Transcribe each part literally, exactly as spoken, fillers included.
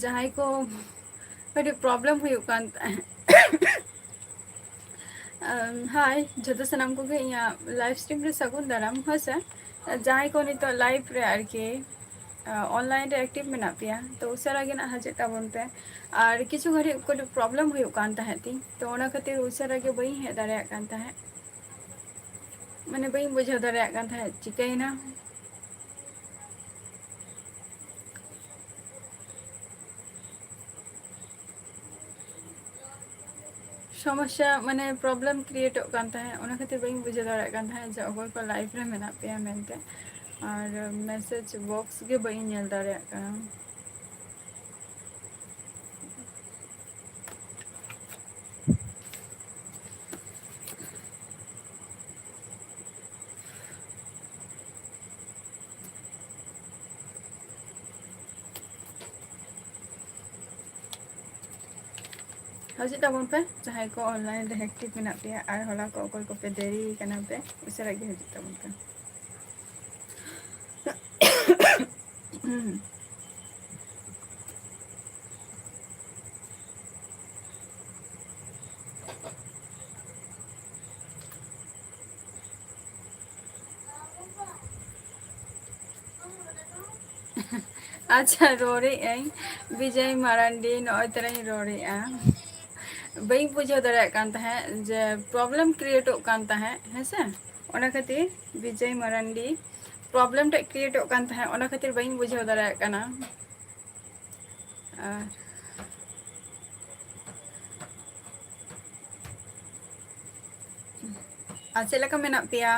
ᱡᱟᱦᱟᱸᱭ ᱠᱚ ᱠᱟᱹᱴᱤᱡ problem ᱦᱩᱭᱩᱜ ᱠᱟᱱ ᱛᱟᱦᱮᱸᱫ᱾ ᱟᱢ, hi, ᱡᱷᱚᱛᱚ ᱥᱟᱱᱟᱢ ᱠᱚᱜᱮ ᱤᱧᱟᱹᱜ live stream ᱨᱮ ᱥᱟᱹᱜᱩᱱ ᱫᱟᱨᱟᱢ, ᱦᱳᱭ ᱥᱮ᱾ ᱡᱟᱦᱟᱸᱭ ᱠᱚ ᱱᱤᱛᱚᱜ live ᱨᱮ ᱟᱨᱠᱤ, ᱟ, online ᱨᱮ active ᱢᱮᱱᱟᱜ ᱯᱮᱭᱟ, ᱛᱚ ᱩᱥᱟᱹᱨᱟ ᱜᱮ ᱱᱟᱜ ᱦᱤᱡᱩᱜ ᱛᱟᱵᱚᱱ ᱯᱮ᱾ ᱟᱨ ᱠᱤᱪᱷᱩ ᱜᱷᱟᱹᱲᱤᱡ ᱠᱟᱹᱴᱤᱡ problem ᱦᱩᱭᱩᱜ ᱠᱟᱱ ᱛᱟᱦᱮᱸᱫ ᱛᱤᱧ, ᱛᱚ ᱚᱱᱟ ᱠᱷᱟᱹᱛᱤᱨ ᱩᱥᱟᱹᱨᱟ ᱜᱮ ᱵᱟᱹᱧ ᱦᱮᱡ ᱫᱟᱲᱮᱭᱟᱜ ᱠᱟᱱ ᱛᱟᱦᱮᱸᱫ, ᱢᱟᱱᱮ ᱵᱟᱹᱧ ᱵᱩᱡᱷᱟᱹᱣ ᱫᱟᱲᱮᱭᱟᱜ ᱠᱟᱱ ᱛᱟᱦᱮᱸᱫ ᱪᱤᱠᱟᱹᱭᱮᱱᱟ᱾ ᱥᱚᱢᱚᱥᱥᱟ, ᱢᱟᱱᱮ problem createᱚᱜ ᱠᱟᱱ ᱛᱟᱦᱮᱸᱫ, ᱚᱱᱟ ᱠᱷᱟᱹᱛᱤᱨ ᱵᱟᱹᱧ ᱵᱩᱡᱷᱟᱹᱣ ᱫᱟᱲᱮᱭᱟᱜ ᱠᱟᱱ ᱛᱟᱦᱮᱸᱫ ᱡᱮ ᱚᱠᱚᱭ ᱠᱚ live ᱨᱮ ᱢᱮᱱᱟᱜ ᱯᱮᱭᱟ ᱢᱮᱱᱛᱮ, ᱟᱨ message box ᱜᱮ ᱵᱟᱹᱧ ᱧᱮᱞ ᱫᱟᱲᱮᱭᱟᱜ ᱠᱟᱱᱟ᱾ ᱦᱤᱡᱩᱜ ᱛᱟᱵᱚᱱ ᱯᱮ, ᱡᱟᱦᱟᱸᱭ ᱠᱚ online ᱨᱮ active ᱢᱮᱱᱟᱜ ᱯᱮᱭᱟ, ᱟᱨ ᱦᱚᱞᱟ ᱠᱚ ᱚᱠᱚᱭ ᱠᱚᱯᱮ ᱫᱮᱨᱤ ᱠᱟᱱᱟ ᱯᱮ, ᱩᱥᱟᱹᱨᱟ ᱜᱮ ᱦᱤᱡᱩᱜ ᱛᱟᱵᱚᱱ ᱯᱮ᱾ ᱟᱪᱪᱷᱟ, ᱨᱚᱲᱮᱫ ᱟᱹᱧ ᱵᱤᱡᱚᱭ ᱢᱟᱨᱟᱱᱰᱤ, ᱱᱚᱜᱼᱚᱭ ᱛᱚᱨᱟᱧ ᱨᱚᱲᱮᱫᱼᱟ᱾ ᱵᱟᱹᱧ ᱵᱩᱡᱷᱟᱹᱣ ᱫᱟᱲᱮᱭᱟᱜ ᱠᱟᱱ ᱛᱟᱦᱮᱸᱫ ᱡᱮ problem createᱚᱜ ᱠᱟᱱ ᱛᱟᱦᱮᱸᱫ, ᱦᱮᱸᱥᱮ? ᱚᱱᱟ ᱠᱷᱟᱹᱛᱤᱨ ᱵᱤᱡᱚᱭ ᱢᱟᱨᱟᱱᱰᱤ problem ᱴᱮᱡ createᱚᱜ ᱠᱟᱱ ᱛᱟᱦᱮᱸᱫ, ᱚᱱᱟ ᱠᱷᱟᱹᱛᱤᱨ ᱵᱟᱹᱧ ᱵᱩᱡᱷᱟᱹᱣ ᱫᱟᱲᱮᱭᱟᱜ ᱠᱟᱱᱟ᱾ ᱟᱨ ᱟᱨ ᱪᱮᱫ ᱞᱮᱠᱟ ᱢᱮᱱᱟᱜ ᱯᱮᱭᱟ?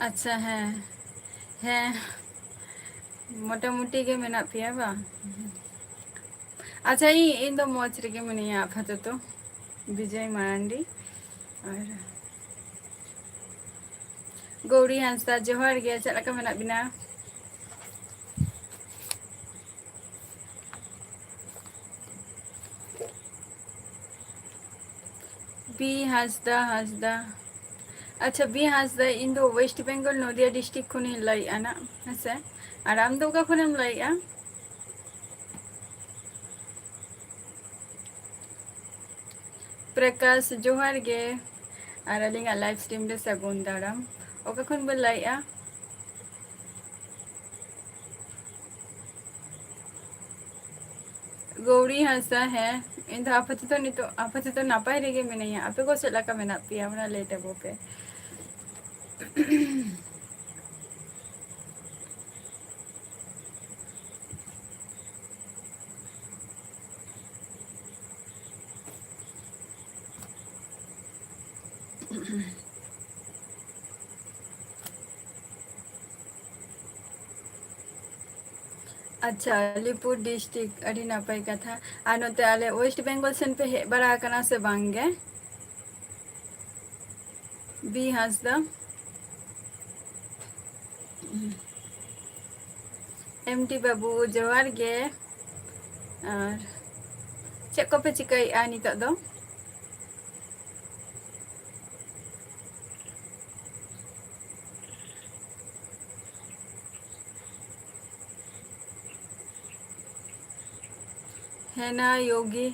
ᱟᱪᱪᱷᱟ, ᱦᱮᱸ, ᱦᱮᱸ, ᱢᱚᱴᱟᱢᱩᱴᱤ ᱜᱮ ᱢᱮᱱᱟᱜ ᱯᱮᱭᱟ ᱵᱟᱝ? ᱟᱪᱪᱷᱟ, ᱤᱧ, ᱤᱧ ᱫᱚ ᱢᱚᱡᱽ ᱨᱮᱜᱮ ᱢᱤᱱᱟᱹᱧᱟ ᱟᱯᱟᱛᱚᱛᱚ᱾ ᱵᱤᱡᱚᱭ ᱢᱟᱨᱟᱱᱰᱤ ᱟᱨ ᱜᱳᱣᱨᱤ ᱦᱟᱸᱥᱫᱟ, ᱡᱚᱦᱟᱨ ᱜᱮ, ᱪᱮᱫ ᱞᱮᱠᱟ ᱢᱮᱱᱟᱜ ᱵᱤᱱᱟ? ᱵᱤ ᱦᱟᱸᱥᱫᱟ, ᱦᱟᱸᱥᱫᱟ᱾ ᱟᱪᱪᱷᱟ, ᱵᱤ ᱦᱟᱸᱥᱫᱟ, ᱤᱧ ᱫᱚ West Bengal, ᱱᱚᱫᱤᱭᱟ district ᱠᱷᱚᱱᱤᱧ ᱞᱟᱹᱭᱮᱫᱼᱟ ᱱᱟᱜ, ᱦᱮᱸᱥᱮ? ᱟᱨ ᱟᱢ ᱫᱚ ᱚᱠᱟ ᱠᱷᱚᱱᱮᱢ ᱞᱟᱹᱭᱮᱫᱼᱟ? ᱯᱨᱚᱠᱟᱥ, ᱡᱚᱦᱟᱨ ᱜᱮ᱾ ᱟᱨ ᱟᱹᱞᱤᱧᱟᱜ live stream ᱨᱮ ᱥᱟᱹᱜᱩᱱ ᱫᱟᱨᱟᱢ᱾ ᱚᱠᱟ ᱠᱷᱚᱱ ᱵᱮᱱ ᱞᱟᱹᱭᱮᱫᱼᱟ? ᱜᱳᱣᱨᱤ ᱦᱟᱸᱥᱫᱟ, ᱦᱮᱸ, ᱤᱧ ᱫᱚ ᱟᱯᱟᱛᱚᱛᱚ ᱱᱤᱛᱚᱜ, ᱟᱯᱟᱛᱚᱛᱚ ᱱᱟᱯᱟᱭ ᱨᱮᱜᱮ ᱢᱤᱱᱟᱹᱧᱟ᱾ ᱟᱯᱮ ᱠᱚ ᱪᱮᱫ ᱞᱮᱠᱟ ᱢᱮᱱᱟᱜ ᱯᱮᱭᱟ? ᱚᱱᱟ ᱞᱟᱹᱭ ᱛᱟᱵᱚ ᱯᱮ᱾ ᱟᱪᱪᱷᱟ, ᱟᱞᱤᱯᱩᱨ district, ᱟᱹᱰᱤ ᱱᱟᱯᱟᱭ ᱠᱟᱛᱷᱟ᱾ ᱟᱨ ᱱᱚᱛᱮ ᱟᱞᱮ West Bengal ᱥᱮᱱ ᱯᱮ ᱦᱮᱡ ᱵᱟᱲᱟ ᱟᱠᱟᱱᱟ ᱥᱮ ᱵᱟᱝ ᱜᱮ? ᱵᱤ ᱦᱟᱸᱥᱫᱟ᱾ ᱮᱢ ᱴᱤ ᱵᱟᱹᱵᱩ, ᱡᱚᱦᱟᱨ ᱜᱮ᱾ ᱟᱨ ᱪᱮᱫ ᱠᱚᱯᱮ ᱪᱤᱠᱟᱹᱭᱮᱫᱼᱟ ᱱᱤᱛᱚᱜ ᱫᱚ? ᱦᱮᱱᱟ ᱭᱳᱜᱤ,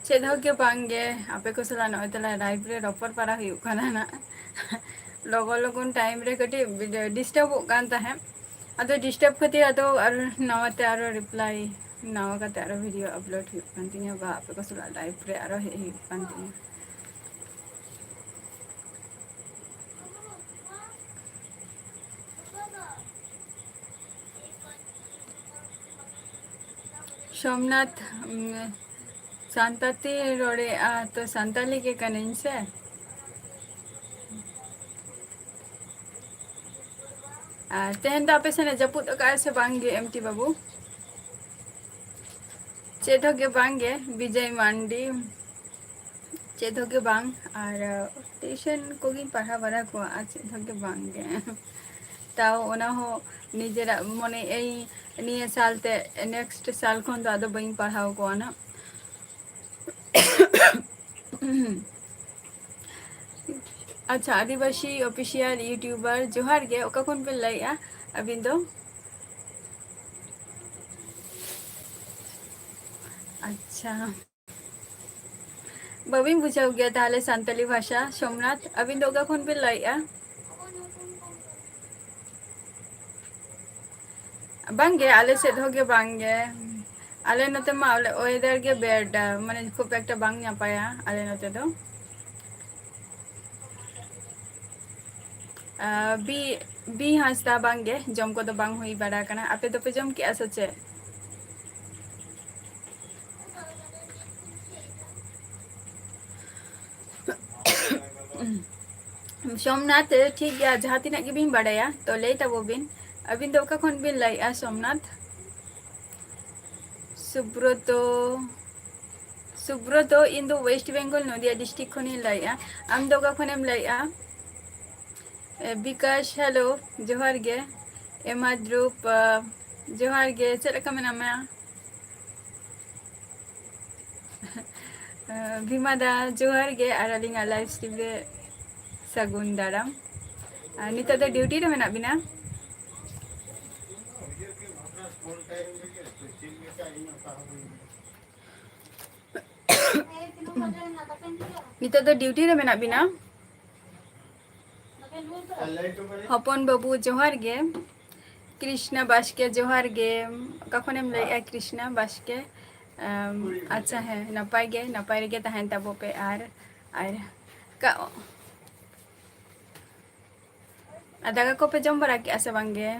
ᱪᱮᱫ ᱦᱚᱸ ᱜᱮ ᱵᱟᱝ ᱜᱮ, ᱟᱯᱮ ᱠᱚ ᱥᱟᱞᱟᱜ ᱱᱚᱜᱼᱚᱭ ᱛᱟᱞᱟ live ᱨᱮ ᱨᱚᱯᱚᱲ ᱵᱟᱲᱟ ᱦᱩᱭᱩᱜ ᱠᱟᱱᱟ ᱱᱟᱜ᱾ ᱞᱚᱜᱚᱱ ᱞᱚᱜᱚᱱ time ᱨᱮ ᱠᱟᱹᱴᱤᱡ ᱰᱤᱥᱴᱟᱵᱚᱜ ᱠᱟᱱ ᱛᱟᱦᱮᱸᱫ, ᱟᱫᱚ disturb ᱠᱷᱟᱹᱛᱤᱨ ᱟᱫᱚ ᱟᱨ ᱱᱟᱣᱟ ᱛᱮ ᱟᱨᱚ reply, ᱱᱟᱣᱟ ᱠᱟᱛᱮ ᱟᱨᱚ video upload ᱦᱩᱭᱩᱜ ᱠᱟᱱ ᱛᱤᱧᱟᱹ, ᱵᱟ ᱟᱯᱮ ᱠᱚ ᱥᱟᱞᱟᱜ live ᱨᱮ ᱟᱨᱚ ᱦᱮᱡ ᱦᱩᱭᱩᱜ ᱠᱟᱱ ᱛᱤᱧᱟᱹ᱾ ᱥᱳᱢᱱᱟᱛᱷ, ᱩᱢ, ᱥᱟᱱᱛᱟᱲ ᱛᱮ ᱨᱚᱲᱮᱜᱼᱟ, ᱛᱚ ᱥᱟᱱᱛᱟᱲᱤ ᱜᱮ ᱠᱟᱹᱱᱟᱹᱧ ᱥᱮ᱾ ᱟᱨ ᱛᱮᱦᱮᱧ ᱫᱚ ᱟᱯᱮ ᱥᱮᱱ ᱮ ᱡᱟᱹᱯᱩᱫ ᱟᱠᱟᱫᱼᱟ ᱥᱮ ᱵᱟᱝ ᱜᱮ, ᱮᱢ ᱴᱤ ᱵᱟᱹᱵᱩ? ᱪᱮᱫ ᱦᱚᱸ ᱜᱮ ᱵᱟᱝ ᱜᱮ, ᱵᱤᱡᱚᱭ ᱢᱟᱱᱰᱤ᱾ ᱪᱮᱫ ᱦᱚᱸ ᱜᱮ ᱵᱟᱝ᱾ ᱟᱨ ᱴᱤᱭᱩᱥᱚᱱ ᱠᱚᱜᱮᱧ ᱯᱟᱲᱦᱟᱣ ᱵᱟᱲᱟ ᱠᱚᱣᱟ, ᱟᱨ ᱪᱮᱫ ᱦᱚᱸ ᱜᱮ ᱵᱟᱝ ᱜᱮ᱾ ᱛᱟᱣ ᱚᱱᱟ ᱦᱚᱸ ᱱᱤᱡᱮᱨᱟᱜ ᱢᱚᱱᱮ ᱮᱭ ᱱᱤᱭᱟᱹ ᱥᱟᱞ ᱛᱮ, ᱱᱮᱠᱥᱴ ᱥᱟᱞ ᱠᱷᱚᱱ ᱫᱚ ᱟᱫᱚ ᱵᱟᱹᱧ ᱯᱟᱲᱦᱟᱣ ᱠᱚᱣᱟ ᱱᱟᱜ᱾ ᱟᱪᱪᱷᱟ, ᱟᱹᱫᱤᱵᱟᱹᱥᱤ ᱚᱯᱷᱤᱥᱤᱭᱟᱞ ᱤᱭᱩᱴᱤᱭᱩᱵᱟᱨ, ᱡᱚᱦᱟᱨ ᱜᱮ᱾ ᱚᱠᱟ ᱠᱷᱚᱱ ᱵᱮᱱ ᱞᱟᱹᱭᱮᱜᱼᱟ ᱟᱹᱵᱤᱱ ᱫᱚ? ᱟᱪᱪᱷᱟ, ᱵᱟᱹᱵᱤᱱ ᱵᱩᱡᱷᱟᱹᱣ ᱜᱮᱭᱟ ᱛᱟᱦᱞᱮ ᱥᱟᱱᱛᱟᱞᱤ ᱵᱷᱟᱥᱟ? ᱥᱳᱢᱱᱟᱛᱷ, ᱟᱹᱵᱤᱱ ᱫᱚ ᱚᱠᱟ ᱠᱷᱚᱱ ᱵᱤᱱ ᱞᱟᱹᱭᱮᱜᱼᱟ? ᱵᱟᱝᱜᱮ, ᱟᱞᱮ ᱥᱮᱫ ᱦᱚᱸ ᱜᱮ ᱵᱟᱝᱜᱮ᱾ ᱟᱞᱮ ᱱᱚᱛᱮ ᱢᱟ ᱚᱞᱮ-, ᱚᱭᱮᱫᱟᱨ ᱜᱮ ᱵᱮᱰ, ᱢᱟᱱᱮ ᱠᱷᱩᱵ ᱮᱠᱴᱟ ᱵᱟᱝ ᱱᱟᱯᱟᱭᱟ ᱟᱞᱮ ᱱᱚᱛᱮ ᱫᱚ᱾ ᱟᱸ, ᱵᱤ, ᱵᱤ ᱦᱟᱸᱥᱫᱟ, ᱵᱟᱝᱜᱮ, ᱡᱚᱢ ᱠᱚᱫᱚ ᱵᱟᱝ ᱦᱩᱭ ᱵᱟᱲᱟ ᱟᱠᱟᱱᱟ᱾ ᱟᱯᱮ ᱫᱚᱯᱮ ᱡᱚᱢ ᱠᱮᱜᱼᱟ ᱥᱮ ᱪᱮᱫ? ᱥᱳᱢᱱᱟᱛᱷ, ᱴᱷᱤᱠ ᱜᱮᱭᱟ, ᱡᱟᱦᱟᱸ ᱛᱤᱱᱟᱹᱜ ᱜᱮᱵᱤᱱ ᱵᱟᱲᱟᱭᱟ ᱛᱚ ᱞᱟᱹᱭ ᱛᱟᱵᱚ ᱵᱤᱱ᱾ ᱟᱹᱵᱤᱱ ᱫᱚ ᱚᱠᱟ ᱠᱷᱚᱱ ᱵᱤᱱ ᱞᱟᱹᱭᱮᱜᱼᱟ ᱥᱳᱢᱱᱟᱛᱷ? ᱥᱩᱵᱨᱚᱛᱚ, ᱥᱩᱵᱨᱚᱛᱚ, ᱤᱧ ᱫᱚ ᱳᱭᱮᱥᱴ ᱵᱮᱝᱜᱚᱞ ᱱᱚᱫᱤᱭᱟ ᱰᱤᱥᱴᱨᱤᱠᱴ ᱠᱷᱚᱱᱤᱧ ᱞᱟᱹᱭᱮᱜᱼᱟ᱾ ᱟᱢ ᱫᱚ ᱚᱠᱟ ᱠᱷᱚᱱᱮᱢ ᱞᱟᱹᱭᱮᱜᱼᱟ? ᱮ, ᱵᱤᱠᱟᱥ, ᱦᱮᱞᱳ, ᱡᱚᱦᱟᱨ ᱜᱮ᱾ ᱮᱢᱟ ᱫᱨᱩᱯ, ᱟ, ᱡᱚᱦᱟᱨ ᱜᱮ, ᱪᱮᱫ ᱞᱮᱠᱟ ᱢᱮᱱᱟᱢᱟ? ᱵᱷᱤᱢᱟ ᱫᱟ, ᱡᱚᱦᱟᱨ ᱜᱮ, ᱟᱨ ᱟᱹᱞᱤᱧᱟᱜ ᱞᱟᱭᱤᱵᱷ ᱥᱴᱨᱤᱢ ᱨᱮ ᱥᱟᱹᱜᱩᱱ ᱫᱟᱨᱟᱢ᱾ ᱟᱨ ᱱᱤᱛᱚᱜ ᱫᱚ ᱰᱤᱭᱩᱴᱤ ᱨᱮ ᱢᱮᱱᱟᱜ ᱵᱤᱱᱟ? ᱱᱤᱛᱚᱜ ᱫᱚ ᱰᱤᱭᱩᱴᱤ ᱨᱮ ᱢᱮᱱᱟᱜ ᱵᱤᱱᱟ? ᱦᱚᱯᱚᱱ ᱵᱟᱹᱵᱩ, ᱡᱚᱦᱟᱨ ᱜᱮ᱾ ᱠᱨᱤᱥᱱᱟ ᱵᱟᱥᱠᱮ, ᱡᱚᱦᱟᱨ ᱜᱮ᱾ ᱚᱠᱟ ᱠᱷᱚᱱᱮᱢ ᱞᱟᱹᱭᱮᱜᱼᱟ, ᱠᱨᱤᱥᱱᱟ ᱵᱟᱥᱠᱮ? ᱟᱢ, ᱟᱪᱪᱷᱟ, ᱦᱮᱸ, ᱱᱟᱯᱟᱭ ᱜᱮ, ᱱᱟᱯᱟᱭ ᱨᱮᱜᱮ ᱛᱟᱦᱮᱱ ᱛᱟᱵᱚ ᱯᱮ᱾ ᱟᱨ, ᱟᱨ ᱠᱟ-, ᱟᱨ ᱫᱟᱠᱟ ᱠᱚᱯᱮ ᱡᱚᱢ ᱵᱟᱲᱟ ᱠᱮᱜᱼᱟ ᱥᱮ ᱵᱟᱝ ᱜᱮ?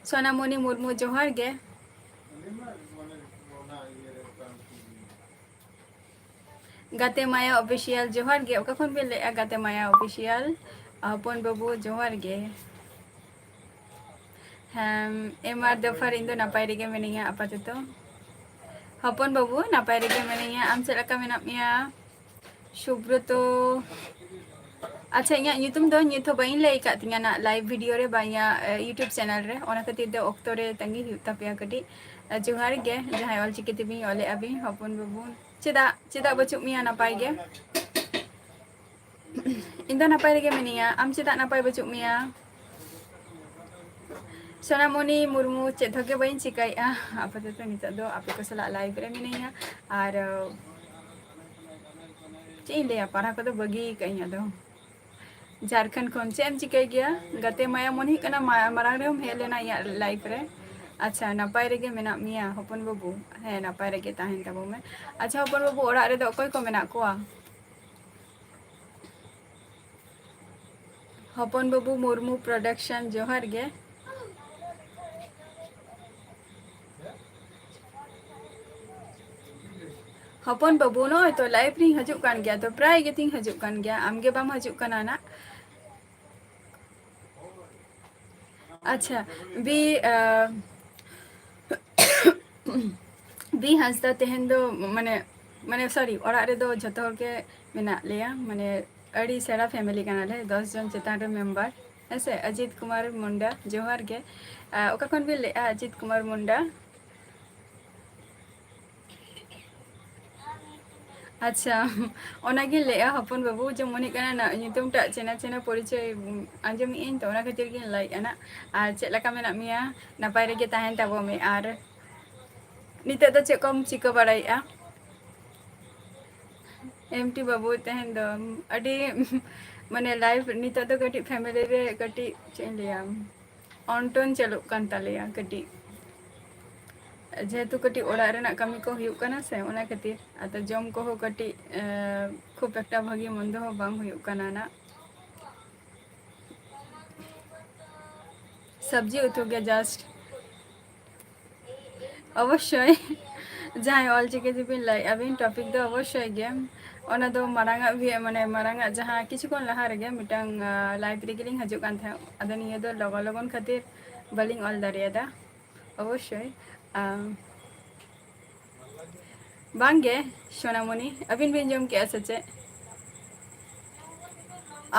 ᱥᱳᱱᱟᱢᱚᱱᱤ ᱢᱩᱨᱢᱩ, ᱡᱚᱦᱟᱨ ᱜᱮ᱾ ᱜᱟᱛᱮ ᱢᱟᱭᱟ ᱚᱯᱷᱤᱥᱤᱭᱟᱞ, ᱡᱚᱦᱟᱨ ᱜᱮ᱾ ᱚᱠᱟ ᱠᱷᱚᱱ ᱵᱤᱱ ᱞᱟᱹᱭᱮᱜᱼᱟ, ᱜᱟᱛᱮ ᱢᱟᱭᱟ ᱚᱯᱷᱤᱥᱤᱭᱟᱞ? ᱦᱚᱯᱚᱱ ᱵᱟᱹᱵᱩ, ᱡᱚᱦᱟᱨ ᱜᱮ᱾ ᱦᱮᱸ, ᱮᱢ ᱟᱨ ᱫᱚᱯᱷᱟᱨ, ᱤᱧ ᱫᱚ ᱱᱟᱯᱟᱭ ᱨᱮᱜᱮ ᱢᱤᱱᱟᱹᱧᱟ ᱟᱯᱟᱛᱚᱛᱚ᱾ ᱦᱚᱯᱚᱱ ᱵᱟᱹᱵᱩ, ᱱᱟᱯᱟᱭ ᱨᱮᱜᱮ ᱢᱤᱱᱟᱹᱧᱟ᱾ ᱟᱢ ᱪᱮᱫ ᱞᱮᱠᱟ ᱢᱮᱱᱟᱜ ᱢᱮᱭᱟ? ᱥᱩᱵᱨᱚᱛᱚ᱾ ᱟᱪᱪᱷᱟ, ᱤᱧᱟᱹᱜ ᱧᱩᱛᱩᱢ ᱫᱚ ᱱᱤᱛ ᱦᱚᱸ ᱵᱟᱹᱧ ᱞᱟᱹᱭ ᱟᱠᱟᱫ ᱛᱤᱧᱟᱹ ᱱᱟᱜ live video ᱨᱮ ᱵᱟ ᱤᱧᱟᱹᱜ, ᱮ, YouTube channel ᱨᱮ, ᱚᱱᱟ ᱠᱷᱟᱹᱛᱤᱨ ᱛᱮ ᱚᱠᱛᱚ ᱨᱮ ᱛᱟᱺᱜᱤ ᱦᱩᱭᱩᱜ ᱛᱟᱯᱮᱭᱟ ᱠᱟᱹᱴᱤᱡ᱾ ᱮ, ᱡᱚᱦᱟᱨ ᱜᱮ, ᱡᱟᱦᱟᱸᱭ ᱚᱞᱪᱤᱠᱤ ᱛᱮᱵᱤᱱ ᱚᱞᱮᱫᱼᱟ ᱵᱤᱱ, ᱦᱚᱯᱚᱱ ᱵᱟᱹᱵᱩ᱾ ᱪᱮᱫᱟᱜ, ᱪᱮᱫᱟᱜ ᱵᱟᱹᱪᱩᱜ ᱢᱮᱭᱟ ᱱᱟᱯᱟᱭ ᱜᱮ? ᱤᱧ ᱫᱚ ᱱᱟᱯᱟᱭ ᱨᱮᱜᱮ ᱢᱤᱱᱟᱹᱧᱟ, ᱟᱢ ᱪᱮᱫᱟᱜ ᱱᱟᱯᱟᱭ ᱵᱟᱹᱪᱩᱜ ᱢᱮᱭᱟ? ᱥᱳᱱᱟᱢᱚᱱᱤ ᱢᱩᱨᱢᱩ, ᱪᱮᱫ ᱦᱚᱸ ᱜᱮ ᱵᱟᱹᱧ ᱪᱤᱠᱟᱹᱭᱮᱫᱼᱟ ᱟᱯᱟᱛᱚᱛᱚ, ᱱᱤᱛᱚᱜ ᱫᱚ ᱟᱯᱮ ᱠᱚ ᱥᱟᱞᱟᱜ live ᱨᱮ ᱢᱤᱱᱟᱹᱧᱟ᱾ ᱟᱨ, ᱮ, ᱪᱮᱫ ᱤᱧ ᱞᱟᱹᱭᱟ, ᱯᱟᱲᱦᱟᱣ ᱠᱚᱫᱚ ᱵᱟᱹᱜᱤ ᱟᱠᱟᱫ ᱟᱹᱧ ᱟᱫᱚ᱾ ᱡᱷᱟᱲᱠᱷᱚᱸᱰ ᱠᱷᱚᱱ ᱪᱮᱫ ᱮᱢ ᱪᱤᱠᱟᱹᱭ ᱜᱮᱭᱟ? ᱜᱟᱛᱮ ᱢᱟᱭᱟ, ᱢᱚᱱᱮ ᱦᱩᱭᱩᱜ ᱠᱟᱱᱟ ᱢᱟ-, ᱢᱟᱲᱟᱝ ᱨᱮᱦᱚᱸᱢ ᱦᱮᱡ ᱞᱮᱱᱟ ᱤᱧᱟᱹᱜ live ᱨᱮ᱾ ᱟᱪᱪᱷᱟ, ᱱᱟᱯᱟᱭ ᱨᱮᱜᱮ ᱢᱮᱱᱟᱜ ᱢᱮᱭᱟ ᱦᱚᱯᱚᱱ ᱵᱟᱹᱵᱩ? ᱦᱮᱸ, ᱱᱟᱯᱟᱭ ᱨᱮᱜᱮ ᱛᱟᱦᱮᱱ ᱛᱟᱵᱚᱱ ᱢᱮ᱾ ᱟᱪᱪᱷᱟ ᱦᱚᱯᱚᱱ ᱵᱟᱹᱵᱩ, ᱚᱲᱟᱜ ᱨᱮᱫᱚ ᱚᱠᱚᱭ ᱠᱚ ᱢᱮᱱᱟᱜ ᱠᱚᱣᱟ? ᱦᱚᱯᱚᱱ ᱵᱟᱹᱵᱩ ᱢᱩᱨᱢᱩ production, ᱡᱚᱦᱟᱨ ᱜᱮ᱾ ᱦᱚᱯᱚᱱ ᱵᱟᱹᱵᱩ, ᱱᱚᱜᱼᱚᱭ ᱛᱚ live ᱨᱤᱧ ᱦᱤᱡᱩᱜ ᱠᱟᱱ ᱜᱮᱭᱟ, ᱛᱚ ᱯᱨᱟᱭ ᱜᱮᱛᱤᱧ ᱦᱤᱡᱩᱜ ᱠᱟᱱ ᱜᱮᱭᱟ, ᱟᱢ ᱜᱮ ᱵᱟᱢ ᱦᱤᱡᱩᱜ ᱠᱟᱱᱟ ᱱᱟᱜ᱾ ᱟᱪᱪᱷᱟ, ᱵᱤ, ᱟ, ᱵᱤ ᱦᱟᱸᱥᱫᱟ ᱛᱮᱦᱮᱧ ᱫᱚ ᱢᱟᱱᱮ, ᱢᱟᱱᱮ sorry, ᱚᱲᱟᱜ ᱨᱮᱫᱚ ᱡᱷᱚᱛᱚ ᱦᱚᱲ ᱜᱮ ᱢᱮᱱᱟᱜ ᱞᱮᱭᱟ, ᱢᱟᱱᱮ ᱟᱹᱰᱤ ᱥᱮᱬᱟ family ᱠᱟᱱᱟᱞᱮ, ᱫᱚᱥ ᱡᱚᱱ ᱪᱮᱛᱟᱱ ᱨᱮ member᱾ ᱦᱮᱸᱥᱮ, ᱚᱡᱤᱛ ᱠᱩᱢᱟᱨ ᱢᱩᱱᱰᱟ, ᱡᱚᱦᱟᱨ ᱜᱮ᱾ ᱟ, ᱚᱠᱟ ᱠᱷᱚᱱ ᱵᱤᱱ ᱞᱟᱹᱭᱮᱫᱼᱟ, ᱚᱡᱤᱛ ᱠᱩᱢᱟᱨ ᱢᱩᱱᱰᱟ? ᱟᱪᱪᱷᱟ, ᱚᱱᱟᱜᱤᱧ ᱞᱟᱹᱭᱮᱫᱼᱟ ᱦᱚᱯᱚᱱ ᱵᱟᱹᱵᱩ, ᱡᱮ ᱢᱚᱱᱮᱜ ᱠᱟᱱᱟ ᱱᱟ-, ᱧᱩᱛᱩᱢ ᱴᱟᱜ ᱪᱮᱱᱟ ᱪᱮᱱᱟ ᱯᱚᱨᱤᱪᱚᱭ, ᱩᱢ, ᱟᱸᱡᱚᱢᱮᱫ ᱟᱹᱧ ᱛᱚ, ᱚᱱᱟ ᱠᱷᱟᱹᱛᱤᱨ ᱜᱤᱧ ᱞᱟᱹᱭᱮᱫᱼᱟ ᱱᱟᱜ᱾ ᱟᱨ ᱪᱮᱫ ᱞᱮᱠᱟ ᱢᱮᱱᱟᱜ ᱢᱮᱭᱟ? ᱱᱟᱯᱟᱭ ᱨᱮᱜᱮ ᱛᱟᱦᱮᱱ ᱛᱟᱵᱚ ᱢᱮ᱾ ᱟᱨ ᱱᱤᱛᱚᱜ ᱫᱚ ᱪᱮᱫ ᱠᱚᱢ ᱪᱤᱠᱟᱹ ᱵᱟᱲᱟᱭᱮᱫᱼᱟ? ᱮᱢ ᱴᱤ ᱵᱟᱹᱵᱩ, ᱛᱮᱦᱮᱧ ᱫᱚ ᱟᱹᱰᱤ ᱢᱟᱱᱮ live ᱱᱤᱛᱚᱜ ᱫᱚ ᱠᱟᱹᱴᱤᱡ family ᱨᱮ ᱠᱟᱹᱴᱤᱡ, ᱪᱮᱫ ᱤᱧ ᱞᱟᱹᱭᱟ, ᱚᱱᱴᱚᱱ ᱪᱟᱹᱞᱩᱜ ᱠᱟᱱ ᱛᱟᱞᱮᱭᱟ ᱠᱟᱹᱴᱤᱡ, ᱡᱮᱦᱮᱛᱩ ᱠᱟᱹᱴᱤᱡ ᱚᱲᱟᱜ ᱨᱮᱱᱟᱜ ᱠᱟᱹᱢᱤ ᱠᱚ ᱦᱩᱭᱩᱜ ᱠᱟᱱᱟ ᱥᱮ, ᱚᱱᱟ ᱠᱷᱟᱹᱛᱤᱨ᱾ ᱟᱫᱚ ᱡᱚᱢ ᱠᱚᱦᱚᱸ ᱠᱟᱹᱴᱤᱡ, ᱮ, ᱠᱷᱩᱵ ᱮᱠᱴᱟ ᱵᱷᱟᱹᱜᱤ ᱢᱚᱱᱫᱚ ᱦᱚᱸ ᱵᱟᱝ ᱦᱩᱭᱩᱜ ᱠᱟᱱᱟ ᱱᱟᱜ᱾ ᱥᱚᱵᱽᱡᱤ ᱩᱛᱩ ᱜᱮ just᱾ ᱚᱵᱚᱥᱥᱳᱭ, ᱡᱟᱦᱟᱸᱭ ᱚᱞᱪᱤᱠᱤ ᱛᱮᱵᱤᱱ ᱞᱟᱹᱭᱮᱫᱼᱟ ᱵᱤᱱ, topic ᱫᱚ ᱚᱵᱚᱥᱥᱳᱭ ᱜᱮ᱾ ᱚᱱᱟ ᱫᱚ ᱢᱟᱲᱟᱝ ᱟᱜ ᱵᱷᱤ-, ᱢᱟᱱᱮ ᱢᱟᱲᱟᱝ ᱟᱜ ᱡᱟᱦᱟᱸ ᱠᱤᱪᱷᱩ ᱠᱷᱚᱱ ᱞᱟᱦᱟ ᱨᱮᱜᱮ ᱢᱤᱫᱴᱟᱝ, ᱟ, live ᱨᱮᱜᱮ ᱞᱤᱧ ᱦᱤᱡᱩᱜ ᱠᱟᱱ ᱛᱟᱦᱮᱸᱫ᱾ ᱟᱫᱚ ᱱᱤᱭᱟᱹ ᱫᱚ ᱞᱚᱜᱚᱱ ᱞᱚᱜᱚᱱ ᱠᱷᱟᱹᱛᱤᱨ ᱵᱟᱹᱞᱤᱧ ᱚᱞ ᱫᱟᱲᱮᱭᱟᱫᱟ᱾ ᱚᱵᱚᱥᱥᱳᱭ, ᱟ, ᱵᱟᱝᱜᱮ, ᱥᱳᱱᱟᱢᱚᱱᱤ, ᱟᱹᱵᱤᱱ ᱵᱤᱱ ᱡᱚᱢ ᱠᱮᱜᱼᱟ ᱥᱮ ᱪᱮᱫ?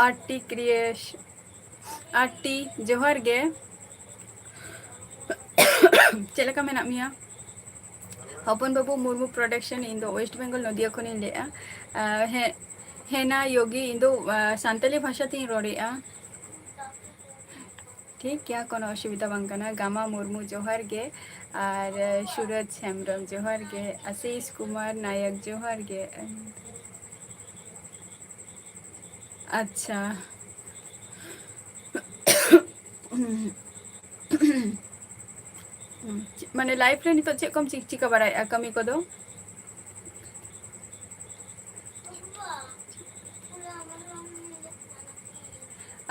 ᱟᱨ ᱴᱤ ᱠᱨᱤᱭᱮᱥ-, ᱟᱨ ᱴᱤ, ᱡᱚᱦᱟᱨ ᱜᱮ᱾ ᱪᱮᱫ ᱞᱮᱠᱟ ᱢᱮᱱᱟᱜ ᱢᱮᱭᱟ? ᱦᱚᱯᱚᱱ ᱵᱟᱹᱵᱩ ᱢᱩᱨᱢᱩ ᱯᱨᱚᱰᱟᱠᱥᱚᱱ, ᱤᱧ ᱫᱚ ᱳᱭᱮᱥᱴ ᱵᱮᱝᱜᱚᱞ ᱱᱚᱫᱤᱭᱟ ᱠᱷᱚᱱᱤᱧ ᱞᱟᱹᱭᱮᱫᱼᱟ᱾ ᱟᱨ ᱦᱮᱸ, ᱦᱮᱱᱟ ᱭᱳᱜᱤ, ᱤᱧ ᱫᱚ, ᱟᱨ, ᱥᱟᱱᱛᱟᱞᱤ ᱵᱷᱟᱥᱟ ᱛᱤᱧ ᱨᱚᱲᱮᱫᱼᱟ᱾ ᱴᱷᱤᱠ ᱜᱮᱭᱟ, ᱠᱳᱱᱳ ᱚᱥᱩᱵᱤᱫᱷᱟ ᱵᱟᱝ ᱠᱟᱱᱟ᱾ ᱜᱟᱢᱟ ᱢᱩᱨᱢᱩ, ᱡᱚᱦᱟᱨ ᱜᱮ᱾ ᱟᱨ, ᱟᱨ, ᱥᱩᱨᱚᱡᱽ ᱦᱮᱢᱵᱨᱚᱢ, ᱡᱚᱦᱟᱨ ᱜᱮ᱾ ᱟᱥᱤᱥ ᱠᱩᱢᱟᱨ ᱱᱟᱭᱚᱠ, ᱡᱚᱦᱟᱨ ᱜᱮ᱾ ᱟᱪᱪᱷᱟ᱾ ᱢᱟᱱᱮ, ᱞᱟᱭᱤᱯᱷ ᱨᱮ ᱱᱤᱛᱚᱜ ᱪᱮᱫ ᱠᱚᱢ ᱪᱤ-, ᱪᱤᱠᱟᱹ ᱵᱟᱲᱟᱭᱮᱫᱼᱟ, ᱠᱟᱹᱢᱤ ᱠᱚᱫᱚ?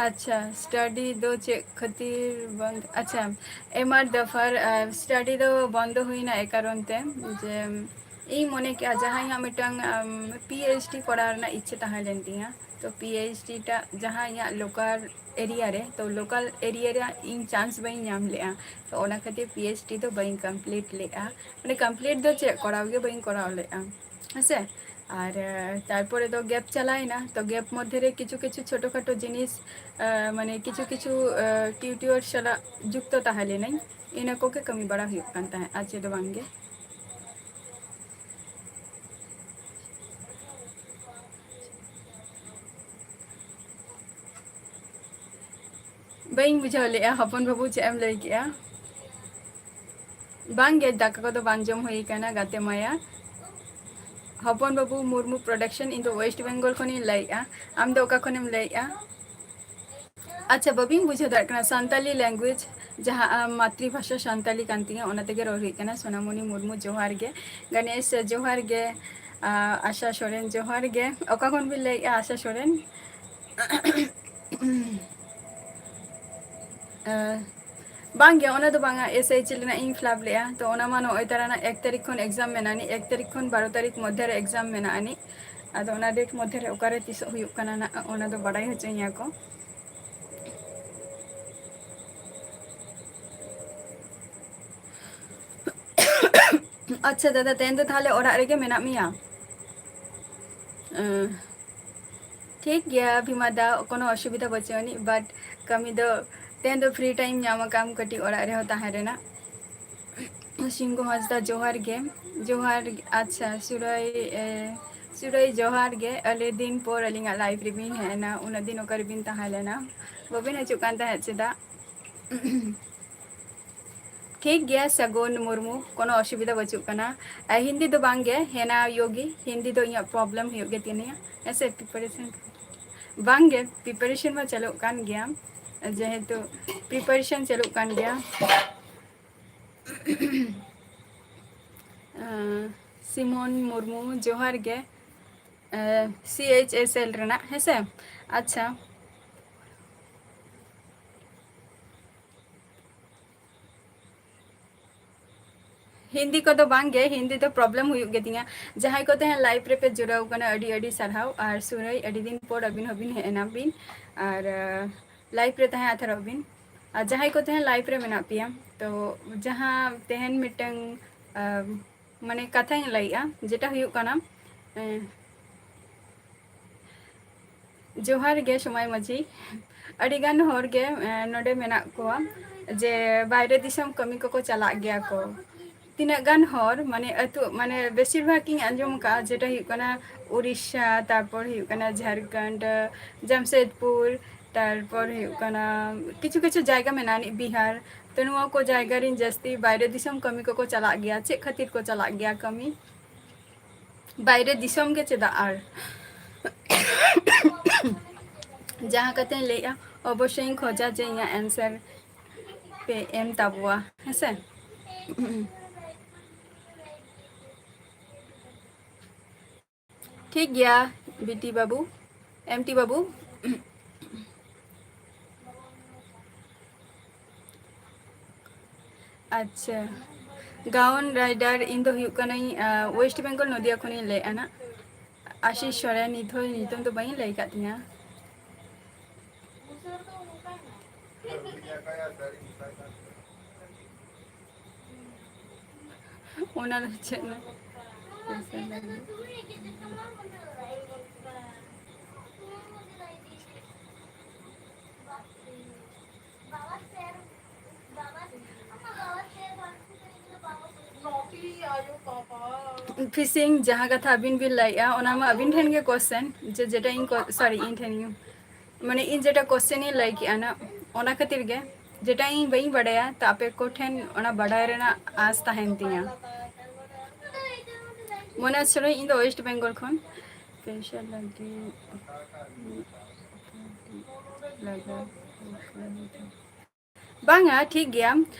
ᱟᱪᱪᱷᱟ, ᱥᱴᱟᱰᱤ ᱫᱚ ᱪᱮᱫ ᱠᱷᱟᱹᱛᱤᱨ ᱵᱚᱱᱫ? ᱟᱪᱪᱷᱟ, ᱮᱢ ᱟᱨ ᱫᱟᱯᱷᱟᱨ, ᱟᱨ, ᱥᱴᱟᱰᱤ ᱫᱚ ᱵᱚᱱᱫᱚ ᱦᱩᱭᱱᱟ ᱮ ᱠᱟᱨᱚᱱ ᱛᱮ ᱡᱮ ᱤᱧ ᱢᱚᱱᱮ ᱠᱮᱜᱼᱟ ᱡᱟᱦᱟᱸ ᱤᱧᱟᱹᱜ ᱢᱤᱫᱴᱟᱝ, ᱟᱢ, ᱯᱤ ᱮᱭᱤᱪ ᱰᱤ ᱠᱚᱨᱟᱣ ᱨᱮᱱᱟᱜ ᱤᱪᱪᱷᱟᱹ ᱛᱟᱦᱮᱸ ᱞᱮᱱ ᱛᱤᱧᱟᱹ, ᱛᱚ ᱯᱤ ᱮᱭᱤᱪ ᱰᱤ ᱴᱟᱜ ᱡᱟᱦᱟᱸ ᱤᱧᱟᱹᱜ ᱞᱳᱠᱟᱞ ᱮᱨᱤᱭᱟ ᱨᱮ, ᱛᱚ ᱞᱳᱠᱟᱞ ᱮᱨᱤᱭᱟ ᱨᱮᱭᱟᱜ ᱤᱧ ᱪᱟᱱᱥ ᱵᱟᱹᱧ ᱧᱟᱢ ᱞᱮᱜᱼᱟ, ᱛᱚ ᱚᱱᱟ ᱠᱷᱟᱹᱛᱤᱨ ᱯᱤ ᱮᱭᱤᱪ ᱰᱤ ᱫᱚ ᱵᱟᱹᱧ ᱠᱚᱢᱯᱞᱤᱴ ᱞᱮᱜᱼᱟ᱾ ᱢᱟᱱᱮ ᱠᱚᱢᱯᱞᱤᱴ ᱫᱚ ᱪᱮᱫ, ᱠᱚᱨᱟᱣ ᱜᱮ ᱵᱟᱹᱧ ᱠᱚᱨᱟᱣ ᱞᱮᱜᱼᱟ, ᱦᱮᱸᱥᱮ᱾ ᱟᱨ, ᱟᱨ ᱛᱟᱨᱯᱚᱨᱮ ᱫᱚ ᱜᱮᱯ ᱪᱟᱞᱟᱣᱮᱱᱟ, ᱛᱚ ᱜᱮᱯ ᱢᱚᱫᱽᱫᱷᱮ ᱨᱮ ᱠᱤᱪᱷᱩ ᱠᱤᱪᱷᱩ ᱪᱷᱳᱴᱳ ᱠᱷᱟᱴᱳ ᱡᱤᱱᱤᱥ, ᱟᱨ ᱢᱟᱱᱮ ᱠᱤᱪᱷᱩ ᱠᱤᱪᱷᱩ, ᱟᱨ ᱴᱤᱭᱩᱴᱚᱨ ᱥᱟᱞᱟᱜ ᱡᱩᱠᱛᱚ ᱛᱟᱦᱮᱸ ᱞᱮᱱᱟᱹᱧ, ᱤᱱᱟᱹ ᱠᱚᱜᱮ ᱠᱟᱹᱢᱤ ᱵᱟᱲᱟ ᱦᱩᱭᱩᱜ ᱠᱟᱱ ᱛᱟᱦᱮᱸᱫ, ᱟᱨ ᱪᱮᱫ ᱦᱚᱸ ᱵᱟᱝ ᱜᱮ᱾ ᱵᱟᱹᱧ ᱵᱩᱡᱷᱟᱹᱣ ᱞᱮᱜᱼᱟ ᱦᱚᱯᱚᱱ ᱵᱟᱹᱵᱩ, ᱪᱮᱫ ᱮᱢ ᱞᱟᱹᱭ ᱠᱮᱜᱼᱟ? ᱵᱟᱝ ᱜᱮ, ᱫᱟᱠᱟ ᱠᱚᱫᱚ ᱵᱟᱝ ᱡᱚᱢ ᱦᱩᱭ ᱠᱟᱱᱟ ᱜᱟᱛᱮ ᱢᱟᱭᱟ᱾ ᱦᱚᱯᱚᱱ ᱵᱟᱹᱵᱩ ᱢᱩᱨᱢᱩ ᱯᱨᱚᱰᱟᱠᱥᱚᱱ, ᱤᱧ ᱫᱚ ᱳᱭᱮᱥᱴ ᱵᱮᱝᱜᱚᱞ ᱠᱷᱚᱱᱤᱧ ᱞᱟᱹᱭᱮᱜᱼᱟ᱾ ᱟᱢ ᱫᱚ ᱚᱠᱟ ᱠᱷᱚᱱᱮᱢ ᱞᱟᱹᱭᱮᱜᱼᱟ? ᱟᱪᱪᱷᱟ, ᱵᱟᱹᱵᱤᱧ ᱵᱩᱡᱷᱟᱹᱣ ᱫᱟᱲᱮᱭᱟᱜ ᱠᱟᱱᱟ, ᱥᱟᱱᱛᱟᱞᱤ ᱞᱮᱝᱜᱩᱭᱮᱡᱽ ᱡᱟᱦᱟᱸ ᱟᱢ ᱢᱟᱛᱨᱤ ᱵᱷᱟᱥᱟ ᱥᱟᱱᱛᱟᱞᱤ ᱠᱟᱱ ᱛᱤᱧᱟᱹ, ᱚᱱᱟ ᱛᱮᱜᱮ ᱨᱚᱲ ᱦᱩᱭᱩᱜ ᱠᱟᱱᱟ᱾ ᱥᱳᱱᱟᱢᱚᱱᱤ ᱢᱩᱨᱢᱩ, ᱡᱚᱦᱟᱨ ᱜᱮ᱾ ᱜᱟᱱᱮᱥ, ᱡᱚᱦᱟᱨ ᱜᱮ᱾ ᱟᱸ, ᱟᱥᱟ ᱥᱚᱨᱮᱱ, ᱡᱚᱦᱟᱨ ᱜᱮ᱾ ᱚᱠᱟ ᱠᱷᱚᱱ ᱵᱤᱱ ᱞᱟᱹᱭᱮᱜᱼᱟ, ᱟᱥᱟ ᱥᱚᱨᱮᱱ? ᱟᱸ, ᱵᱟᱝ ᱜᱮ, ᱚᱱᱟ ᱫᱚ ᱵᱟᱝᱟ, ᱮᱥ ᱮᱭᱤᱪ ᱮᱞ ᱨᱮᱱᱟᱜ ᱤᱧ ᱯᱷᱤᱞᱟᱯ ᱞᱮᱜᱼᱟ᱾ ᱛᱚ ᱚᱱᱟ ᱢᱟ ᱱᱚᱜᱼᱚᱭ ᱛᱟᱨᱟ ᱨᱮᱱᱟᱜ ᱮᱠ ᱛᱟᱹᱨᱤᱠᱷ ᱠᱷᱚᱱ ᱮᱠᱡᱟᱢ ᱢᱮᱱᱟᱜᱼᱟ ᱟᱹᱱᱤᱡ, ᱮᱠ ᱛᱟᱹᱨᱤᱠᱷ ᱠᱷᱚᱱ ᱵᱟᱨᱚ ᱛᱟᱹᱨᱤᱠᱷ ᱢᱚᱫᱽᱫᱷᱮ ᱨᱮ ᱮᱠᱡᱟᱢ ᱢᱮᱱᱟᱜᱼᱟ ᱟᱹᱱᱤᱡ᱾ ᱟᱫᱚ ᱚᱱᱟ ᱰᱮᱴ ᱢᱚᱫᱽᱫᱷᱮ ᱨᱮ ᱚᱠᱟᱨᱮ ᱛᱤᱥᱚᱜ ᱦᱩᱭᱩᱜ ᱠᱟᱱᱟ ᱱᱟᱜ, ᱚᱱᱟ ᱫᱚ ᱵᱟᱰᱟᱭ ᱦᱚᱪᱚᱧᱟ ᱠᱚ᱾ ᱟᱪᱪᱷᱟ ᱫᱟᱫᱟ, ᱛᱮᱦᱮᱧ ᱫᱚ ᱛᱟᱦᱞᱮ ᱚᱲᱟᱜ ᱨᱮᱜᱮ ᱢᱮᱱᱟᱜ ᱢᱮᱭᱟ? ᱮᱸ, ᱴᱷᱤᱠ ᱜᱮᱭᱟ ᱵᱷᱤᱢᱟ ᱫᱟ, ᱠᱳᱱᱳ ᱚᱥᱩᱵᱤᱫᱷᱟ ᱵᱟᱹᱪᱩᱜ ᱟᱹᱱᱤᱡ, but ᱠᱟᱹᱢᱤ ᱫᱚ ᱛᱮᱦᱮᱧ ᱫᱚ free time ᱧᱟᱢ ᱟᱠᱟᱫᱟᱢ ᱠᱟᱹᱴᱤᱡ ᱚᱲᱟᱜ ᱨᱮᱦᱚᱸ ᱛᱟᱦᱮᱸ ᱨᱮᱱᱟᱜ᱾ ᱥᱤᱝᱜᱩ ᱦᱟᱸᱥᱫᱟ ᱡᱚᱦᱟᱨ ᱜᱮ᱾ ᱡᱚᱦᱟᱨ ᱜᱮ᱾ ᱟᱪᱪᱷᱟ, ᱥᱩᱨᱟᱹᱭ, ᱮ, ᱥᱩᱨᱟᱹᱭ ᱡᱚᱦᱟᱨ ᱜᱮ᱾ ᱟᱹᱰᱤ ᱫᱤᱱ ᱯᱚᱨ ᱟᱹᱞᱤᱧᱟᱜ live ᱨᱮᱵᱤᱱ ᱦᱮᱡ ᱮᱱᱟ, ᱩᱱᱟᱹᱜ ᱫᱤᱱ ᱚᱠᱟ ᱨᱮᱵᱤᱱ ᱛᱟᱦᱮᱸ ᱞᱮᱱᱟ? ᱵᱟᱹᱵᱤᱱ ᱦᱤᱡᱩᱜ ᱠᱟᱱ ᱛᱟᱦᱮᱸᱫ ᱪᱮᱫᱟᱜ? ᱴᱷᱤᱠ ᱜᱮᱭᱟ ᱥᱟᱹᱜᱩᱱ ᱢᱩᱨᱢᱩ, ᱠᱳᱱᱳ ᱚᱥᱩᱵᱤᱫᱷᱟ ᱵᱟᱹᱪᱩᱜ ᱠᱟᱱᱟ᱾ ᱟᱨ ᱦᱤᱱᱫᱤ ᱫᱚ ᱵᱟᱝ ᱜᱮ, ᱦᱮᱱᱟ ᱭᱳᱜᱤ, ᱦᱤᱱᱫᱤ ᱫᱚ ᱤᱧᱟᱹᱜ problem ᱦᱩᱭᱩᱜ ᱜᱮ ᱛᱤᱧᱟᱹ, ᱦᱮᱸ ᱥᱮ, preparation ᱵᱟᱝ ᱜᱮ, preparation ᱢᱟ ᱪᱟᱹᱞᱩᱜ ᱠᱟᱱ ᱜᱮᱭᱟ, ᱡᱮᱦᱮᱛᱩ preparation ᱪᱟᱹᱞᱩᱜ ᱠᱟᱱ ᱜᱮᱭᱟ᱾ ᱟᱸ, ᱥᱤᱢᱚᱱ ᱢᱩᱨᱢᱩ, ᱡᱚᱦᱟᱨ ᱜᱮ᱾ ᱟᱸ, C H S L ᱨᱮᱱᱟᱜ, ᱦᱮᱸ ᱥᱮ? ᱟᱪᱪᱷᱟ᱾ ᱦᱤᱱᱫᱤ ᱠᱚᱫᱚ ᱵᱟᱝ ᱜᱮ, ᱦᱤᱱᱫᱤ ᱫᱚ problem ᱦᱩᱭᱩᱜ ᱜᱮᱛᱤᱧᱟ᱾ ᱡᱟᱦᱟᱸᱭ ᱠᱚ ᱛᱟᱦᱮᱸ live ᱨᱮᱯᱮ ᱡᱩᱲᱟᱹᱣ ᱠᱟᱱᱟ, ᱟᱹᱰᱤ ᱟᱹᱰᱤ ᱥᱟᱨᱦᱟᱣ᱾ ᱟᱨ ᱥᱩᱨᱟᱹᱭ, ᱟᱹᱰᱤ ᱫᱤᱱ ᱯᱚᱨ ᱟᱹᱵᱤᱱ ᱦᱚᱸᱵᱤᱱ ᱦᱮᱡ ᱮᱱᱟ ᱵᱤᱱ, ᱟᱨ, ᱟᱸ, live ᱨᱮ ᱛᱟᱦᱮᱸ ᱦᱟᱛᱟᱲᱚᱜ ᱵᱤᱱ᱾ ᱟᱨ ᱡᱟᱦᱟᱸᱭ ᱠᱚ ᱛᱟᱦᱮᱸ live ᱨᱮ ᱢᱮᱱᱟᱜ ᱯᱮᱭᱟ, ᱛᱚ ᱡᱟᱦᱟᱸ ᱛᱮᱦᱮᱧ ᱢᱤᱫᱴᱟᱝ, ᱟᱸ, ᱢᱟᱱᱮ ᱠᱟᱛᱷᱟᱧ ᱞᱟᱹᱭᱮᱜᱼᱟ, ᱡᱮᱴᱟ ᱦᱩᱭᱩᱜ ᱠᱟᱱᱟ, ᱮᱸ, ᱡᱚᱦᱟᱨ ᱜᱮ ᱥᱚᱢᱟᱭ ᱢᱟᱹᱡᱷᱤ᱾ ᱟᱹᱰᱤ ᱜᱟᱱ ᱦᱚᱲ ᱜᱮ, ᱮᱸ, ᱱᱚᱰᱮ ᱢᱮᱱᱟᱜ ᱠᱚᱣᱟ ᱡᱮ ᱵᱟᱭᱨᱮ ᱫᱤᱥᱚᱢ ᱠᱟᱹᱢᱤ ᱠᱚᱠᱚ ᱪᱟᱞᱟᱜ ᱜᱮᱭᱟ ᱠᱚ᱾ ᱛᱤᱱᱟᱹᱜ ᱜᱟᱱ ᱦᱚᱲ, ᱢᱟᱱᱮ ᱟᱹᱛᱩ, ᱢᱟᱱᱮ ᱵᱮᱥᱤᱨ ᱵᱷᱟᱜᱽ ᱤᱧ ᱟᱸᱡᱚᱢ ᱟᱠᱟᱫᱼᱟ, ᱡᱮᱴᱟ ᱦᱩᱭᱩᱜ ᱠᱟᱱᱟ ᱩᱲᱤᱥᱥᱟ, ᱛᱟᱨᱯᱚᱨ ᱦᱩᱭᱩᱜ ᱠᱟᱱᱟ ᱡᱷᱟᱲᱠᱷᱚᱸᱰ, ᱡᱟᱢᱥᱮᱫᱽᱯᱩᱨ, ᱛᱟᱨᱯᱚᱨ ᱦᱩᱭᱩᱜ ᱠᱟᱱᱟ ᱠᱤᱪᱷᱩ ᱠᱤᱪᱷᱩ ᱡᱟᱭᱜᱟ ᱢᱮᱱᱟᱜᱼᱟ ᱟᱹᱱᱤᱡ ᱵᱤᱦᱟᱨ᱾ ᱛᱚ ᱱᱚᱣᱟ ᱠᱚ ᱡᱟᱭᱜᱟ ᱨᱮᱱ ᱡᱟᱹᱥᱛᱤ ᱵᱟᱭᱨᱮ ᱫᱤᱥᱚᱢ ᱠᱟᱹᱢᱤ ᱠᱚᱠᱚ ᱪᱟᱞᱟᱜ ᱜᱮᱭᱟ᱾ ᱪᱮᱫ ᱠᱷᱟᱹᱛᱤᱨ ᱠᱚ ᱪᱟᱞᱟᱜ ᱜᱮᱭᱟ ᱠᱟᱹᱢᱤ? ᱵᱟᱭᱨᱮ ᱫᱤᱥᱚᱢ ᱜᱮ ᱪᱮᱫᱟᱜ ᱟᱨ? ᱡᱟᱦᱟᱸ ᱠᱟᱛᱷᱟᱧ ᱞᱟᱹᱭᱮᱜᱼᱟ, ᱚᱵᱚᱥᱥᱳᱭᱤᱧ ᱠᱷᱚᱡᱟ ᱡᱮ ᱤᱧᱟᱹᱜ answer ᱯᱮ ᱮᱢ ᱛᱟᱵᱚᱣᱟ, ᱦᱮᱸᱥᱮ? ᱴᱷᱤᱠ ᱜᱮᱭᱟ, ᱵᱤᱴᱤ ᱵᱟᱹᱵᱩ, ᱮᱢ ᱴᱤ ᱵᱟᱹᱵᱩ᱾ ᱟᱪᱪᱷᱟ, ᱜᱟᱣᱚᱱ ᱨᱟᱭᱰᱟᱨ, ᱤᱧ ᱫᱚ ᱦᱩᱭᱩᱜ ᱠᱟᱹᱱᱟᱹᱧ, ᱟᱸ, West Bengal, ᱱᱚᱫᱤᱭᱟ ᱠᱷᱚᱱᱤᱧ ᱞᱟᱹᱭᱮᱫᱼᱟ ᱱᱟᱜ᱾ ᱟᱥᱤᱥ ᱥᱚᱨᱮᱱ, ᱱᱤᱛ ᱦᱚᱸ ᱧᱩᱛᱩᱢ ᱫᱚ ᱵᱟᱹᱧ ᱞᱟᱹᱭ ᱟᱠᱟᱫ ᱛᱤᱧᱟᱹ᱾ ᱚᱱᱟ ᱫᱚ ᱪᱮᱫ ᱱᱟ? ᱯᱷᱤᱥᱤᱝ ᱡᱟᱦᱟᱸ ᱠᱟᱛᱷᱟ ᱟᱹᱵᱤᱱ ᱵᱤᱱ ᱞᱟᱹᱭᱮᱜᱼᱟ, ᱚᱱᱟ ᱢᱟ ᱟᱹᱵᱤᱱ ᱴᱷᱮᱱ ᱜᱮ ᱠᱚᱥᱪᱮᱱ, ᱡᱮ ᱡᱮᱴᱟ ᱤᱧ ᱠᱚ- ᱥᱚᱨᱤ, ᱤᱧ ᱴᱷᱮᱱ ᱜᱮ, ᱢᱟᱱᱮ ᱤᱧ ᱡᱮᱴᱟ ᱠᱚᱥᱪᱮᱱ ᱤᱧ ᱞᱟᱹᱭ ᱠᱮᱜᱼᱟ ᱱᱟᱜ, ᱚᱱᱟ ᱠᱷᱟᱹᱛᱤᱨ ᱜᱮ, ᱡᱮᱴᱟ ᱤᱧ ᱵᱟᱹᱧ ᱵᱟᱰᱟᱭᱟ, ᱛᱚ ᱟᱯᱮ ᱠᱚᱴᱷᱮᱱ ᱚᱱᱟ ᱵᱟᱰᱟᱭ ᱨᱮᱱᱟᱜ ᱟᱥ ᱛᱟᱦᱮᱱ ᱛᱤᱧᱟᱹ᱾ ᱢᱚᱱᱮ ᱦᱚᱪᱪᱷᱮ ᱤᱧ ᱫᱚ ᱳᱭᱮᱥᱴ ᱵᱮᱝᱜᱚᱞ ᱠᱷᱚᱱ᱾ ᱯᱚᱭᱥᱟ ᱞᱟᱹᱜᱤᱫ ᱞᱟᱜᱟᱣ ᱵᱟᱝᱟ, ᱴᱷᱤᱠ ᱜᱮᱭᱟ᱾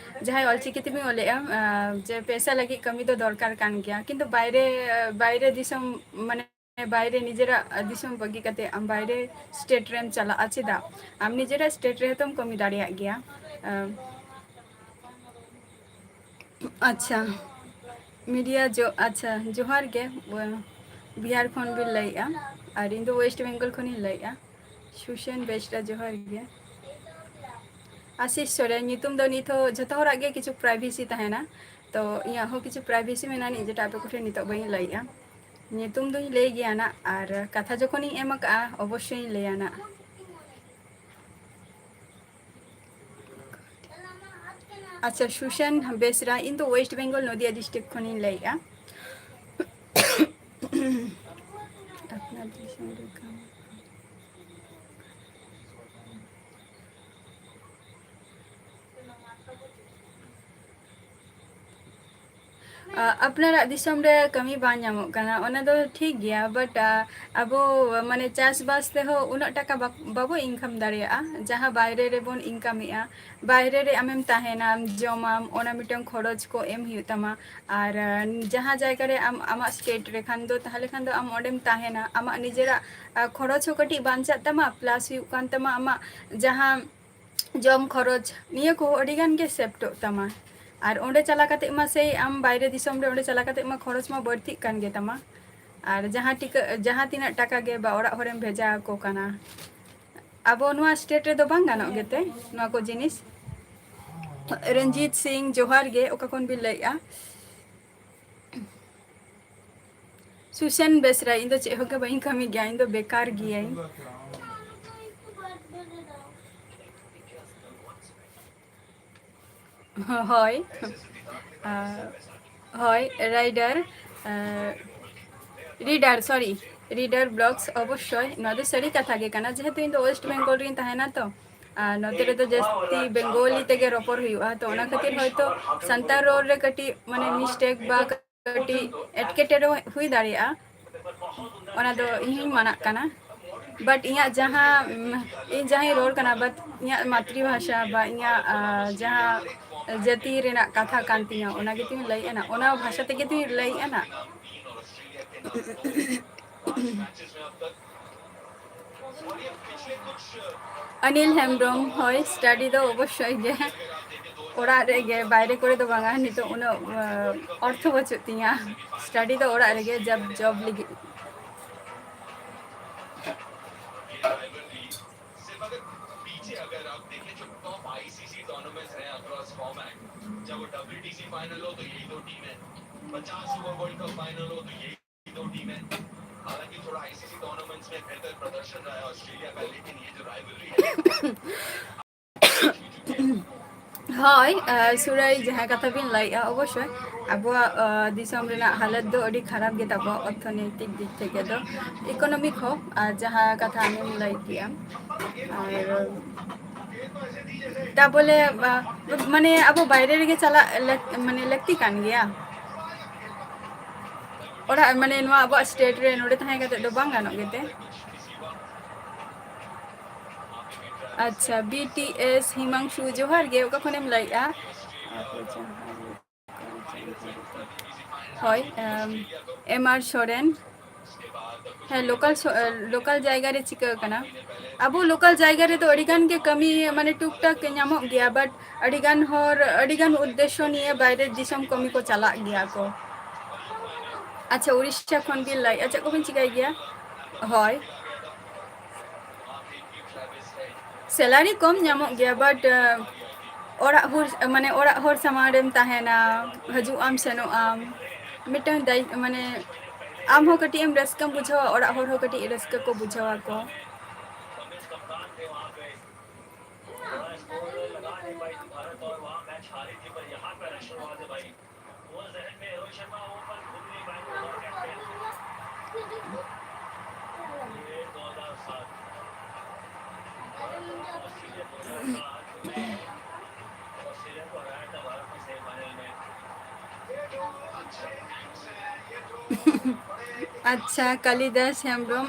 ᱡᱟᱦᱟᱸᱭ ᱚᱞᱪᱤᱠᱤ ᱛᱮᱵᱤᱱ ᱚᱞᱮᱜᱼᱟ, ᱟᱸ, ᱡᱮ ᱯᱚᱭᱥᱟ ᱞᱟᱹᱜᱤᱫ ᱠᱟᱹᱢᱤ ᱫᱚ ᱫᱚᱨᱠᱟᱨ ᱠᱟᱱ ᱜᱮᱭᱟ, ᱠᱤᱱᱛᱩ ᱵᱟᱭᱨᱮ, ᱵᱟᱭᱨᱮ ᱫᱤᱥᱚᱢ, ᱢᱟᱱᱮ ᱵᱟᱭᱨᱮ ᱱᱤᱡᱮᱨᱟᱜ ᱫᱤᱥᱚᱢ ᱵᱟᱹᱜᱤ ᱠᱟᱛᱮ ᱟᱢ ᱵᱟᱭᱨᱮ state ᱨᱮᱢ ᱪᱟᱞᱟᱜᱼᱟ, ᱪᱮᱫᱟᱜ? ᱟᱢ ᱱᱤᱡᱮᱨᱟᱜ state ᱨᱮᱦᱚᱸ ᱛᱚᱢ ᱠᱟᱹᱢᱤ ᱫᱟᱲᱮᱭᱟᱜ ᱜᱮᱭᱟ᱾ ᱟᱸ, ᱟᱪᱪᱷᱟ, ᱢᱤᱰᱤᱭᱟ ᱡᱚ-, ᱟᱪᱪᱷᱟ, ᱡᱚᱦᱟᱨ ᱜᱮ᱾ ᱵᱤᱦᱟᱨ ᱠᱷᱚᱱ ᱵᱤᱱ ᱞᱟᱹᱭᱮᱜᱼᱟ, ᱟᱨ ᱤᱧ ᱫᱚ ᱳᱭᱮᱥᱴ ᱵᱮᱝᱜᱚᱞ ᱠᱷᱚᱱᱤᱧ ᱞᱟᱹᱭᱮᱜᱼᱟ᱾ ᱥᱩᱥᱮᱱ ᱵᱮᱥᱨᱟ, ᱡᱚᱦᱟᱨ ᱜᱮ᱾ ᱟᱥᱤᱥ ᱥᱚᱨᱮᱱ, ᱧᱩᱛᱩᱢ ᱫᱚ ᱱᱤᱛ ᱦᱚᱸ ᱡᱷᱚᱛᱚ ᱦᱚᱲᱟᱜ ᱜᱮ ᱠᱤᱪᱷᱩ privacy ᱛᱟᱦᱮᱱᱟ, ᱛᱚ ᱤᱧᱟᱹᱜ ᱦᱚᱸ ᱠᱤᱪᱷᱩ privacy ᱢᱮᱱᱟᱜᱼᱟ, ᱱᱤᱡᱮᱴᱟᱜ ᱟᱯᱮ ᱠᱚᱴᱷᱮᱱ ᱱᱤᱛᱚᱜ ᱵᱟᱹᱧ ᱞᱟᱹᱭᱮᱜᱼᱟ᱾ ᱧᱩᱛᱩᱢ ᱫᱚᱧ ᱞᱟᱹᱭ ᱜᱮᱭᱟ ᱱᱟᱜ, ᱟᱨ ᱠᱟᱛᱷᱟ ᱡᱚᱠᱷᱚᱱᱤᱧ ᱮᱢ ᱟᱠᱟᱜᱼᱟ, ᱚᱵᱚᱥᱥᱳᱭᱤᱧ ᱞᱟᱹᱭᱟ ᱱᱟᱜ᱾ ᱟᱪᱪᱷᱟ, ᱥᱩᱥᱟᱱ ᱵᱮᱥᱨᱟ, ᱤᱧ ᱫᱚ ᱳᱭᱮᱥᱴ ᱵᱮᱝᱜᱚᱞ ᱱᱚᱫᱤᱭᱟ district ᱠᱷᱚᱱᱤᱧ ᱞᱟᱹᱭᱮᱜᱼᱟ᱾ ᱟᱯᱱᱟᱨ ᱫᱤᱥᱚᱢ ᱨᱮ ᱠᱟᱹᱢᱤ᱾ ᱟ, ᱟᱯᱱᱟᱨᱟᱜ ᱫᱤᱥᱚᱢ ᱨᱮ ᱠᱟᱹᱢᱤ ᱵᱟᱝ ᱧᱟᱢᱚᱜ ᱠᱟᱱᱟ, ᱚᱱᱟ ᱫᱚ ᱴᱷᱤᱠ ᱜᱮᱭᱟ, but, ᱟ, ᱟᱵᱚ ᱢᱟᱱᱮ ᱪᱟᱥᱵᱟᱥ ᱛᱮᱦᱚᱸ ᱩᱱᱟᱹᱜ ᱴᱟᱠᱟ ᱵᱟᱠ-, ᱵᱟᱵᱚ income ᱫᱟᱲᱮᱭᱟᱜᱼᱟ, ᱡᱟᱦᱟᱸ ᱵᱟᱭᱨᱮ ᱨᱮᱵᱚᱱ ᱤᱱᱠᱟᱢᱮᱜᱼᱟ᱾ ᱵᱟᱭᱨᱮ ᱨᱮ ᱟᱢᱮᱢ ᱛᱟᱦᱮᱱᱟᱢ, ᱡᱚᱢᱟᱢ, ᱚᱱᱟ ᱢᱤᱫᱴᱟᱝ ᱠᱷᱚᱨᱚᱪ ᱠᱚ ᱮᱢ ᱦᱩᱭᱩᱜ ᱛᱟᱢᱟ᱾ ᱟᱨ, ᱟ, ᱡᱟᱦᱟᱸ ᱡᱟᱭᱜᱟ ᱨᱮ ᱟᱢ, ᱟᱢᱟᱜ state ᱨᱮ ᱠᱷᱟᱱ ᱫᱚ, ᱛᱟᱦᱚᱞᱮ ᱠᱷᱟᱱ ᱫᱚ ᱟᱢ ᱚᱸᱰᱮᱢ ᱛᱟᱦᱮᱱᱟ, ᱟᱢᱟᱜ ᱱᱤᱡᱮᱨᱟᱜ, ᱟ, ᱠᱷᱚᱨᱚᱪ ᱦᱚᱸ ᱠᱟᱹᱴᱤᱡ ᱵᱟᱧᱪᱟᱜ ᱛᱟᱢᱟ, plus ᱦᱩᱭᱩᱜ ᱠᱟᱱ ᱛᱟᱢᱟ ᱟᱢᱟᱜ ᱡᱟᱦᱟᱸ ᱡᱚᱢ ᱠᱷᱚᱨᱚᱪ, ᱱᱤᱭᱟᱹ ᱠᱚ ᱟᱹᱰᱤ ᱜᱟᱱ ᱜᱮ ᱥᱮᱯᱴᱚᱜ ᱛᱟᱢᱟ᱾ ᱟᱨ ᱚᱸᱰᱮ ᱪᱟᱞᱟᱣ ᱠᱟᱛᱮ ᱢᱟ ᱥᱮᱭ ᱟᱢ ᱵᱟᱭᱨᱮ ᱫᱤᱥᱚᱢ ᱨᱮ ᱚᱸᱰᱮ ᱪᱟᱞᱟᱣ ᱠᱟᱛᱮ ᱢᱟ ᱠᱷᱚᱨᱚᱪ ᱢᱟ ᱵᱟᱹᱲᱛᱤᱜ ᱠᱟᱱ ᱜᱮ ᱛᱟᱢᱟ᱾ ᱟᱨ ᱡᱟᱦᱟᱸ ᱴᱤᱠᱟᱹ, ᱡᱟᱦᱟᱸ ᱛᱤᱱᱟᱹᱜ ᱴᱟᱠᱟ ᱜᱮ ᱵᱟ ᱚᱲᱟᱜ ᱦᱚᱲᱮᱢ ᱵᱷᱮᱡᱟ ᱟᱠᱚ ᱠᱟᱱᱟ, ᱟᱵᱚ ᱱᱚᱣᱟ state ᱨᱮᱫᱚ ᱵᱟᱝ ᱜᱟᱱᱚᱜ ᱜᱮᱛᱮ ᱱᱚᱣᱟ ᱠᱚ ᱡᱤᱱᱤᱥ᱾ ᱨᱚᱧᱡᱤᱛ ᱥᱤᱝ, ᱡᱚᱦᱟᱨ ᱜᱮ, ᱚᱠᱟ ᱠᱷᱚᱱ ᱵᱤᱱ ᱞᱟᱹᱭᱮᱜᱼᱟ? ᱥᱩᱥᱮᱱ ᱵᱮᱥᱨᱟ, ᱤᱧ ᱫᱚ ᱪᱮᱫ ᱦᱚᱸ ᱜᱮ ᱵᱟᱹᱧ ᱠᱟᱹᱢᱤ ᱜᱮᱭᱟ, ᱤᱧ ᱫᱚ ᱵᱮᱠᱟᱨ ᱜᱤᱭᱟᱹᱧ᱾ ᱦᱳᱭ, ᱟᱨ ᱦᱳᱭ, ᱨᱟᱭᱰᱟᱨ, ᱨᱤᱰᱟᱨ ᱥᱚᱨᱤ ᱨᱤᱰᱟᱨ ᱵᱞᱚᱜᱥ ᱚᱵᱚᱥᱥᱳᱭ ᱱᱚᱣᱟ ᱫᱚ ᱥᱟᱹᱨᱤ ᱠᱟᱛᱷᱟ ᱜᱮ ᱠᱟᱱᱟ, ᱡᱮᱦᱮᱛᱩ ᱤᱧ ᱫᱚ ᱳᱭᱮᱥᱴ ᱵᱮᱝᱜᱚᱞ ᱨᱤᱧ ᱛᱟᱦᱮᱱᱟ ᱛᱚ᱾ ᱟᱨ ᱱᱚᱛᱮ ᱨᱮᱫᱚ ᱡᱟᱹᱥᱛᱤ ᱵᱮᱝᱜᱚᱞᱤ ᱛᱮᱜᱮ ᱨᱚᱯᱚᱲ ᱦᱩᱭᱩᱜᱼᱟ, ᱛᱚ ᱚᱱᱟ ᱠᱷᱟᱹᱛᱤᱨ ᱦᱚᱭᱛᱳ ᱥᱟᱱᱛᱟᱲ ᱨᱚᱲ ᱨᱮ ᱠᱟᱹᱴᱤᱡ ᱢᱟᱱᱮ ᱢᱤᱥᱴᱮᱠ ᱵᱟ ᱠᱟᱹᱴᱤᱡ ᱮᱴᱠᱮᱴᱚᱬᱮ ᱦᱩᱭ ᱫᱟᱲᱮᱭᱟᱜᱼᱟ, ᱚᱱᱟ ᱫᱚ ᱤᱧ ᱦᱚᱸᱧ ᱢᱟᱱᱟᱜ ᱠᱟᱱᱟ᱾ ᱵᱟᱴ ᱤᱧᱟᱹᱜ ᱡᱟᱦᱟᱸ ᱤᱧ ᱡᱟᱦᱟᱸᱧ ᱨᱚᱲ ᱠᱟᱱᱟ, ᱵᱟᱴ ᱤᱧᱟᱹᱜ ᱢᱟᱛᱨᱤ ᱵᱷᱟᱥᱟ ᱵᱟ ᱤᱧᱟᱹᱜ ᱡᱟᱦᱟᱸ ᱡᱟᱹᱛᱤ ᱨᱮᱱᱟᱜ ᱠᱟᱛᱷᱟ ᱠᱟᱱ ᱛᱤᱧᱟᱹ, ᱚᱱᱟ ᱜᱮᱛᱤᱧ ᱞᱟᱹᱭᱮᱫᱼᱟ, ᱚᱱᱟ ᱵᱷᱟᱥᱟ ᱛᱮᱜᱮ ᱛᱤᱧ ᱞᱟᱹᱭᱮᱫᱼᱟ᱾ ᱚᱱᱤᱞ ᱦᱮᱢᱵᱨᱚᱢ, ᱦᱳᱭ, ᱥᱴᱟᱰᱤ ᱫᱚ ᱚᱵᱚᱥᱥᱳᱭ ᱜᱮ ᱚᱲᱟᱜ ᱨᱮᱜᱮ, ᱵᱟᱭᱨᱮ ᱠᱚᱨᱮ ᱫᱚ ᱵᱟᱝᱟ᱾ ᱱᱤᱛᱚᱜ ᱩᱱᱟᱹᱜ ᱚᱨᱛᱷᱚ ᱵᱟᱹᱪᱩᱜ ᱛᱤᱧᱟᱹ, ᱥᱴᱟᱰᱤ ᱫᱚ ᱚᱲᱟᱜ ᱨᱮᱜᱮ ᱡᱚᱵ ᱡᱚᱵ ᱞᱟᱹᱜᱤᱫ᱾ ᱦᱳᱭ, ᱥᱩᱨᱟᱹᱭ, ᱡᱟᱦᱟᱸ ᱠᱟᱛᱷᱟ ᱵᱤᱱ ᱞᱟᱹᱭᱮᱜᱼᱟ, ᱚᱵᱚᱥᱥᱳᱭ ᱟᱵᱚᱣᱟᱜ ᱫᱤᱥᱚᱢ ᱨᱮᱱᱟᱜ ᱦᱟᱞᱚᱛ ᱫᱚ ᱟᱹᱰᱤ ᱠᱷᱟᱨᱟᱯ ᱜᱮ ᱛᱟᱵᱚᱣᱟ, ᱚᱨᱛᱷᱚᱱᱳᱭᱛᱤᱠ ᱫᱤᱠ ᱛᱷᱮᱠᱮ ᱫᱚ, ᱤᱠᱳᱱᱚᱢᱤᱠ ᱦᱚᱸ᱾ ᱟᱨ ᱡᱟᱦᱟᱸ ᱠᱟᱛᱷᱟ ᱟᱢᱮᱢ ᱞᱟᱹᱭ ᱠᱮᱜᱼᱟ, ᱟᱨ ᱛᱟᱵᱚᱞᱮ ᱢᱟᱱᱮ ᱟᱵᱚ ᱵᱟᱭᱨᱮ ᱨᱮᱜᱮ ᱪᱟᱞᱟᱜ ᱢᱟᱱᱮ ᱞᱟᱹᱠᱛᱤ ᱠᱟᱱ ᱜᱮᱭᱟ᱾ ᱚᱲᱟᱜ ᱢᱟᱱᱮ ᱱᱚᱣᱟ ᱟᱵᱚᱣᱟᱜ ᱥᱴᱮᱴ ᱨᱮ ᱱᱚᱰᱮ ᱛᱟᱦᱮᱸ ᱠᱟᱛᱮ ᱫᱚ ᱵᱟᱝ ᱜᱟᱱᱚᱜ ᱜᱮᱛᱮ᱾ ᱟᱪᱪᱷᱟ, ᱵᱤ ᱴᱤ ᱮᱥ ᱦᱤᱢᱟᱝᱥᱩ, ᱡᱚᱦᱟᱨ ᱜᱮ, ᱚᱠᱟ ᱠᱷᱚᱱᱮᱢ ᱞᱟᱹᱭᱮᱜᱼᱟ? ᱦᱳᱭ, ᱮᱢ ᱟᱨ ᱥᱚᱨᱮᱱ᱾ ᱦᱮᱸ, ᱞᱳᱠᱟᱞ ᱞᱳᱠᱟᱞ ᱡᱟᱭᱜᱟ ᱨᱮ ᱪᱤᱠᱟᱹ ᱠᱟᱱᱟ? ᱟᱵᱚ ᱞᱳᱠᱟᱞ ᱡᱟᱭᱜᱟ ᱨᱮᱫᱚ ᱟᱹᱰᱤ ᱜᱟᱱ ᱜᱮ ᱠᱟᱹᱢᱤ ᱢᱟᱱᱮ ᱴᱩᱠ ᱴᱟᱠ ᱧᱟᱢᱚᱜ ᱜᱮᱭᱟ, ᱵᱟᱴ ᱟᱹᱰᱤ ᱜᱟᱱ ᱦᱚᱲ ᱟᱹᱰᱤ ᱜᱟᱱ ᱩᱫᱽᱫᱮᱥᱥᱚ ᱱᱤᱭᱮ ᱵᱟᱭᱨᱮ ᱫᱤᱥᱚᱢ ᱠᱟᱹᱢᱤ ᱠᱚ ᱪᱟᱞᱟᱜ ᱜᱮᱭᱟ ᱠᱚ᱾ ᱟᱪᱪᱷᱟ, ᱩᱲᱤᱥᱥᱟ ᱠᱷᱚᱱ ᱵᱤᱱ ᱞᱟᱹᱭᱮᱫᱼᱟ, ᱪᱮᱫ ᱠᱚᱵᱤᱱ ᱪᱤᱠᱟᱹᱭ ᱜᱮᱭᱟ? ᱦᱳᱭ, ᱥᱮᱞᱟᱨᱤ ᱠᱚᱢ ᱧᱟᱢᱚᱜ ᱜᱮᱭᱟ, ᱵᱟᱴ ᱚᱲᱟᱜ ᱦᱚᱲ ᱢᱟᱱᱮ ᱚᱲᱟᱜ ᱦᱚᱲ ᱥᱟᱢᱟᱝ ᱨᱮᱢ ᱛᱟᱦᱮᱱᱟ, ᱦᱤᱡᱩᱜ ᱟᱢ ᱥᱮᱱᱚᱜ ᱟᱢ, ᱢᱤᱫᱴᱟᱝ ᱫᱟᱭᱤ ᱢᱟᱱᱮ ᱟᱢ ᱦᱚᱸ ᱠᱟᱹᱴᱤᱡ ᱮᱢ ᱨᱟᱹᱥᱠᱟᱹᱢ ᱵᱩᱡᱷᱟᱹᱣᱟ, ᱚᱲᱟᱜ ᱦᱚᱲ ᱦᱚᱸ ᱠᱟᱹᱴᱤᱡ ᱨᱟᱹᱥᱠᱟᱹ ᱠᱚ ᱵᱩᱡᱷᱟᱹᱣᱟ ᱠᱚ᱾ ᱟᱪᱪᱷᱟ, ᱠᱟᱞᱤᱫᱟᱥ ᱦᱮᱢᱵᱨᱚᱢ᱾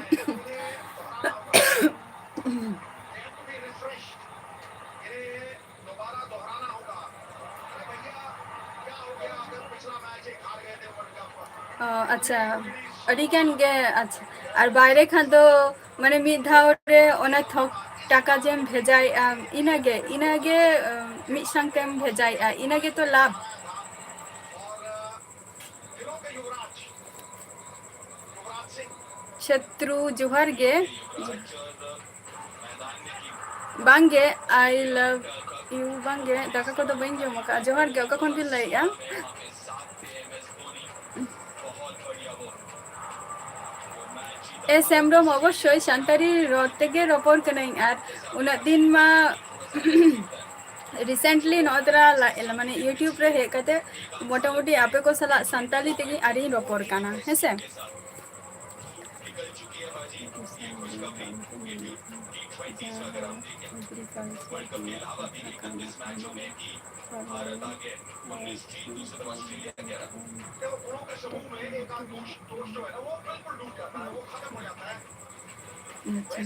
ᱚ, ᱟᱪᱪᱷᱟ, ᱟᱹᱰᱤ ᱜᱟᱱ ᱜᱮ᱾ ᱟᱪᱪᱷᱟ, ᱟᱨ ᱵᱟᱭᱨᱮ ᱠᱷᱟᱱ ᱫᱚ ᱢᱟᱱᱮ ᱢᱤᱫ ᱫᱷᱟᱣ ᱨᱮ ᱚᱱᱟ ᱛᱷᱚᱠ ᱴᱟᱠᱟ ᱡᱮᱢ ᱵᱷᱮᱡᱟᱭᱮᱜᱼᱟ, ᱤᱱᱟᱹᱜᱮ, ᱤᱱᱟᱹᱜᱮ, ᱟᱸ, ᱢᱤᱫ ᱥᱟᱝ ᱛᱮᱢ ᱵᱷᱮᱡᱟᱭᱮᱜᱼᱟ, ᱤᱱᱟᱹ ᱜᱮᱛᱚ ᱞᱟᱵᱷ᱾ ᱥᱚᱛᱨᱩ, ᱡᱚᱦᱟᱨ ᱜᱮ᱾ ᱵᱟᱝᱜᱮ, I love you, ᱵᱟᱝᱜᱮ, ᱫᱟᱠᱟ ᱠᱚᱫᱚ ᱵᱟᱹᱧ ᱡᱚᱢ ᱟᱠᱟᱫᱼᱟ᱾ ᱡᱚᱦᱟᱨ ᱜᱮ, ᱚᱠᱟ ᱠᱷᱚᱱ ᱵᱤᱱ ᱞᱟᱹᱭᱮᱫᱼᱟ? ᱮᱥ ᱦᱮᱢᱵᱨᱚᱢ, ᱚᱵᱚᱥᱥᱳᱭ ᱥᱟᱱᱛᱟᱲᱤ ᱨᱚᱲ ᱛᱮᱜᱮ ᱨᱚᱯᱚᱲ ᱠᱟᱹᱱᱟᱹᱧ, ᱟᱨ ᱩᱱᱟᱹᱜ ᱫᱤᱱ ᱢᱟ recently ᱱᱚᱜᱼᱚᱭ ᱛᱚᱨᱟ ᱞᱟ-, ᱢᱟᱱᱮ YouTube ᱨᱮ ᱦᱮᱡ ᱠᱟᱛᱮ ᱢᱚᱴᱟᱢᱩᱴᱤ ᱟᱯᱮ ᱠᱚ ᱥᱟᱞᱟᱜ ᱥᱟᱱᱛᱟᱲᱤ ᱛᱮᱜᱮ ᱟᱹᱨᱤᱧ ᱨᱚᱯᱚᱲ ᱠᱟᱱᱟ, ᱦᱮᱸᱥᱮ? ᱟᱪᱪᱷᱟ᱾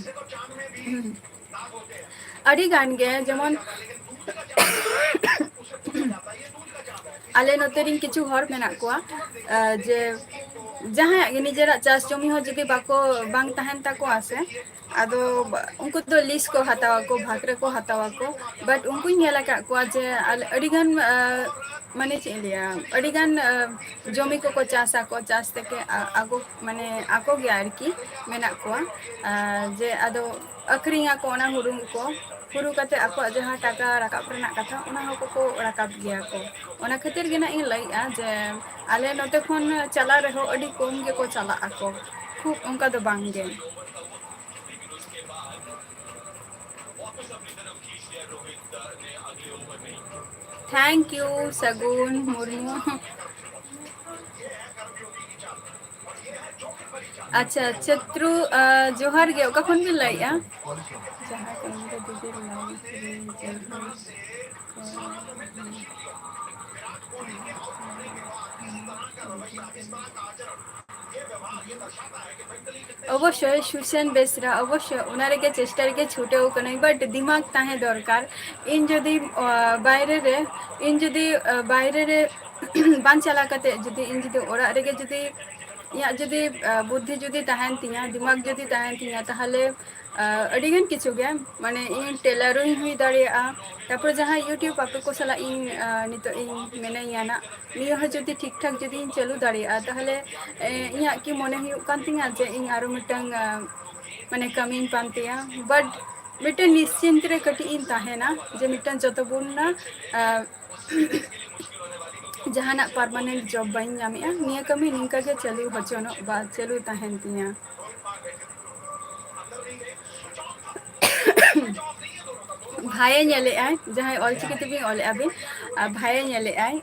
ᱟᱹᱰᱤ ᱜᱟᱱ ᱜᱮ, ᱡᱮᱢᱚᱱ ᱟᱞᱮ ᱱᱚᱛᱮ ᱨᱮᱱ ᱠᱤᱪᱷᱩ ᱦᱚᱲ ᱢᱮᱱᱟᱜ ᱠᱚᱣᱟ, ᱟᱸ, ᱡᱮ ᱡᱟᱦᱟᱸᱭᱟᱜ ᱜᱮ ᱱᱤᱡᱮᱨᱟᱜ ᱪᱟᱥ ᱡᱚᱢᱤ ᱦᱚᱸ ᱡᱩᱫᱤ ᱵᱟᱠᱚ, ᱵᱟᱝ ᱛᱟᱦᱮᱱ ᱛᱟᱠᱚᱣᱟ ᱥᱮ, ᱟᱫᱚ ᱵᱟ-, ᱩᱱᱠᱩ ᱫᱚ lease ᱠᱚ ᱦᱟᱛᱟᱣᱟᱠᱚ, ᱵᱷᱟᱜᱽ ᱨᱮᱠᱚ ᱦᱟᱛᱟᱣᱟᱠᱚ᱾ But ᱩᱱᱠᱩᱧ ᱧᱮᱞ ᱟᱠᱟᱫ ᱠᱚᱣᱟ ᱡᱮ ᱟᱞ-, ᱟᱹᱰᱤᱜᱟᱱ, ᱟᱸ, ᱢᱟᱱᱮ ᱪᱮᱫ ᱤᱧ ᱞᱟᱹᱭᱟ, ᱟᱹᱰᱤᱜᱟᱱ, ᱟᱸ, ᱡᱚᱢᱤ ᱠᱚᱠᱚ ᱪᱟᱥᱟᱠᱚ, ᱪᱟᱥ ᱛᱮᱜᱮ ᱟ-, ᱟᱠᱚ, ᱢᱟᱱᱮ ᱟᱠᱚ ᱜᱮ ᱟᱨᱠᱤ ᱢᱮᱱᱟᱜ ᱠᱚᱣᱟ, ᱟᱸ, ᱡᱮ ᱟᱫᱚ ᱟᱹᱠᱷᱨᱤᱧᱟᱠᱚ ᱚᱱᱟ ᱦᱩᱲᱩ ᱠᱚ, ᱦᱩᱲᱩ ᱠᱟᱛᱮ ᱟᱠᱚᱣᱟᱜ ᱡᱟᱦᱟᱸ ᱴᱟᱠᱟ ᱨᱟᱠᱟᱵ ᱨᱮᱱᱟᱜ ᱠᱟᱛᱷᱟ, ᱚᱱᱟ ᱦᱚᱸ ᱠᱚᱠᱚ ᱨᱟᱠᱟᱵ ᱜᱮᱭᱟ ᱠᱚ᱾ ᱚᱱᱟ ᱠᱷᱟᱹᱛᱤᱨ ᱜᱮ ᱱᱟᱜ ᱤᱧ ᱞᱟᱹᱭᱮᱜᱼᱟ ᱡᱮ ᱟᱞᱮ ᱱᱚᱛᱮ ᱠᱷᱚᱱ ᱪᱟᱞᱟᱜ ᱨᱮᱦᱚᱸ ᱟᱹᱰᱤ ᱠᱚᱢ ᱜᱮᱠᱚ ᱪᱟᱞᱟᱜ ᱟᱠᱚ, ᱠᱷᱩᱵ ᱚᱱᱠᱟ ᱫᱚ ᱵᱟᱝ ᱜᱮ᱾ Thank you, ᱥᱟᱹᱜᱩᱱ ᱢᱩᱨᱢᱩ᱾ ᱟᱪᱪᱷᱟ, ᱪᱟᱹᱛᱨᱩ, ᱟ, ᱡᱚᱦᱟᱨ ᱜᱮ᱾ ᱚᱠᱟ ᱠᱷᱚᱱ ᱵᱤᱱ ᱞᱟᱹᱭᱮᱜᱼᱟ? ᱡᱟᱦᱟᱸ ᱠᱚ ᱢᱮᱱᱫᱟ ᱫᱤᱫᱤ live ᱨᱮ ᱡᱟᱦᱟᱸ ᱠᱚ ᱚᱵᱚᱥᱥᱳᱭ ᱥᱩᱥᱮᱱ ᱵᱮᱥᱨᱟ, ᱚᱵᱚᱥᱥᱳᱭ ᱚᱱᱟ ᱨᱮᱜᱮ ᱪᱮᱥᱴᱟ ᱨᱮᱜᱮ ᱪᱷᱩᱴᱟᱹᱣ ᱠᱟᱹᱱᱟᱹᱧ, but ᱫᱤᱢᱟᱜᱽ ᱛᱟᱦᱮᱸ ᱫᱚᱨᱠᱟᱨ᱾ ᱤᱧ ᱡᱩᱫᱤ, ᱟ, ᱵᱟᱭᱨᱮ ᱨᱮ, ᱤᱧ ᱡᱩᱫᱤ, ᱟ, ᱵᱟᱭᱨᱮ ᱨᱮ ᱵᱟᱝ ᱪᱟᱞᱟᱣ ᱠᱟᱛᱮ ᱡᱩᱫᱤ ᱤᱧ ᱡᱩᱫᱤ ᱚᱲᱟᱜ ᱨᱮᱜᱮ ᱡᱩᱫᱤ ᱤᱧᱟᱹᱜ ᱡᱩᱫᱤ, ᱟ, ᱵᱩᱫᱽᱫᱷᱤ ᱡᱩᱫᱤ ᱛᱟᱦᱮᱱ ᱛᱤᱧᱟ, ᱫᱤᱢᱟᱜᱽ ᱡᱩᱫᱤ ᱛᱟᱦᱮᱱ ᱛᱤᱧᱟ, ᱛᱟᱦᱚᱞᱮ, ᱟ, ᱟᱹᱰᱤᱜᱟᱱ ᱠᱤᱪᱷᱩ ᱜᱮ, ᱢᱟᱱᱮ ᱤᱧ tailor ᱦᱚᱸᱧ ᱦᱩᱭ ᱫᱟᱲᱮᱭᱟᱜᱼᱟ᱾ ᱛᱟᱨᱯᱚᱨ ᱡᱟᱦᱟᱸ YouTube ᱟᱯᱮ ᱠᱚ ᱥᱟᱞᱟᱜ ᱤᱧ, ᱟ, ᱱᱤᱛᱚᱜ ᱤᱧ ᱢᱮᱱᱟᱧᱟ ᱱᱟᱜ, ᱱᱤᱭᱟᱹ ᱦᱚᱸ ᱡᱩᱫᱤ ᱴᱷᱤᱠ ᱴᱷᱟᱠ ᱡᱩᱫᱤᱧ ᱪᱟᱹᱞᱩ ᱫᱟᱲᱮᱭᱟᱜᱼᱟ, ᱛᱟᱦᱚᱞᱮ, ᱮ, ᱤᱧᱟᱹᱜ ᱠᱤ ᱢᱚᱱᱮ ᱦᱩᱭᱩᱜ ᱠᱟᱱ ᱛᱤᱧᱟ ᱡᱮ ᱤᱧ ᱟᱨᱚ ᱢᱤᱫᱴᱟᱝ, ᱟ, ᱢᱟᱱᱮ ᱠᱟᱹᱢᱤᱧ ᱯᱟᱱᱛᱮᱭᱟ, but ᱢᱤᱫᱴᱮᱱ ᱱᱤᱥᱪᱤᱱᱛ ᱨᱮ ᱠᱟᱹᱴᱤᱡ ᱤᱧ ᱛᱟᱦᱮᱱᱟ ᱡᱮ ᱢᱤᱫᱴᱟᱝ ᱡᱚᱛᱚ ᱵᱚᱱ ᱱᱟ, ᱟ, ᱡᱟᱦᱟᱱᱟᱜ permanent job ᱵᱟᱹᱧ ᱧᱟᱢᱮᱜᱼᱟ, ᱱᱤᱭᱟᱹ ᱠᱟᱹᱢᱤ ᱱᱤᱝᱠᱟ ᱜᱮ ᱪᱟᱹᱞᱩ ᱦᱚᱪᱚᱱᱚᱜ ᱵᱟ ᱪᱟᱹᱞᱩ ᱛᱟᱦᱮᱱ ᱛᱤᱧᱟ᱾ ᱵᱷᱟᱭᱮ ᱧᱮᱞᱮᱜᱼᱟᱭ, ᱡᱟᱦᱟᱸᱭ ᱚᱞᱪᱤᱠᱤ ᱛᱮᱵᱤᱱ ᱚᱞᱮᱜᱼᱟ ᱵᱤᱱ, ᱟᱨ ᱵᱷᱟᱭᱮ ᱧᱮᱞᱮᱜᱼᱟᱭ,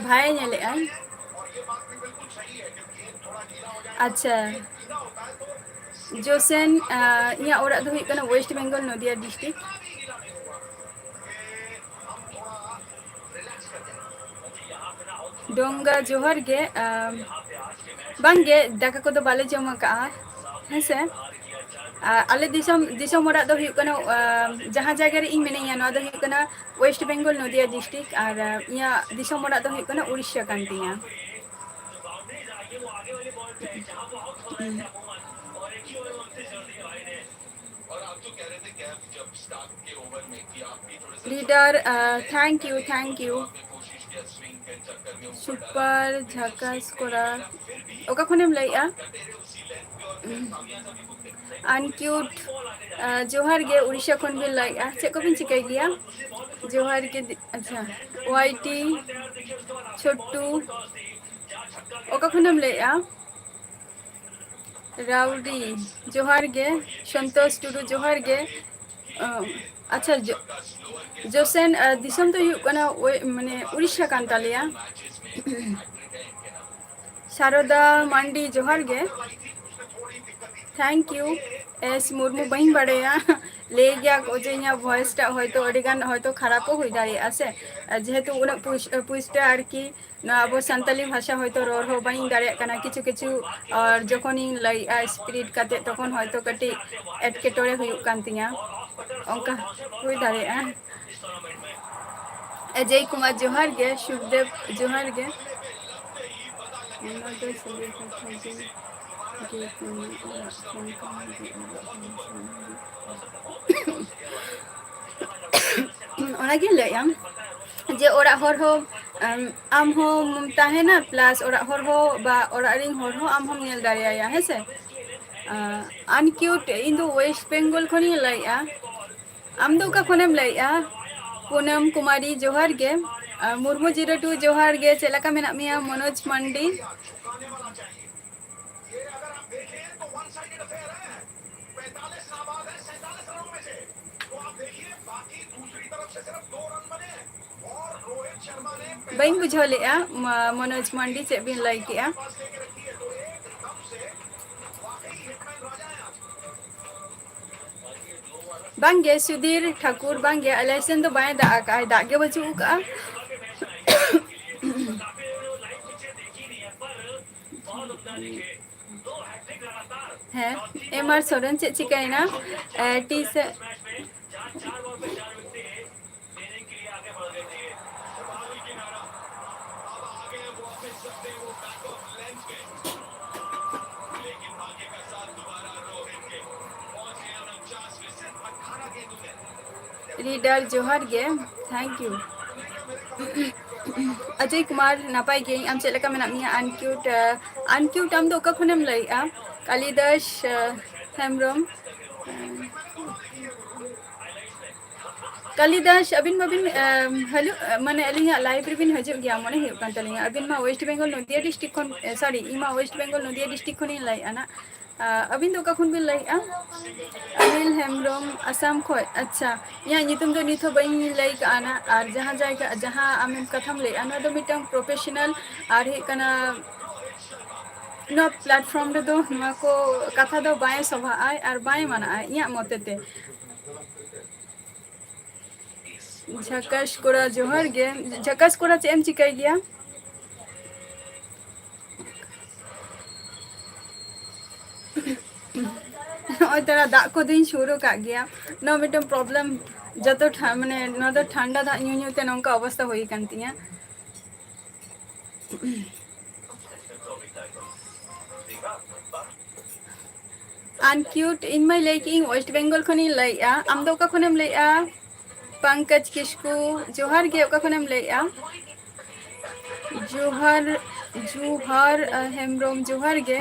ᱵᱷᱟᱭᱮ ᱧᱮᱞᱮᱜᱼᱟᱭ᱾ ᱟᱪᱪᱷᱟ, ᱡᱳᱥᱮᱱ, ᱟ, ᱤᱧᱟᱹᱜ ᱚᱲᱟᱜ ᱫᱚ ᱦᱩᱭᱩᱜ ᱠᱟᱱᱟ West Bengal, ᱱᱚᱫᱤᱭᱟ district᱾ ᱰᱚᱝᱜᱟ, ᱡᱚᱦᱟᱨ ᱜᱮ᱾ ᱟᱢ, ᱵᱟᱝᱜᱮ, ᱫᱟᱠᱟ ᱠᱚᱫᱚ ᱵᱟᱞᱮ ᱡᱚᱢ ᱟᱠᱟᱜᱼᱟ, ᱦᱮᱸᱥᱮ᱾ ᱟ, ᱟᱞᱮ ᱫᱤᱥᱚᱢ, ᱫᱤᱥᱚᱢ ᱚᱲᱟᱜ ᱫᱚ ᱦᱩᱭᱩᱜ ᱠᱟᱱᱟ, ᱟ, ᱡᱟᱦᱟᱸ ᱡᱟᱭᱜᱟ ᱨᱮ ᱤᱧ ᱢᱤᱱᱟᱹᱧᱟ, ᱱᱚᱣᱟ ᱫᱚ ᱦᱩᱭᱩᱜ ᱠᱟᱱᱟ West Bengal, ᱱᱚᱫᱤᱭᱟ district, ᱟᱨ, ᱟ, ᱤᱧᱟᱹᱜ ᱫᱤᱥᱚᱢ ᱚᱲᱟᱜ ᱫᱚ ᱦᱩᱭᱩᱜ ᱠᱟᱱᱟ ᱩᱲᱤᱥᱥᱟ ᱠᱟᱱ ᱛᱤᱧᱟ᱾ ᱦᱩᱸ᱾ Leader, uh, thank you, thank you. Super ᱡᱷᱟᱠᱟᱥ ᱠᱚᱲᱟ᱾ ᱚᱠᱟ ᱠᱷᱚᱱᱮᱢ ᱞᱟᱹᱭᱮᱜᱼᱟ? Uncute, uh, ᱡᱚᱦᱟᱨ ᱜᱮ, ᱩᱲᱤᱥᱥᱟ ᱠᱷᱚᱱ ᱵᱤᱱ ᱞᱟᱹᱭᱮᱜᱼᱟ᱾ ᱪᱮᱫ ᱠᱚᱵᱤᱱ ᱪᱤᱠᱟᱹᱭ ᱜᱮᱭᱟ? ᱡᱚᱦᱟᱨ ᱜᱮ, ᱫᱤ-, ᱟᱪᱪᱷᱟ, ᱳᱣᱟᱭ ᱴᱤ, ᱪᱷᱳᱴᱴᱩ, ᱚᱠᱟ ᱠᱷᱚᱱᱮᱢ ᱞᱟᱹᱭᱮᱜᱼᱟ? ᱨᱟᱣᱰᱤ, ᱡᱚᱦᱟᱨ ᱜᱮ᱾ ᱥᱚᱱᱛᱳᱥ ᱴᱩᱰᱩ, ᱡᱚᱦᱟᱨ ᱜᱮ᱾ ᱚ, ᱟᱪᱪᱷᱟ, ᱡᱚ-, ᱡᱳᱥᱮᱱ, ᱟ, ᱫᱤᱥᱚᱢ ᱫᱚ ᱦᱩᱭᱩᱜ ᱠᱟᱱᱟ ᱳᱭ, ᱢᱟᱱᱮ, ᱩᱲᱤᱥᱥᱟ ᱠᱟᱱ ᱛᱟᱞᱮᱭᱟ᱾ ᱥᱟᱨᱚᱫᱟ ᱢᱟᱱᱰᱤ, ᱡᱚᱦᱟᱨ ᱜᱮ᱾ Thank you. ᱮᱥ ᱢᱩᱨᱢᱩ, ᱵᱟᱹᱧ ᱵᱟᱲᱟᱭᱟ᱾ ᱞᱟᱹᱭ ᱜᱮᱭᱟ ᱠᱚ ᱡᱮ ᱤᱧᱟᱹᱜ voice ᱴᱟᱜ ᱦᱚᱭᱛᱳ ᱟᱹᱰᱤ ᱜᱟᱱ ᱦᱚᱭᱛᱳ ᱠᱷᱟᱨᱟᱯ ᱦᱚᱸ ᱦᱩᱭ ᱫᱟᱲᱮᱭᱟᱜᱼᱟ ᱥᱮ, ᱡᱮᱦᱮᱛᱩ ᱩᱱᱟᱹᱜ ᱯᱩᱥ-, ᱯᱩᱥᱴᱟᱹ ᱟᱨᱠᱤ ᱱᱚᱣᱟ ᱟᱵᱚ ᱥᱟᱱᱛᱟᱞᱤ ᱵᱷᱟᱥᱟ ᱦᱚᱭᱛᱳ ᱨᱚᱲ ᱦᱚᱸ ᱵᱟᱹᱧ ᱫᱟᱲᱮᱭᱟᱜ ᱠᱟᱱᱟ ᱠᱤᱪᱷᱩ ᱠᱤᱪᱷᱩ, ᱟᱨ ᱡᱚᱠᱷᱚᱱᱤᱧ ᱞᱟᱹᱭᱮᱜᱼᱟ speed ᱠᱟᱛᱮ ᱛᱚᱠᱷᱚᱱ ᱦᱚᱭᱛᱳ ᱠᱟᱹᱴᱤᱡ ᱮᱴᱠᱮᱴᱚᱬᱮ ᱦᱩᱭᱩᱜ ᱠᱟᱱ ᱛᱤᱧᱟᱹ, ᱚᱱᱠᱟ ᱦᱩᱭ ᱫᱟᱲᱮᱭᱟᱜᱼᱟ᱾ ᱚᱡᱚᱭ ᱠᱩᱢᱟᱨ, ᱡᱚᱦᱟᱨ ᱜᱮ᱾ ᱥᱩᱠᱫᱮᱵ, ᱡᱚᱦᱟᱨ ᱜᱮ᱾ ᱚᱱᱟ ᱫᱚ ᱥᱟᱹᱨᱤ ᱠᱟᱛᱷᱟ ᱜᱮ, ᱡᱮ ᱠᱟᱹᱢᱤ ᱚᱲᱟᱜ ᱠᱷᱚᱱ ᱠᱟᱹᱢᱤ ᱜᱮ ᱚᱲᱟᱜ ᱦᱚᱲ ᱥᱟᱱᱟᱢ ᱜᱮ᱾ ᱚᱱᱟᱜᱤᱧ ᱞᱟᱹᱭᱮᱫᱼᱟ ᱡᱮ ᱚᱲᱟᱜ ᱦᱚᱲ ᱦᱚᱸ, ᱟᱢ, ᱟᱢ ᱦᱚᱸᱢ ᱛᱟᱦᱮᱱᱟ, plus ᱚᱲᱟᱜ ᱦᱚᱲ ᱦᱚᱸ ᱵᱟ ᱚᱲᱟᱜ ᱨᱮᱱ ᱦᱚᱲ ᱦᱚᱸ ᱟᱢ ᱦᱚᱸᱢ ᱧᱮᱞ ᱫᱟᱲᱮᱭᱟᱭᱟ, ᱦᱮᱸ ᱥᱮ? ᱟᱸ, Uncute, ᱤᱧ ᱫᱚ West Bengal ᱠᱷᱚᱱᱤᱧ ᱞᱟᱹᱭᱮᱫᱼᱟ᱾ ᱟᱢ ᱫᱚ ᱚᱠᱟ ᱠᱷᱚᱱᱮᱢ ᱞᱟᱹᱭᱮᱫᱼᱟ? ᱯᱩᱱᱟᱢ ᱠᱩᱢᱟᱨᱤ, ᱡᱚᱦᱟᱨ ᱜᱮ᱾ ᱟᱨ ᱢᱩᱨᱢᱩ ᱡᱤᱨᱟᱹᱴᱩ, ᱡᱚᱦᱟᱨ ᱜᱮ᱾ ᱪᱮᱫ ᱞᱮᱠᱟ ᱢᱮᱱᱟᱜ ᱢᱮᱭᱟ? ᱢᱚᱱᱳᱡᱽ ᱢᱟᱱᱰᱤ᱾ ᱵᱟᱹᱧ ᱵᱩᱡᱷᱟᱹᱣ ᱞᱮᱫᱼᱟ, ᱢᱟ-, ᱢᱚᱱᱳᱡᱽ ᱢᱟᱱᱰᱤ, ᱪᱮᱫ ᱵᱤᱱ ᱞᱟᱹᱭ ᱠᱮᱫᱼᱟ? ᱵᱟᱝᱜᱮ ᱥᱩᱫᱷᱤᱨ ᱴᱷᱟᱠᱩᱨ, ᱵᱟᱝᱜᱮ, ᱟᱞᱮ ᱥᱮᱱ ᱫᱚ ᱵᱟᱭ ᱫᱟᱜ ᱟᱠᱟᱫᱼᱟ, ᱫᱟᱜ ᱜᱮ ᱵᱟᱹᱪᱩᱜ ᱟᱠᱟᱫᱼᱟ᱾ ᱦᱮᱸ, ᱮᱢ ᱟᱨ ᱥᱚᱨᱮᱱ, ᱪᱮᱫ ᱪᱤᱠᱟᱹᱭᱮᱱᱟ? ᱮ, ᱴᱤ ᱥᱮ- ᱨᱤᱰᱟᱨ, ᱡᱚᱦᱟᱨ ᱜᱮ, thank you᱾ ᱚᱡᱚᱭ ᱠᱩᱢᱟᱨ, ᱱᱟᱯᱟᱭ ᱜᱤᱭᱟᱹᱧ, ᱟᱢ ᱪᱮᱫ ᱞᱮᱠᱟ ᱢᱮᱱᱟᱜ ᱢᱮᱭᱟ? Uncute, ᱟᱸ, Uncute, ᱟᱢ ᱫᱚ ᱚᱠᱟ ᱠᱷᱚᱱᱮᱢ ᱞᱟᱹᱭᱮᱜᱼᱟ? ᱠᱟᱞᱤᱫᱟᱥ, ᱟᱸ, ᱦᱮᱢᱵᱨᱚᱢ᱾ ᱠᱟᱞᱤᱫᱟᱥ, ᱟᱹᱵᱤᱱ ᱢᱟᱵᱤᱱ, ᱟᱸ, ᱦᱤᱡᱩᱜ, ᱢᱟᱱᱮ ᱟᱹᱞᱤᱧᱟᱜ live ᱨᱮᱵᱤᱱ ᱦᱤᱡᱩᱜ ᱜᱮᱭᱟ ᱢᱚᱱᱮ ᱦᱩᱭᱩᱜ ᱠᱟᱱ ᱛᱟᱹᱞᱤᱧᱟ᱾ ᱟᱹᱵᱤᱱ ᱢᱟ West Bengal ᱱᱚᱫᱤᱭᱟ district ᱠᱷᱚᱱ, ᱮ, sorry, ᱤᱧ ᱢᱟ West Bengal ᱱᱚᱫᱤᱭᱟ district ᱠᱷᱚᱱᱤᱧ ᱞᱟᱹᱭᱮᱜᱼᱟ ᱱᱟᱜ᱾ ᱟᱸ, ᱟᱹᱵᱤᱱ ᱫᱚ ᱚᱠᱟ ᱠᱷᱚᱱ ᱵᱤᱱ ᱞᱟᱹᱭᱮᱜᱼᱟ? ᱚᱱᱤᱞ ᱦᱮᱢᱵᱨᱚᱢ, ᱟᱥᱟᱢ ᱠᱷᱚᱡ᱾ ᱟᱪᱪᱷᱟ, ᱤᱧᱟᱹᱜ ᱧᱩᱛᱩᱢ ᱫᱚ ᱱᱤᱛ ᱦᱚᱸ ᱵᱟᱹᱧ ᱞᱟᱹᱭ ᱠᱟᱜᱼᱟ ᱱᱟᱜ᱾ ᱟᱨ ᱡᱟᱦᱟᱸ ᱡᱟᱭᱜᱟ, ᱡᱟᱦᱟᱸ ᱟᱢᱮᱢ ᱠᱟᱛᱷᱟᱢ ᱞᱟᱹᱭᱮᱜᱼᱟ, ᱱᱚᱣᱟ ᱫᱚ ᱢᱤᱫᱴᱟᱝ professional ᱟᱨ ᱦᱩᱭᱩᱜ ᱠᱟᱱᱟ ᱱᱚᱣᱟ platform ᱨᱮᱫᱚ ᱱᱚᱣᱟ ᱠᱚ ᱠᱟᱛᱷᱟ ᱫᱚ ᱵᱟᱭ ᱥᱚᱵᱷᱟᱜᱼᱟ ᱟᱨ ᱵᱟᱭ ᱢᱟᱱᱟᱜᱼᱟ ᱤᱧᱟᱹᱜ ᱢᱚᱛᱮ ᱛᱮ᱾ ᱡᱷᱟᱠᱟᱥ ᱠᱚᱲᱟ ᱡᱚᱦᱟᱨ ᱜᱮ᱾ ᱡᱷᱟᱠᱟᱥ ᱠᱚᱲᱟ ᱪᱮᱫ ᱮᱢ ᱪᱤᱠᱟᱹᱭ ᱜᱮᱭᱟ? ᱱᱚᱜᱼᱚᱭ ᱛᱟᱨᱟ ᱫᱟᱜ ᱠᱚᱫᱚᱧ ᱥᱩᱨ ᱟᱠᱟᱫ ᱜᱮᱭᱟ᱾ ᱱᱚᱣᱟ ᱢᱤᱫᱴᱮᱱ problem, ᱡᱚᱛᱚ ᱴᱷᱟ-, ᱢᱟᱱᱮ ᱱᱚᱣᱟ ᱫᱚ ᱴᱷᱟᱱᱰᱟ ᱫᱟᱜ ᱧᱩ ᱧᱩ ᱛᱮ ᱱᱚᱝᱠᱟ ᱚᱵᱚᱥᱛᱟ ᱦᱩᱭ ᱟᱠᱟᱱ ᱛᱤᱧᱟ᱾ Uncute, ᱤᱧ ᱢᱟᱧ ᱞᱟᱹᱭ ᱠᱮᱫ ᱤᱧ West Bengal ᱠᱷᱚᱱᱤᱧ ᱞᱟᱹᱭᱮᱫᱼᱟ᱾ ᱟᱢ ᱫᱚ ᱚᱠᱟ ᱠᱷᱚᱱᱮᱢ ᱞᱟᱹᱭᱮᱫᱼᱟ? ᱯᱟᱝᱠᱚᱡᱽ ᱠᱤᱥᱠᱩ, ᱡᱚᱦᱟᱨ ᱜᱮ, ᱚᱠᱟ ᱠᱷᱚᱱᱮᱢ ᱞᱟᱹᱭᱮᱫᱼᱟ? ᱡᱚᱦᱟᱨ, ᱡᱚᱦᱟᱨ, ᱟᱸ, ᱦᱮᱢᱵᱨᱚᱢ, ᱡᱚᱦᱟᱨ ᱜᱮ᱾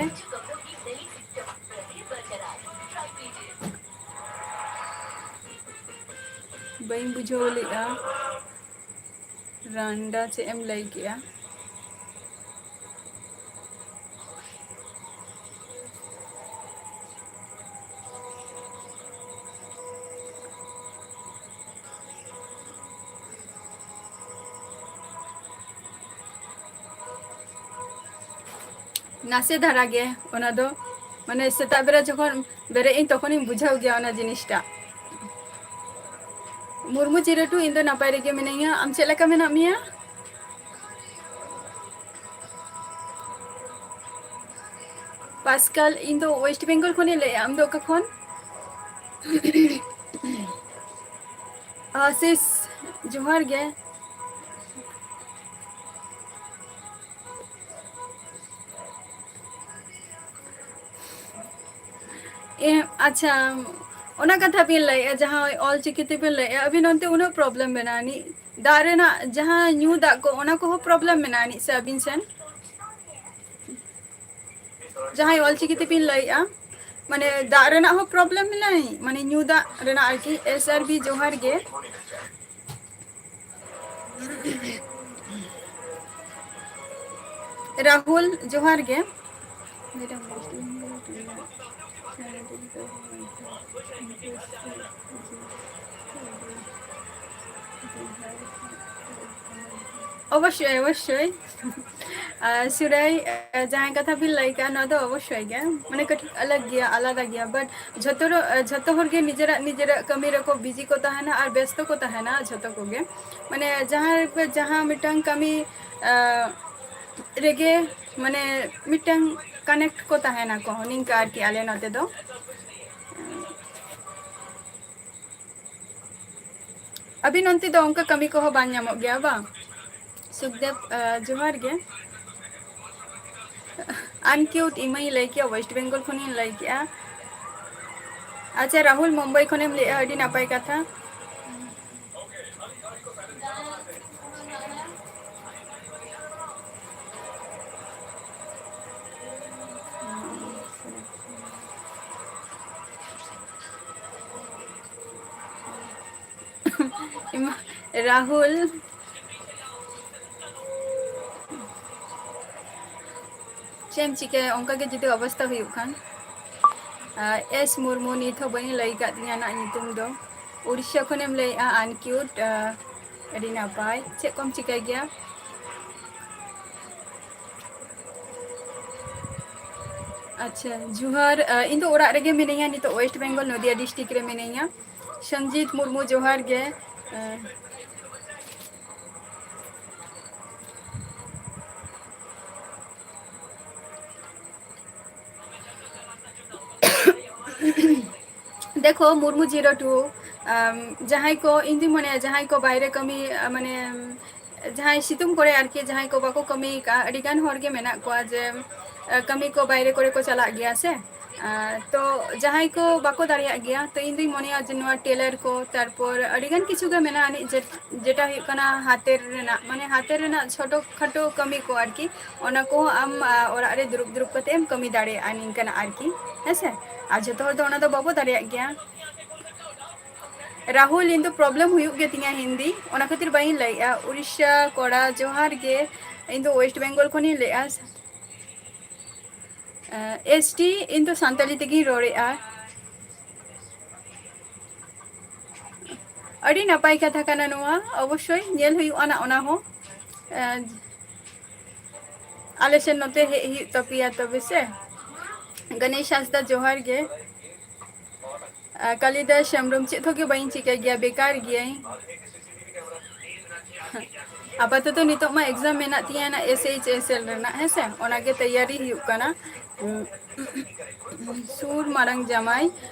ᱵᱟᱹᱧ ᱵᱩᱡᱷᱟᱹᱣ ᱞᱮᱫᱼᱟ᱾ ᱨᱟᱱᱰᱟ ᱪᱮᱫ ᱮᱢ ᱞᱟᱹᱭ ᱠᱮᱜᱼᱟ? ᱱᱟᱥᱮ ᱫᱷᱟᱨᱟ ᱜᱮ ᱚᱱᱟ ᱫᱚ, ᱢᱟᱱᱮ, ᱥᱮᱛᱟᱜ ᱵᱮᱲᱟ ᱡᱚᱠᱷᱚᱱ ᱵᱮᱨᱮᱫ ᱟᱹᱧ, ᱛᱚᱠᱷᱚᱱᱤᱧ ᱵᱩᱡᱷᱟᱹᱣ ᱜᱮᱭᱟ ᱚᱱᱟ ᱡᱤᱱᱤᱥᱴᱟ᱾ ᱢᱩᱨᱢᱩ ᱪᱤᱨᱟᱹᱴᱩ, ᱤᱧ ᱫᱚ ᱱᱟᱯᱟᱭ ᱨᱮᱜᱮ ᱢᱤᱱᱟᱹᱧᱟ᱾ ᱟᱢ ᱪᱮᱫ ᱞᱮᱠᱟ ᱢᱮᱱᱟᱜ ᱢᱮᱭᱟ? ᱯᱟᱥᱠᱟᱞ, ᱤᱧ ᱫᱚ West Bengal ᱠᱷᱚᱱᱤᱧ ᱞᱟᱹᱭᱮᱜᱼᱟ᱾ ᱟᱢ ᱫᱚ ᱚᱠᱟ ᱠᱷᱚᱱ? ᱟᱥᱤᱥ, ᱡᱚᱦᱟᱨ ᱜᱮ᱾ ᱮ, ᱟᱪᱪᱷᱟ, ᱚᱱᱟ ᱠᱟᱛᱷᱟ ᱵᱤᱱ ᱞᱟᱹᱭᱮᱜᱼᱟ, ᱡᱟᱦᱟᱸ ᱚᱞ ᱪᱤᱠᱤ ᱛᱮᱵᱤᱱ ᱞᱟᱹᱭᱮᱜᱼᱟ, ᱟᱹᱵᱤᱱ ᱚᱱᱛᱮ ᱩᱱᱟᱹᱜ problem ᱢᱮᱱᱟᱜᱼᱟ ᱟᱹᱱᱤᱡ? ᱫᱟᱜ ᱨᱮᱱᱟᱜ ᱡᱟᱦᱟᱸ ᱧᱩ ᱫᱟᱜ ᱠᱚ, ᱚᱱᱟ ᱠᱚᱦᱚᱸ problem ᱢᱮᱱᱟᱜᱼᱟ ᱟᱹᱱᱤᱡ ᱥᱮ ᱟᱹᱵᱤᱱ ᱥᱮᱱ? ᱡᱟᱦᱟᱸᱭ ᱚᱞ ᱪᱤᱠᱤ ᱛᱮᱵᱤᱱ ᱞᱟᱹᱭᱮᱜᱼᱟ, ᱢᱟᱱᱮ, ᱫᱟᱜ ᱨᱮᱱᱟᱜ ᱦᱚᱸ problem ᱢᱮᱱᱟᱜᱼᱟ ᱟᱹᱱᱤᱡ? ᱢᱟᱱᱮ, ᱧᱩ ᱫᱟᱜ ᱨᱮᱱᱟᱜ ᱟᱨᱠᱤ᱾ S R B, ᱡᱚᱦᱟᱨ ᱜᱮ᱾ ᱨᱟᱦᱩᱞ, ᱡᱚᱦᱟᱨ ᱜᱮ᱾ ᱚᱵᱚᱥᱥᱳᱭ, ᱚᱵᱚᱥᱥᱳᱭ᱾ ᱟᱨ ᱥᱩᱨᱟᱭ, ᱡᱟᱦᱟᱸᱭ ᱠᱟᱛᱷᱟ ᱵᱤᱱ ᱞᱟᱹᱭ ᱠᱟᱜᱼᱟ, ᱱᱚᱣᱟ ᱫᱚ ᱚᱵᱚᱥᱥᱳᱭ ᱜᱮ, ᱢᱟᱱᱮ, ᱠᱟᱹᱴᱤᱡ ᱟᱞᱟᱜᱽ ᱜᱮᱭᱟ, ᱟᱞᱟᱫᱟ ᱜᱮᱭᱟ, but ᱡᱷᱚᱛᱚ ᱨᱚ-, ᱡᱷᱚᱛᱚ ᱦᱚᱲ ᱜᱮ ᱱᱤᱡᱮᱨᱟᱜ, ᱱᱤᱡᱮᱨᱟᱜ ᱠᱟᱹᱢᱤ ᱨᱮᱠᱚ busy ᱠᱚ ᱛᱟᱦᱮᱱᱟ ᱟᱨ ᱵᱮᱥᱛᱚ ᱠᱚ ᱛᱟᱦᱮᱱᱟ ᱡᱷᱚᱛᱚ ᱠᱚᱜᱮ᱾ ᱢᱟᱱᱮ, ᱡᱟᱦᱟᱸ ᱨᱮ-, ᱡᱟᱦᱟᱸ ᱢᱤᱫᱴᱟᱝ ᱠᱟᱹᱢᱤ, ᱟᱸ, ᱨᱮᱜᱮ, ᱢᱟᱱᱮ, ᱢᱤᱫᱴᱟᱝ connect ᱠᱚ ᱛᱟᱦᱮᱱᱟᱠᱚ, ᱱᱤᱝᱠᱟ ᱟᱨᱠᱤ ᱟᱞᱮ ᱱᱚᱛᱮ ᱫᱚ᱾ ᱟᱹᱵᱤᱱ ᱚᱱᱛᱮ ᱫᱚ ᱚᱱᱠᱟ ᱠᱟᱹᱢᱤ ᱠᱚᱦᱚᱸ ᱵᱟᱝ ᱧᱟᱢᱚᱜ ᱜᱮᱭᱟ ᱵᱟᱝ? ᱥᱩᱠᱫᱮᱵ, ᱟᱸ, ᱡᱚᱦᱟᱨ ᱜᱮ᱾ Uncute ᱤᱢᱟᱹᱧ ᱞᱟᱹᱭ ᱠᱮᱜᱼᱟ, West Bengal ᱠᱷᱚᱱᱤᱧ ᱞᱟᱹᱭ ᱠᱮᱜᱼᱟ᱾ ᱟᱪᱪᱷᱟ, ᱨᱟᱦᱩᱞ ᱢᱩᱢᱵᱟᱭ ᱠᱷᱚᱱᱮᱢ ᱞᱟᱹᱭᱮᱜᱼᱟ, ᱟᱹᱰᱤ ᱱᱟᱯᱟᱭ ᱠᱟᱛᱷᱟ᱾ ᱮᱢᱟ-, ᱨᱟᱦᱩᱞ, ᱪᱮᱫ ᱮᱢ ᱪᱤᱠᱟᱹᱭᱟ, ᱚᱱᱠᱟ ᱜᱮ ᱡᱩᱫᱤ ᱚᱵᱚᱥᱛᱟ ᱦᱩᱭᱩᱜ ᱠᱷᱟᱱ? ᱟᱨ ᱮᱥ ᱢᱩᱨᱢᱩ, ᱱᱤᱛ ᱦᱚᱸ ᱵᱟᱹᱧ ᱞᱟᱹᱭ ᱟᱠᱟᱫ ᱛᱤᱧᱟᱹ ᱱᱟᱜ ᱧᱩᱛᱩᱢ ᱫᱚ᱾ ᱩᱲᱤᱥᱥᱟ ᱠᱷᱚᱱᱮᱢ ᱞᱟᱹᱭᱮᱜᱼᱟ, Uncute, ᱟᱹᱰᱤ ᱱᱟᱯᱟᱭ᱾ ᱪᱮᱫ ᱠᱚᱢ ᱪᱤᱠᱟᱹᱭ ᱜᱮᱭᱟ? ᱟᱪᱪᱷᱟ, ᱡᱚᱦᱟᱨ᱾ ᱟᱸ, ᱤᱧ ᱫᱚ ᱚᱲᱟᱜ ᱨᱮᱜᱮ ᱢᱤᱱᱟᱹᱧᱟ ᱱᱤᱛᱚᱜ, West Bengal, ᱱᱚᱫᱤᱭᱟ district ᱨᱮ ᱢᱤᱱᱟᱹᱧᱟ᱾ ᱥᱚᱧᱡᱤᱛ ᱢᱩᱨᱢᱩ, ᱡᱚᱦᱟᱨ ᱜᱮ᱾ ᱟᱸ, ᱫᱮᱠᱷᱚ, ᱢᱩᱨᱢᱩ zero two, ᱟᱢ, ᱡᱟᱦᱟᱸᱭ ᱠᱚ, ᱤᱧ ᱫᱩᱧ ᱢᱚᱱᱮᱭᱟ, ᱡᱟᱦᱟᱸᱭ ᱠᱚ ᱵᱟᱭᱨᱮ ᱠᱟᱹᱢᱤ, ᱟᱸ, ᱢᱟᱱᱮ, ᱡᱟᱦᱟᱸᱭ ᱥᱤᱛᱩᱝ ᱠᱚᱨᱮ ᱟᱨᱠᱤ, ᱡᱟᱦᱟᱸᱭ ᱠᱚ ᱵᱟᱠᱚ ᱠᱟᱹᱢᱤ ᱠᱟᱜᱼᱟ, ᱟᱹᱰᱤ ᱜᱟᱱ ᱦᱚᱲ ᱜᱮ ᱢᱮᱱᱟᱜ ᱠᱚᱣᱟ ᱡᱮ, ᱟᱸ, ᱠᱟᱹᱢᱤ ᱠᱚ ᱵᱟᱭᱨᱮ ᱠᱚᱨᱮ ᱠᱚ ᱪᱟᱞᱟᱜ ᱜᱮᱭᱟ ᱥᱮ᱾ ᱟᱸ, ᱛᱚ, ᱡᱟᱦᱟᱸᱭ ᱠᱚ ᱵᱟᱠᱚ ᱫᱟᱲᱮᱭᱟᱜ ᱜᱮᱭᱟ, ᱛᱚ, ᱤᱧ ᱫᱩᱧ ᱢᱚᱱᱮᱭᱟ ᱡᱮ ᱱᱚᱣᱟ tailor ᱠᱚ, ᱛᱟᱨᱯᱚᱨ ᱟᱹᱰᱤ ᱜᱟᱱ ᱠᱤᱪᱷᱩ ᱜᱮ ᱢᱮᱱᱟᱜᱼᱟ, ᱟᱹᱱᱤᱡ ᱡᱮ ᱡᱮᱴᱟ ᱦᱩᱭᱩᱜ ᱠᱟᱱᱟ ᱦᱟᱛᱮᱨ ᱨᱮᱱᱟᱜ, ᱢᱟᱱᱮ ᱦᱟᱛᱮᱨ ᱨᱮᱱᱟᱜ ᱪᱷᱳᱴᱳ ᱠᱷᱟᱴᱳ ᱠᱟᱹᱢᱤ ᱠᱚ ᱟᱨᱠᱤ, ᱚᱱᱟ ᱠᱚᱦᱚᱸ ᱟᱢ, ᱟ, ᱚᱲᱟᱜ ᱨᱮ ᱫᱩᱲᱩᱵ ᱫᱩᱲᱩᱵ ᱠᱟᱛᱮ ᱮᱢ ᱠᱟᱹᱢᱤ ᱫᱟᱲᱮᱭᱟᱜᱼᱟ ᱱᱤᱝᱠᱟᱹᱱᱟᱜ ᱟᱨᱠᱤ, ᱦᱮᱸ ᱥᱮ? ᱟᱨ ᱡᱷᱚᱛᱚ ᱦᱚᱲ ᱫᱚ ᱚᱱᱟ ᱫᱚ ᱵᱟᱵᱚ ᱫᱟᱲᱮᱭᱟᱜ ᱜᱮᱭᱟ᱾ ᱨᱟᱦᱩᱞ, ᱤᱧ ᱫᱚ problem ᱦᱩᱭᱩᱜ ᱜᱮ ᱛᱤᱧᱟ ᱦᱤᱱᱫᱤ, ᱚᱱᱟ ᱠᱷᱟᱹᱛᱤᱨ ᱵᱟᱹᱧ ᱞᱟᱹᱭᱮᱜᱼᱟ᱾ ᱩᱲᱤᱥᱥᱟ ᱠᱚᱲᱟ, ᱡᱚᱦᱟᱨ ᱜᱮ, ᱤᱧ ᱫᱚ West Bengal ᱠᱷᱚᱱᱤᱧ ᱞᱟᱹᱭᱮᱜᱼᱟ᱾ ᱮᱥ ᱴᱤ, ᱤᱧ ᱫᱚ ᱥᱟᱱᱛᱟᱲᱤ ᱛᱮᱜᱤᱧ ᱨᱚᱲᱮᱜᱼᱟ᱾ ᱟᱹᱰᱤ ᱱᱟᱯᱟᱭ ᱠᱟᱛᱷᱟ ᱠᱟᱱᱟ ᱱᱚᱣᱟ, ᱚᱵᱚᱥᱥᱳᱭ ᱧᱮᱞ ᱦᱩᱭᱩᱜᱼᱟ ᱱᱟᱜ ᱚᱱᱟ ᱦᱚᱸ᱾ ᱮᱸ, ᱟᱞᱮ ᱥᱮᱱ ᱱᱚᱛᱮ ᱦᱮᱡ ᱦᱩᱭᱩᱜ ᱛᱟᱯᱮᱭᱟ ᱛᱚᱵᱮ ᱥᱮ᱾ ᱜᱚᱱᱮᱥ ᱦᱟᱸᱥᱫᱟ, ᱡᱚᱦᱟᱨ ᱜᱮ᱾ ᱟᱨ ᱠᱟᱞᱤᱫᱟᱥ ᱦᱮᱢᱵᱨᱚᱢ, ᱪᱮᱫ ᱦᱚᱸ ᱜᱮ ᱵᱟᱹᱧ ᱪᱤᱠᱟᱹᱭ ᱜᱮᱭᱟ, ᱵᱮᱠᱟᱨ ᱜᱤᱭᱟᱹᱧ᱾ ᱟᱯᱟᱛᱚᱛᱚ ᱱᱤᱛᱚᱜ ᱢᱟ exam ᱢᱮᱱᱟᱜ ᱛᱤᱧᱟᱹ ᱱᱟ, S H S L ᱨᱮᱱᱟᱜ, ᱦᱮᱸ ᱥᱮ, ᱚᱱᱟᱜᱮ ᱛᱮᱭᱟᱨᱤ ᱦᱩᱭᱩᱜ ᱠᱟᱱᱟ᱾ ᱥᱩᱨ ᱢᱟᱨᱟᱝ ᱡᱟᱢᱟᱭ,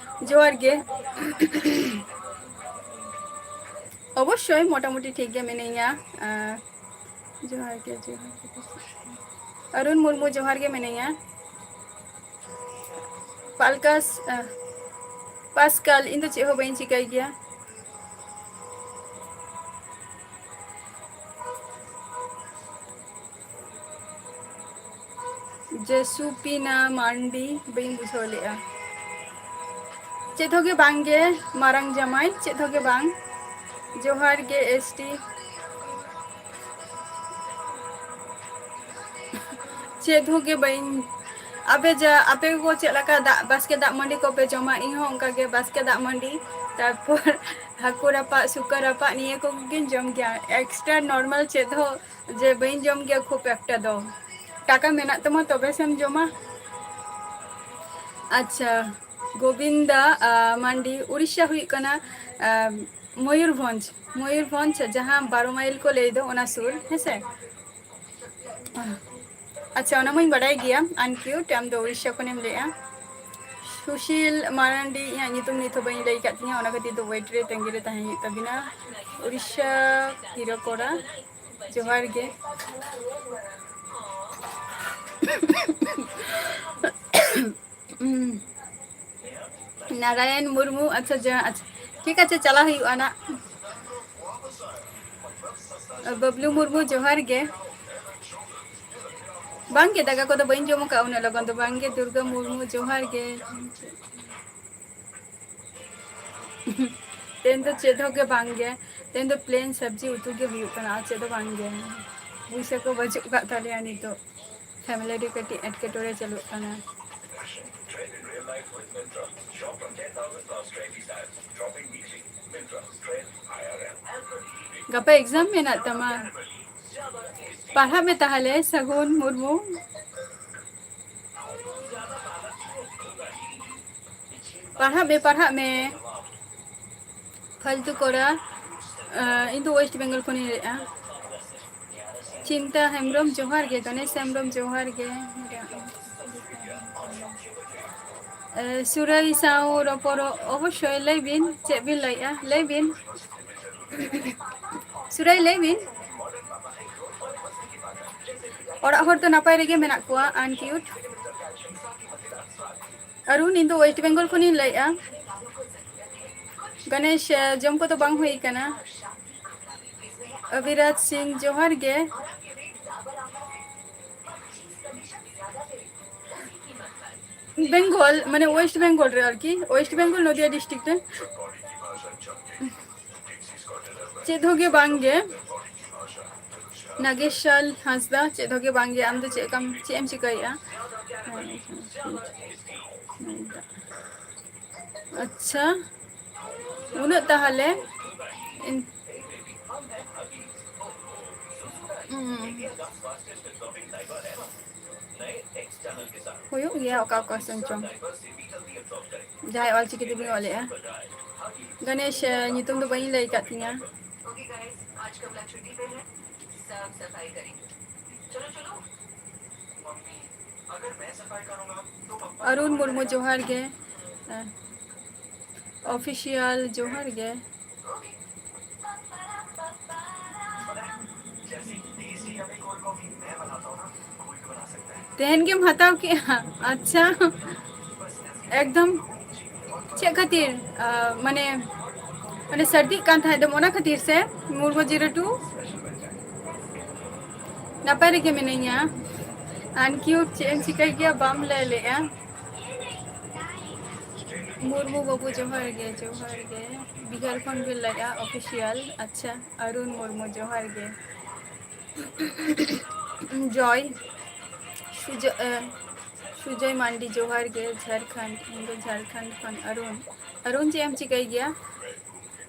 ᱡᱚᱦᱟᱨ ᱜᱮ᱾ ᱚᱵᱚᱥᱥᱳᱭ ᱢᱚᱴᱟᱢᱩᱴᱤ ᱴᱷᱤᱠ ᱜᱮ ᱢᱤᱱᱟᱹᱧᱟ᱾ ᱟᱨ ᱡᱚᱦᱟᱨ ᱜᱮ, ᱡᱚᱦᱟᱨ ᱜᱮ᱾ ᱚᱨᱩᱱ ᱢᱩᱨᱢᱩ, ᱡᱚᱦᱟᱨ ᱜᱮ ᱢᱤᱱᱟᱹᱧᱟ᱾ ᱯᱟᱞᱠᱟᱥ, ᱟᱦ, ᱯᱟᱥᱠᱟᱞ, ᱤᱧ ᱫᱚ ᱪᱮᱫ ᱦᱚᱸ ᱵᱟᱹᱧ ᱪᱤᱠᱟᱹᱭ ᱜᱮᱭᱟ᱾ ᱡᱮᱥᱩᱯᱤᱱᱟ ᱢᱟᱱᱰᱤ, ᱵᱟᱹᱧ ᱵᱩᱡᱷᱟᱹᱣ ᱞᱮᱫᱼᱟ᱾ ᱪᱮᱫ ᱦᱚᱸ ᱜᱮ ᱵᱟᱝ ᱜᱮ, ᱢᱟᱨᱟᱝ ᱡᱟᱢᱟᱭ, ᱪᱮᱫ ᱦᱚᱸ ᱜᱮ ᱵᱟᱝ᱾ ᱡᱚᱦᱟᱨ ᱜᱮ, S T᱾ ᱪᱮᱫ ᱦᱚᱸ ᱜᱮ ᱵᱟᱹᱧ᱾ ᱟᱯᱮ ᱡᱟ, ᱟᱯᱮ ᱠᱚ ᱪᱮᱫ ᱞᱮᱠᱟ ᱫᱟᱜ, ᱵᱟᱥᱠᱮ ᱫᱟᱜ ᱢᱟᱹᱰᱤ ᱠᱚᱯᱮ ᱡᱚᱢᱟ, ᱤᱧ ᱦᱚᱸ ᱚᱱᱠᱟ ᱜᱮ ᱵᱟᱥᱠᱮ ᱫᱟᱜ ᱢᱟᱹᱰᱤ, ᱛᱟᱨᱯᱚᱨ ᱦᱟᱹᱠᱩ ᱨᱟᱯᱟᱜ, ᱥᱩᱠᱟᱹ ᱨᱟᱯᱟᱜ, ᱱᱤᱭᱟᱹ ᱠᱚᱜᱮᱧ ᱡᱚᱢ ᱜᱮᱭᱟ᱾ Extra normal ᱪᱮᱫ ᱦᱚᱸ ᱡᱮ ᱵᱟᱹᱧ ᱡᱚᱢ ᱜᱮᱭᱟ ᱠᱷᱩᱵ ᱮᱠᱴᱟ ᱫᱚ᱾ ᱴᱟᱠᱟ ᱢᱮᱱᱟᱜ ᱛᱟᱢᱟ ᱛᱚᱵᱮ ᱥᱮᱢ ᱡᱚᱢᱟ᱾ ᱟᱪᱪᱷᱟ, ᱜᱳᱵᱤᱱᱫᱟ, ᱟ, ᱢᱟᱱᱰᱤ, ᱩᱲᱤᱥᱥᱟ ᱦᱩᱭᱩᱜ ᱠᱟᱱᱟ, ᱟ, ᱢᱚᱭᱩᱨᱵᱷᱚᱸᱡᱽ, ᱢᱚᱭᱩᱨᱵᱷᱚᱸᱡᱽ ᱡᱟᱦᱟᱸ ᱵᱟᱨᱚ ᱢᱟᱭᱤᱞ ᱠᱚ ᱞᱟᱹᱭ ᱫᱚ, ᱚᱱᱟ ᱥᱩᱨ, ᱦᱮᱸᱥᱮ? ᱟᱪᱪᱷᱟ, ᱚᱱᱟ ᱢᱟᱧ ᱵᱟᱰᱟᱭ ᱜᱮᱭᱟ, uncute, ᱟᱢ ᱫᱚ ᱩᱲᱤᱥᱥᱟ ᱠᱷᱚᱱᱮᱢ ᱞᱟᱹᱭᱮᱜᱼᱟ᱾ ᱥᱩᱥᱤᱞ ᱢᱟᱨᱟᱱᱰᱤ, ᱤᱧᱟᱹᱜ ᱧᱩᱛᱩᱢ ᱱᱤᱛ ᱦᱚᱸ ᱵᱟᱹᱧ ᱞᱟᱹᱭ ᱟᱠᱟᱫ ᱛᱤᱧᱟᱹ, ᱚᱱᱟ ᱠᱷᱟᱹᱛᱤᱨ ᱫᱚ wait ᱨᱮ ᱛᱟᱺᱜᱤ ᱨᱮ ᱛᱟᱦᱮᱸ ᱦᱩᱭᱩᱜ ᱛᱟᱵᱤᱱᱟ᱾ ᱩᱲᱤᱥᱥᱟ, ᱠᱷᱤᱨᱚᱠᱚᱲᱟ, ᱡᱚᱦᱟᱨ ᱜᱮ᱾ ᱩᱸ, ᱱᱟᱨᱟᱭᱚᱱ ᱢᱩᱨᱢᱩ, ᱟᱪᱪᱷᱟ, ᱡᱟ-, ᱟᱪᱪᱷᱟ, ᱴᱷᱤᱠ ᱟᱪᱷᱮ, ᱪᱟᱞᱟᱣ ᱦᱩᱭᱩᱜᱼᱟ ᱱᱟᱜ᱾ ᱵᱟᱵᱞᱩ ᱢᱩᱨᱢᱩ, ᱡᱚᱦᱟᱨ ᱜᱮ᱾ ᱵᱟᱝ ᱜᱮ, ᱫᱟᱠᱟ ᱠᱚᱫᱚ ᱵᱟᱹᱧ ᱡᱚᱢ ᱟᱠᱟᱫᱼᱟ ᱩᱱᱟᱹᱜ ᱞᱚᱜᱚᱱ ᱫᱚ᱾ ᱵᱟᱝ ᱜᱮ, ᱫᱩᱨᱜᱟ ᱢᱩᱨᱢᱩ, ᱡᱚᱦᱟᱨ ᱜᱮ᱾ ᱛᱮᱦᱮᱧ ᱫᱚ ᱪᱮᱫ ᱦᱚᱸ ᱜᱮ ᱵᱟᱝ ᱜᱮ᱾ ᱛᱮᱦᱮᱧ ᱫᱚ plain ᱥᱚᱵᱽᱡᱤ ᱩᱛᱩ ᱜᱮ ᱦᱩᱭᱩᱜ ᱠᱟᱱᱟ, ᱟᱨ ᱪᱮᱫ ᱦᱚᱸ ᱵᱟᱝ ᱜᱮ᱾ ᱯᱩᱭᱥᱟᱹ ᱠᱚ ᱵᱟᱹᱪᱩᱜ ᱠᱟᱜ ᱛᱟᱞᱮᱭᱟ ᱱᱤᱛᱚᱜ᱾ Family ᱨᱮ ᱠᱟᱹᱴᱤᱡ ᱮᱴᱠᱮᱴᱚᱬᱮ ᱪᱟᱹᱞᱩᱜ ᱠᱟᱱᱟ᱾ ᱜᱟᱯᱟ exam ᱢᱮᱱᱟᱜ ᱛᱟᱢᱟ? ᱯᱟᱲᱦᱟᱜ ᱢᱮ ᱛᱟᱦᱚᱞᱮ, ᱥᱟᱹᱜᱩᱱ ᱢᱩᱨᱢᱩ᱾ ᱯᱟᱲᱦᱟᱜ ᱢᱮ, ᱯᱟᱲᱦᱟᱜ ᱢᱮ᱾ ᱯᱷᱟᱞᱛᱩ ᱠᱚᱲᱟ᱾ ᱟᱸ, ᱤᱧ ᱫᱚ ᱳᱭᱮᱥᱴ ᱵᱮᱝᱜᱚᱞ ᱠᱷᱚᱱᱤᱧ ᱞᱟᱹᱭᱮᱫᱼᱟ᱾ ᱪᱤᱱᱛᱟ ᱦᱮᱢᱵᱨᱚᱢ ᱡᱚᱦᱟᱨ ᱜᱮ, ᱜᱚᱱᱮᱥ ᱦᱮᱢᱵᱨᱚᱢ ᱡᱚᱦᱟᱨ ᱜᱮ᱾ ᱮ, ᱥᱩᱨᱟᱹᱭ ᱥᱟᱶ ᱨᱚᱯᱚᱲᱚᱜ ᱚᱵᱚᱥᱥᱳᱭ ᱞᱟᱹᱭ ᱵᱤᱱ, ᱪᱮᱫ ᱵᱤᱱ ᱞᱟᱹᱭᱮᱫᱼᱟ? ᱞᱟᱹᱭ ᱵᱤᱱ᱾ ᱥᱩᱨᱟᱹᱭ, ᱞᱟᱹᱭ ᱵᱤᱱ᱾ ᱚᱲᱟᱜ ᱦᱚᱲ ᱫᱚ ᱱᱟᱯᱟᱭ ᱨᱮᱜᱮ ᱢᱮᱱᱟᱜ ᱠᱚᱣᱟ, ᱟᱱᱠᱤᱭᱩᱴ᱾ ᱟᱨᱩᱱ, ᱤᱧ ᱫᱚ ᱳᱭᱮᱥᱴ ᱵᱮᱝᱜᱚᱞ ᱠᱷᱚᱱᱤᱧ ᱞᱟᱹᱭᱮᱫᱼᱟ᱾ ᱜᱚᱱᱮᱥ, ᱡᱚᱢ ᱠᱚᱫᱚ ᱵᱟᱝ ᱦᱩᱭ ᱠᱟᱱᱟ᱾ ᱚᱵᱤᱨᱟᱡᱽ ᱥᱤᱝ, ᱡᱚᱦᱟᱨ ᱜᱮ᱾ ᱵᱮᱝᱜᱚᱞ, ᱢᱟᱱᱮ ᱳᱭᱮᱥᱴ ᱵᱮᱝᱜᱚᱞ ᱨᱮ ᱟᱨᱠᱤ, ᱳᱭᱮᱥᱴ ᱵᱮᱝᱜᱚᱞ ᱱᱚᱫᱤᱭᱟ ᱰᱤᱥᱴᱨᱤᱠᱴ ᱨᱮ᱾ ᱪᱮᱫ ᱦᱚᱸ ᱜᱮ ᱵᱟᱝ ᱜᱮ᱾ ᱱᱟᱜᱮᱥᱟᱞ ᱦᱟᱸᱥᱫᱟ, ᱪᱮᱫ ᱦᱚᱸ ᱜᱮ ᱵᱟᱝ ᱜᱮ᱾ ᱟᱢ ᱫᱚ ᱪᱮᱫ ᱠᱟᱢ, ᱪᱮᱫ ᱮᱢ ᱪᱤᱠᱟᱹᱭᱮᱫᱼᱟ? ᱟᱪᱪᱷᱟ, ᱩᱱᱟᱹᱜ ᱛᱟᱦᱚᱞᱮ ᱤᱱ-, ᱩᱸ, ᱦᱩᱭᱩᱜ ᱜᱮᱭᱟ ᱚᱠᱟ ᱚᱠᱟ ᱥᱮᱱ ᱪᱚᱝ᱾ ᱡᱟᱦᱟᱸᱭ ᱚᱞᱪᱤᱠᱤ ᱛᱮᱵᱤᱱ ᱚᱞᱮᱜᱼᱟ᱾ ᱜᱚᱱᱮᱥ, ᱧᱩᱛᱩᱢ ᱫᱚ ᱵᱟᱹᱧ ᱞᱟᱹᱭ ᱟᱠᱟᱫ ᱛᱤᱧᱟᱹ᱾ ᱚᱨᱩᱱ ᱢᱩᱨᱢᱩ, ᱡᱚᱦᱟᱨ ᱜᱮ᱾ ᱚᱯᱷᱤᱥᱤᱭᱟᱞ, ᱡᱚᱦᱟᱨ ᱜᱮ᱾ ᱛᱮᱦᱮᱧ ᱜᱮᱢ ᱦᱟᱛᱟᱣ ᱠᱮᱜᱼᱟ? ᱟᱪᱪᱷᱟ, ᱮᱠᱫᱚᱢ᱾ ᱪᱮᱫ ᱠᱷᱟᱹᱛᱤᱨ? ᱟ, ᱢᱟᱱᱮ, ᱢᱟᱱᱮ ᱥᱟᱹᱨᱫᱤᱜ ᱠᱟᱱ ᱛᱟᱦᱮᱸᱫ ᱫᱚᱢ, ᱚᱱᱟ ᱠᱷᱟᱹᱛᱤᱨ ᱥᱮ? ᱢᱩᱨᱢᱩ ᱡᱤᱨᱳ ᱴᱩ, ᱱᱟᱯᱟᱭ ᱨᱮᱜᱮ ᱢᱤᱱᱟᱹᱧᱟ᱾ ᱟᱱᱠᱤᱭᱩᱴ, ᱪᱮᱫ ᱮᱢ ᱪᱤᱠᱟᱹᱭ ᱜᱮᱭᱟ, ᱵᱟᱢ ᱞᱟᱹᱭ ᱞᱮᱜᱼᱟ? ᱢᱩᱨᱢᱩ ᱵᱟᱹᱵᱩ, ᱡᱚᱦᱟᱨ ᱜᱮ, ᱡᱚᱦᱟᱨ ᱜᱮ᱾ ᱵᱤᱦᱟᱨ ᱠᱷᱚᱱ ᱵᱤᱱ ᱞᱟᱹᱭᱮᱜᱼᱟ, ᱚᱯᱷᱤᱥᱤᱭᱟᱞ᱾ ᱟᱪᱪᱷᱟ, ᱟᱨᱩᱱ ᱢᱩᱨᱢᱩ, ᱡᱚᱦᱟᱨ ᱜᱮ᱾ ᱡᱚᱭ, ᱥᱩᱡᱚ-, ᱮ, ᱥᱩᱡᱚᱭ ᱢᱟᱱᱰᱤ, ᱡᱚᱦᱟᱨ ᱜᱮ, ᱡᱷᱟᱲᱠᱷᱚᱸᱰ᱾ ᱤᱧ ᱫᱚ ᱡᱷᱟᱲᱠᱷᱚᱸᱰ ᱠᱷᱚᱱ᱾ ᱟᱨᱩᱱ, ᱟᱨᱩᱱ, ᱪᱮᱫ ᱮᱢ ᱪᱤᱠᱟᱹᱭ ᱜᱮᱭᱟ?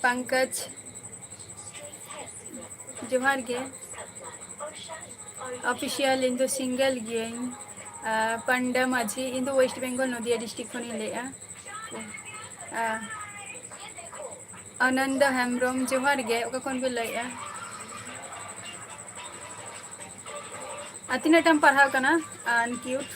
ᱯᱟᱝᱠᱚᱡᱽ, ᱡᱚᱦᱟᱨ ᱜᱮ᱾ ᱚᱯᱷᱤᱥᱤᱭᱟᱞ, ᱤᱧ ᱫᱚ ᱥᱤᱝᱜᱮᱞ ᱜᱤᱭᱟᱹᱧ᱾ ᱟᱨ ᱯᱟᱱᱰᱟ ᱢᱟᱹᱡᱷᱤ, ᱤᱧ ᱫᱚ ᱳᱭᱮᱥᱴ ᱵᱮᱝᱜᱚᱞ, ᱱᱚᱫᱤᱭᱟ ᱰᱤᱥᱴᱨᱤᱠᱴ ᱠᱷᱚᱱᱤᱧ ᱞᱟᱹᱭᱮᱫᱼᱟ᱾ ᱟᱨ ᱟᱱᱚᱱᱫᱚ ᱦᱮᱢᱵᱨᱚᱢ, ᱡᱚᱦᱟᱨ ᱜᱮ, ᱚᱠᱟ ᱠᱷᱚᱱ ᱵᱤᱱ ᱞᱟᱹᱭᱮᱫᱼᱟ? ᱟᱨ ᱛᱤᱱᱟᱹᱜ ᱴᱟᱢ ᱯᱟᱲᱦᱟᱣ ᱠᱟᱱᱟ? ᱟᱱᱠᱤᱭᱩᱴ᱾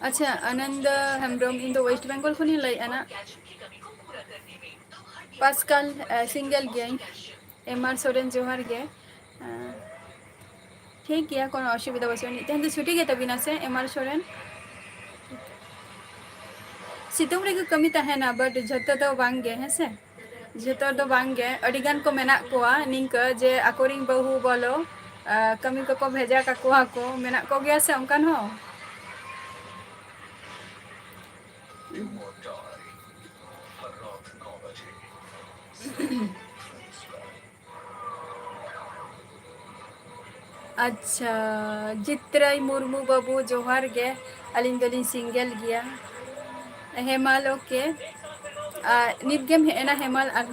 ᱟᱪᱪᱷᱟ, ᱟᱱᱚᱱᱫᱚ ᱦᱮᱢᱵᱨᱚᱢ, ᱤᱧ ᱫᱚ ᱳᱭᱮᱥᱴ ᱵᱮᱝᱜᱚᱞ ᱠᱷᱚᱱᱤᱧ ᱞᱟᱹᱭᱮᱫᱼᱟ ᱱᱟᱜ᱾ ᱯᱟᱥᱠᱟᱞ, ᱮ, ᱥᱤᱝᱜᱮᱞ ᱜᱤᱭᱟᱹᱧ᱾ ᱮᱢ ᱟᱨ ᱥᱚᱨᱮᱱ, ᱡᱚᱦᱟᱨ ᱜᱮ᱾ ᱮ, ᱴᱷᱤᱠ ᱜᱮᱭᱟ, ᱠᱳᱱᱳ ᱚᱥᱩᱵᱤᱫᱷᱟ ᱵᱟᱹᱪᱩᱜ ᱟᱹᱱᱤᱡ᱾ ᱛᱮᱦᱮᱧ ᱫᱚ ᱪᱷᱩᱴᱤ ᱜᱮ ᱛᱟᱹᱵᱤᱱᱟ ᱥᱮ, ᱮᱢ ᱟᱨ ᱥᱚᱨᱮᱱ? ᱥᱤᱛᱩᱝ ᱨᱮᱜᱮ ᱠᱟᱹᱢᱤ ᱛᱟᱦᱮᱱᱟ, but ᱡᱷᱚᱛᱚ ᱫᱚ ᱵᱟᱝ ᱜᱮ, ᱦᱮᱸ ᱥᱮ? ᱡᱷᱚᱛᱚ ᱫᱚ ᱵᱟᱝ ᱜᱮ, ᱟᱹᱰᱤ ᱜᱟᱱ ᱠᱚ ᱢᱮᱱᱟᱜ ᱠᱚᱣᱟ ᱱᱤᱝᱠᱟᱹ ᱡᱮ ᱟᱠᱚᱨᱮᱱ ᱵᱟᱹᱦᱩ ᱵᱚᱞᱚ, ᱟ, ᱠᱟᱹᱢᱤ ᱠᱚᱠᱚ ᱵᱷᱮᱡᱟ ᱠᱟᱠᱚᱣᱟ ᱠᱚ, ᱢᱮᱱᱟᱜ ᱠᱚᱜᱮᱭᱟ ᱥᱮ ᱚᱱᱠᱟᱱ ᱦᱚᱸ? ᱟᱪᱪᱷᱟ, ᱡᱤᱛᱨᱟᱹᱭ ᱢᱩᱨᱢᱩ ᱵᱟᱹᱵᱩ, ᱡᱚᱦᱟᱨ ᱜᱮ᱾ ᱟᱹᱞᱤᱧ ᱫᱚᱞᱤᱧ ᱥᱤᱝᱜᱮᱞ ᱜᱮᱭᱟ᱾ ᱦᱮᱢᱟᱞ, ᱳᱠᱮ᱾ ᱟᱨ ᱱᱤᱛ ᱜᱮᱢ ᱦᱮᱡ ᱮᱱᱟ, ᱦᱮᱢᱟᱞ? ᱟᱨ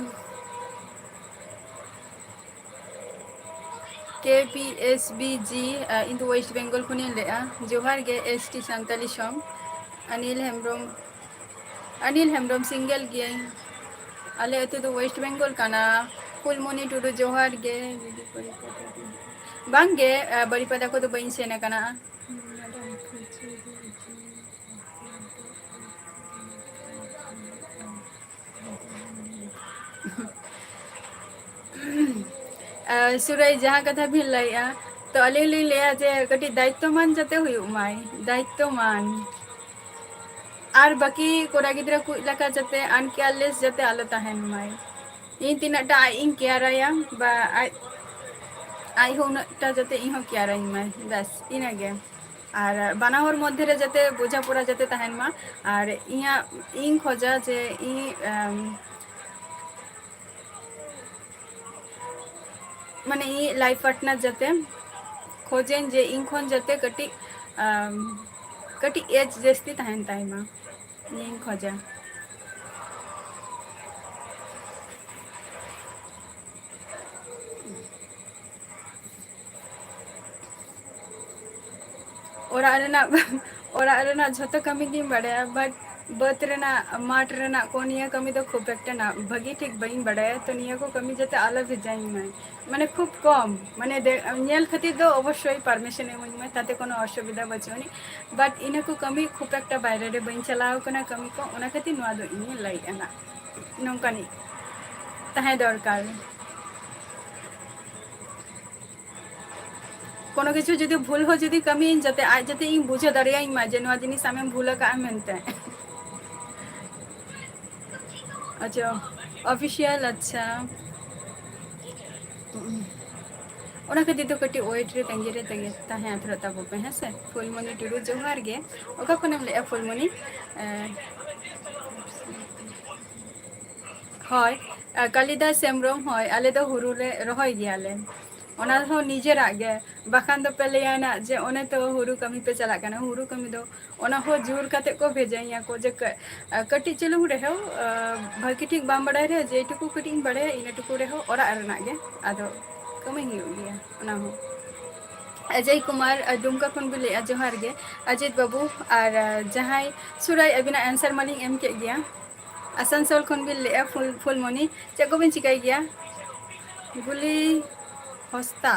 ᱠᱮ ᱯᱤ ᱮᱥ ᱵᱤ ᱡᱤ, ᱤᱧ ᱫᱚ ᱳᱭᱮᱥᱴ ᱵᱮᱝᱜᱚᱞ ᱠᱷᱚᱱᱤᱧ ᱞᱟᱹᱭᱮᱫᱼᱟ᱾ ᱡᱚᱦᱟᱨ ᱜᱮ, ᱮᱥ ᱴᱤ ᱥᱟᱱᱛᱟᱞᱤ ᱥᱚᱝ᱾ ᱟᱱᱤᱞ ᱦᱮᱢᱵᱨᱚᱢ, ᱟᱱᱤᱞ ᱦᱮᱢᱵᱨᱚᱢ, ᱥᱤᱝᱜᱮᱞ ᱜᱤᱭᱟᱹᱧ᱾ ᱟᱞᱮ ᱟᱹᱛᱩ ᱫᱚ ᱳᱭᱮᱥᱴ ᱵᱮᱝᱜᱚᱞ ᱠᱟᱱᱟ᱾ ᱯᱷᱩᱞᱢᱚᱱᱤ ᱴᱩᱰᱩ, ᱡᱚᱦᱟᱨ ᱜᱮ᱾ ᱵᱟᱝ ᱜᱮ, ᱟ, ᱵᱟᱨᱤᱯᱟᱫᱟ ᱠᱚᱫᱚ ᱵᱟᱹᱧ ᱥᱮᱱ ᱟᱠᱟᱱᱟ᱾ ᱟ, ᱥᱩᱨᱟᱹᱭ, ᱡᱟᱦᱟᱸ ᱠᱟᱛᱷᱟ ᱵᱤᱱ ᱞᱟᱹᱭᱮᱜᱼᱟ, ᱛᱚ ᱟᱹᱞᱤᱧ ᱞᱤᱧ ᱞᱟᱹᱭᱟ ᱡᱮ ᱠᱟᱹᱴᱤᱡ ᱫᱟᱭᱤᱛᱛᱚᱢᱟᱱ ᱡᱟᱛᱮ ᱦᱩᱭᱩᱜ ᱢᱟᱭ, ᱫᱟᱭᱤᱛᱛᱚᱢᱟᱱ᱾ ᱟᱨ ᱵᱟᱹᱠᱤ ᱠᱚᱲᱟ ᱜᱤᱫᱽᱨᱟᱹ ᱠᱚ ᱞᱮᱠᱟ ᱡᱟᱛᱮ uncareless ᱡᱟᱛᱮ ᱟᱞᱚ ᱛᱟᱦᱮᱱ ᱢᱟᱭ᱾ ᱤᱧ ᱛᱤᱱᱟᱹᱜ ᱴᱟ ᱟᱡ ᱤᱧ ᱠᱮᱭᱟᱨᱟᱭᱟ ᱵᱟ ᱟᱡ, ᱟᱡ ᱦᱚᱸ ᱩᱱᱟᱹᱜ ᱴᱟ ᱡᱟᱛᱮ ᱤᱧ ᱦᱚᱸ ᱠᱮᱭᱟᱨᱟᱹᱧ ᱢᱟᱭ, ᱵᱟᱥ ᱤᱱᱟᱹᱜᱮ᱾ ᱟᱨ ᱵᱟᱱᱟ ᱦᱚᱲ ᱢᱚᱫᱽᱫᱷᱮ ᱨᱮ ᱡᱟᱛᱮ ᱵᱚᱡᱷᱟ ᱯᱚᱨᱟ ᱡᱟᱛᱮ ᱛᱟᱦᱮᱱ ᱢᱟ᱾ ᱟᱨ ᱤᱧᱟᱹᱜ, ᱤᱧ ᱠᱷᱚᱡᱟ ᱡᱮ ᱤᱧ, ᱮᱢ, ᱢᱟᱱᱮ ᱤᱧᱤᱡ life partner ᱡᱟᱛᱮ ᱠᱷᱚᱡᱟᱹᱧ ᱡᱮ ᱤᱧ ᱠᱷᱚᱱ ᱡᱟᱛᱮ ᱠᱟᱹᱴᱤᱡ, ᱟᱢ, ᱠᱟᱹᱴᱤᱡ age ᱡᱟᱹᱥᱛᱤ ᱛᱟᱦᱮᱱ ᱛᱟᱭ ᱢᱟ, ᱱᱤᱭᱟᱹᱧ ᱠᱷᱚᱡᱟ᱾ ᱚᱲᱟᱜ ᱨᱮᱱᱟᱜ, ᱚᱲᱟᱜ ᱨᱮᱱᱟᱜ ᱡᱷᱚᱛᱚ ᱠᱟᱹᱢᱤ ᱜᱤᱧ ᱵᱟᱲᱟᱭᱟ, but ᱵᱟᱹᱫᱽ ᱨᱮᱱᱟᱜ, ᱢᱟᱴᱷ ᱨᱮᱱᱟᱜ ᱠᱚ ᱱᱤᱭᱟᱹ ᱠᱟᱹᱢᱤ ᱫᱚ ᱠᱷᱩᱵ ᱮᱠᱴᱟ ᱱᱟ-, ᱵᱷᱟᱹᱜᱤ ᱴᱷᱤᱠ ᱵᱟᱹᱧ ᱵᱟᱲᱟᱭᱟ᱾ ᱛᱚ ᱱᱤᱭᱟᱹ ᱠᱚ ᱠᱟᱹᱢᱤ ᱡᱟᱛᱮ ᱟᱞᱚ ᱵᱷᱮᱡᱟᱧ ᱢᱟᱭ, ᱢᱟᱱᱮ ᱠᱷᱩᱵ ᱠᱚᱢ, ᱢᱟᱱᱮ ᱫᱮ-, ᱧᱮᱞ ᱠᱷᱟᱹᱛᱤᱨ ᱫᱚ ᱚᱵᱚᱥᱥᱳᱭ permission ᱤᱢᱟᱹᱧ ᱢᱟᱭ, ᱛᱟᱛᱮ ᱠᱳᱱᱳ ᱚᱥᱩᱵᱤᱫᱷᱟ ᱵᱟᱹᱪᱩᱜ ᱟᱹᱱᱤᱡ, but ᱤᱱᱟᱹ ᱠᱚ ᱠᱟᱹᱢᱤ ᱠᱷᱩᱵ ᱮᱠᱴᱟ ᱵᱟᱭᱨᱮ ᱨᱮ ᱵᱟᱹᱧ ᱪᱟᱞᱟᱣ ᱠᱟᱱᱟ ᱠᱟᱹᱢᱤ ᱠᱚ, ᱚᱱᱟ ᱠᱷᱟᱹᱛᱤᱨ ᱱᱚᱣᱟ ᱫᱚ ᱤᱧᱤᱧ ᱞᱟᱹᱭᱮᱫᱼᱟ ᱱᱟᱜ, ᱱᱚᱝᱠᱟᱱᱤᱡ ᱛᱟᱦᱮᱸ ᱫᱚᱨᱠᱟᱨ᱾ ᱠᱳᱱᱳ ᱠᱤᱪᱷᱩ ᱡᱩᱫᱤ ᱵᱷᱩᱞ ᱦᱚᱸ ᱡᱩᱫᱤ ᱠᱟᱹᱢᱤᱭᱟᱹᱧ, ᱡᱟᱛᱮ ᱟᱡ ᱡᱟᱛᱮ ᱤᱧ ᱵᱩᱡᱷᱟᱹᱣ ᱫᱟᱲᱮᱭᱟᱹᱧ ᱢᱟ ᱡᱮ ᱱᱚᱣᱟ ᱡᱤᱱᱤᱥ ᱟᱢᱮᱢ ᱵᱷᱩᱞ ᱟᱠᱟᱫᱼᱟ ᱢᱮᱱᱛᱮ᱾ ᱟᱪᱪᱷᱟ, official, ᱟᱪᱪᱷᱟ᱾ ᱚᱱᱟ ᱠᱷᱟᱹᱛᱤᱨ ᱫᱚ ᱠᱟᱹᱴᱤᱡ wait ᱨᱮ, ᱛᱟᱺᱜᱤ ᱨᱮ, ᱛᱟᱺᱜᱤ ᱛᱟᱦᱮᱸ ᱦᱟᱛᱟᱲᱚᱜ ᱛᱟᱵᱚ ᱯᱮ, ᱦᱮᱸ ᱥᱮ? ᱯᱷᱩᱞᱢᱚᱱᱤ ᱴᱩᱰᱩ, ᱡᱚᱦᱟᱨ ᱜᱮ᱾ ᱚᱠᱟ ᱠᱷᱚᱱᱮᱢ ᱞᱟᱹᱭᱮᱜᱼᱟ, ᱯᱷᱩᱞᱢᱚᱱᱤ? ᱮ, ᱦᱳᱭ, ᱮ, ᱠᱟᱞᱤᱫᱟᱥ ᱦᱮᱢᱵᱨᱚᱢ, ᱦᱳᱭ, ᱟᱞᱮ ᱫᱚ ᱦᱩᱲᱩ ᱞᱮ ᱨᱚᱦᱚᱭ ᱜᱮᱭᱟᱞᱮ᱾ ᱚᱱᱟ ᱦᱚᱸ ᱱᱤᱡᱮᱨᱟᱜ ᱜᱮ, ᱵᱟᱠᱷᱟᱱ ᱫᱚ ᱯᱮ ᱞᱟᱹᱭᱟ ᱱᱟᱜ ᱡᱮ ᱚᱱᱮ ᱛᱚ ᱦᱩᱲᱩ ᱠᱟᱹᱢᱤ ᱯᱮ ᱪᱟᱞᱟᱜ ᱠᱟᱱᱟ, ᱦᱩᱲᱩ ᱠᱟᱹᱢᱤ ᱫᱚ ᱚᱱᱟ ᱦᱚᱸ ᱡᱳᱨ ᱠᱟᱛᱮ ᱠᱚ ᱵᱷᱮᱡᱟᱧᱟ ᱠᱚ ᱡᱮ ᱠᱟᱹ-, ᱠᱟᱹᱴᱤᱡ ᱪᱩᱞᱩᱝ ᱨᱮᱦᱚᱸ, ᱟ, ᱵᱷᱟᱹᱜᱤ ᱴᱷᱤᱠ ᱵᱟᱢ ᱵᱟᱲᱟᱭ ᱨᱮᱦᱚᱸ, ᱡᱮᱴᱩᱠᱩ ᱠᱟᱹᱴᱤᱡ ᱤᱧ ᱵᱟᱲᱟᱭᱟ ᱤᱱᱟᱹ ᱴᱩᱠᱩ ᱨᱮᱦᱚᱸ ᱚᱲᱟᱜ ᱨᱮᱱᱟᱜ ᱜᱮ, ᱟᱫᱚ ᱠᱟᱹᱢᱤ ᱦᱩᱭᱩᱜ ᱜᱮᱭᱟ ᱚᱱᱟ ᱦᱚᱸ᱾ ᱚᱡᱚᱭ ᱠᱩᱢᱟᱨ, ᱟ, ᱰᱩᱢᱠᱟ ᱠᱷᱚᱱ ᱵᱤᱱ ᱞᱟᱹᱭᱮᱜᱼᱟ, ᱡᱚᱦᱟᱨ ᱜᱮ᱾ ᱚᱡᱤᱛ ᱵᱟᱹᱵᱩ, ᱟᱨ, ᱟ, ᱡᱟᱦᱟᱸᱭ ᱥᱩᱨᱟᱭ, ᱟᱹᱵᱤᱱᱟᱜ answer ᱢᱟᱞᱤᱧ ᱮᱢ ᱠᱮᱫ ᱜᱮᱭᱟ᱾ ᱟᱥᱟᱱᱥᱳᱞ ᱠᱷᱚᱱ ᱵᱤᱱ ᱞᱟᱹᱭᱮᱜᱼᱟ, ᱯᱷᱩᱞ-, ᱯᱷᱩᱞᱢᱚᱱᱤ, ᱪᱮᱫ ᱠᱚᱵᱤᱱ ᱪᱤᱠᱟᱹᱭ ᱜᱮᱭᱟ? ᱜᱩᱞᱤ ᱦᱚᱸᱥᱫᱟ,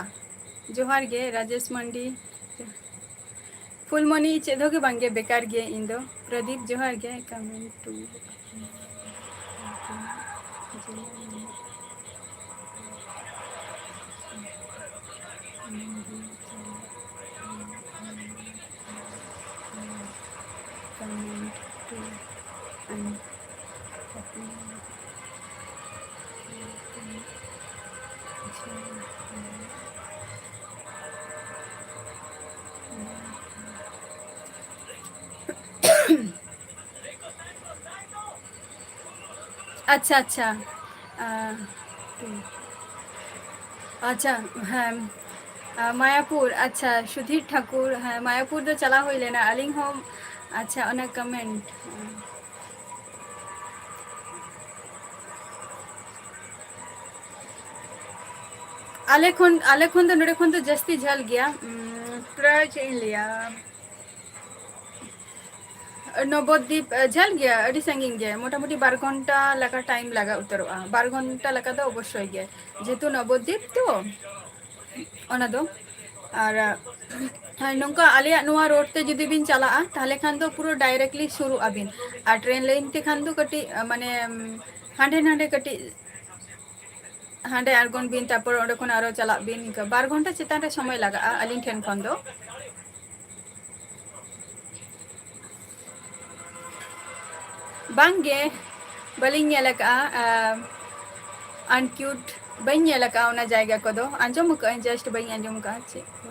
ᱡᱚᱦᱟᱨ ᱜᱮ᱾ ᱨᱟᱡᱮᱥ ᱢᱟᱱᱰᱤ, ᱯᱷᱩᱞᱢᱚᱱᱤ, ᱪᱮᱫ ᱦᱚᱸ ᱜᱮ ᱵᱟᱝᱜᱮ, ᱵᱮᱠᱟᱨ ᱜᱮ ᱤᱧ ᱫᱚ᱾ ᱯᱨᱚᱫᱤᱯ, ᱡᱚᱦᱟᱨ ᱜᱮ᱾ Coming to comment to and ᱟᱪᱪᱷᱟ, ᱟᱪᱪᱷᱟ᱾ ᱟᱸ, ᱟᱪᱪᱷᱟ, ᱦᱮᱸ᱾ ᱟᱨ ᱢᱟᱭᱟᱯᱩᱨ, ᱟᱪᱪᱷᱟ, ᱥᱩᱫᱷᱤᱨ ᱴᱷᱟᱠᱩᱨ, ᱦᱮᱸ, ᱢᱟᱭᱟᱯᱩᱨ ᱫᱚ ᱪᱟᱞᱟᱣ ᱦᱩᱭ ᱞᱮᱱᱟ ᱟᱹᱞᱤᱧ ᱦᱚᱸ᱾ ᱟᱪᱪᱷᱟ, ᱚᱱᱟ comment᱾ ᱟᱞᱮ ᱠᱷᱚᱱ, ᱟᱞᱮ ᱠᱷᱚᱱ ᱫᱚ, ᱱᱚᱰᱮ ᱠᱷᱚᱱ ᱫᱚ ᱡᱟᱹᱥᱛᱤ ᱡᱷᱟᱹᱞ ᱜᱮᱭᱟ᱾ ᱩᱢ, ᱯᱨᱟᱭ ᱪᱮᱫ ᱤᱧ ᱞᱟᱹᱭᱟ, ᱱᱚᱵᱚᱫᱽᱫᱤᱯ, ᱮ, ᱡᱷᱟᱹᱞ ᱜᱮᱭᱟ, ᱟᱹᱰᱤ ᱥᱟᱺᱜᱤᱧ ᱜᱮᱭᱟ, ᱢᱚᱴᱟᱢᱩᱴᱤ ᱵᱟᱨ ᱜᱷᱚᱱᱴᱟ ᱞᱮᱠᱟ time ᱞᱟᱜᱟᱜ ᱩᱛᱟᱹᱨᱚᱜᱼᱟ, ᱵᱟᱨ ᱜᱷᱚᱱᱴᱟ ᱞᱮᱠᱟ ᱫᱚ ᱚᱵᱚᱥᱥᱳᱭ ᱜᱮ, ᱡᱮᱦᱮᱛᱩ ᱱᱚᱵᱚᱫᱽᱫᱤᱯ ᱛᱚ᱾ ᱚᱱᱟ ᱫᱚ᱾ ᱟᱨ, ᱦᱮᱸ, ᱱᱚᱝᱠᱟ ᱟᱞᱮᱭᱟᱜ ᱱᱚᱣᱟ road ᱛᱮ ᱡᱩᱫᱤ ᱵᱤᱱ ᱪᱟᱞᱟᱜᱼᱟ, ᱛᱟᱦᱞᱮ ᱠᱷᱟᱱ ᱫᱚ ᱯᱩᱨᱟᱹ directly ᱥᱩᱨᱩᱜ ᱟᱵᱤᱱ᱾ ᱟᱨ train line ᱛᱮ ᱠᱷᱟᱱ ᱫᱚ ᱠᱟᱹᱴᱤᱡ, ᱟ, ᱢᱟᱱᱮ, ᱩᱢ, ᱦᱟᱸᱰᱮ ᱱᱟᱸᱰᱮ ᱠᱟᱹᱴᱤᱡ, ᱦᱟᱸᱰᱮ ᱟᱬᱜᱚᱱ ᱵᱤᱱ, ᱛᱟᱨᱯᱚᱨ ᱚᱸᱰᱮ ᱠᱷᱚᱱ ᱟᱨᱚ ᱪᱟᱞᱟᱜ ᱵᱤᱱ, ᱤᱱᱠᱟᱹ ᱵᱟᱨ ᱜᱷᱚᱱᱴᱟ ᱪᱮᱛᱟᱱ ᱨᱮ ᱥᱚᱢᱚᱭ ᱞᱟᱜᱟᱜᱼᱟ ᱟᱹᱞᱤᱧ ᱴᱷᱮᱱ ᱠᱷᱚᱱ ᱫᱚ᱾ ᱵᱟᱝᱜᱮ, ᱵᱟᱹᱞᱤᱧ ᱧᱮᱞ ᱟᱠᱟᱫᱼᱟ, ᱟᱢ, Ankut ᱵᱟᱹᱧ ᱧᱮᱞ ᱟᱠᱟᱫᱼᱟ ᱚᱱᱟ ᱡᱟᱭᱜᱟ ᱠᱚᱫᱚ, ᱟᱸᱡᱚᱢ ᱟᱠᱟᱫᱼᱟᱹᱧ, just ᱵᱟᱹᱧ ᱟᱸᱡᱚᱢ ᱟᱠᱟᱫᱼᱟ ᱪᱮᱫ ᱠᱚ᱾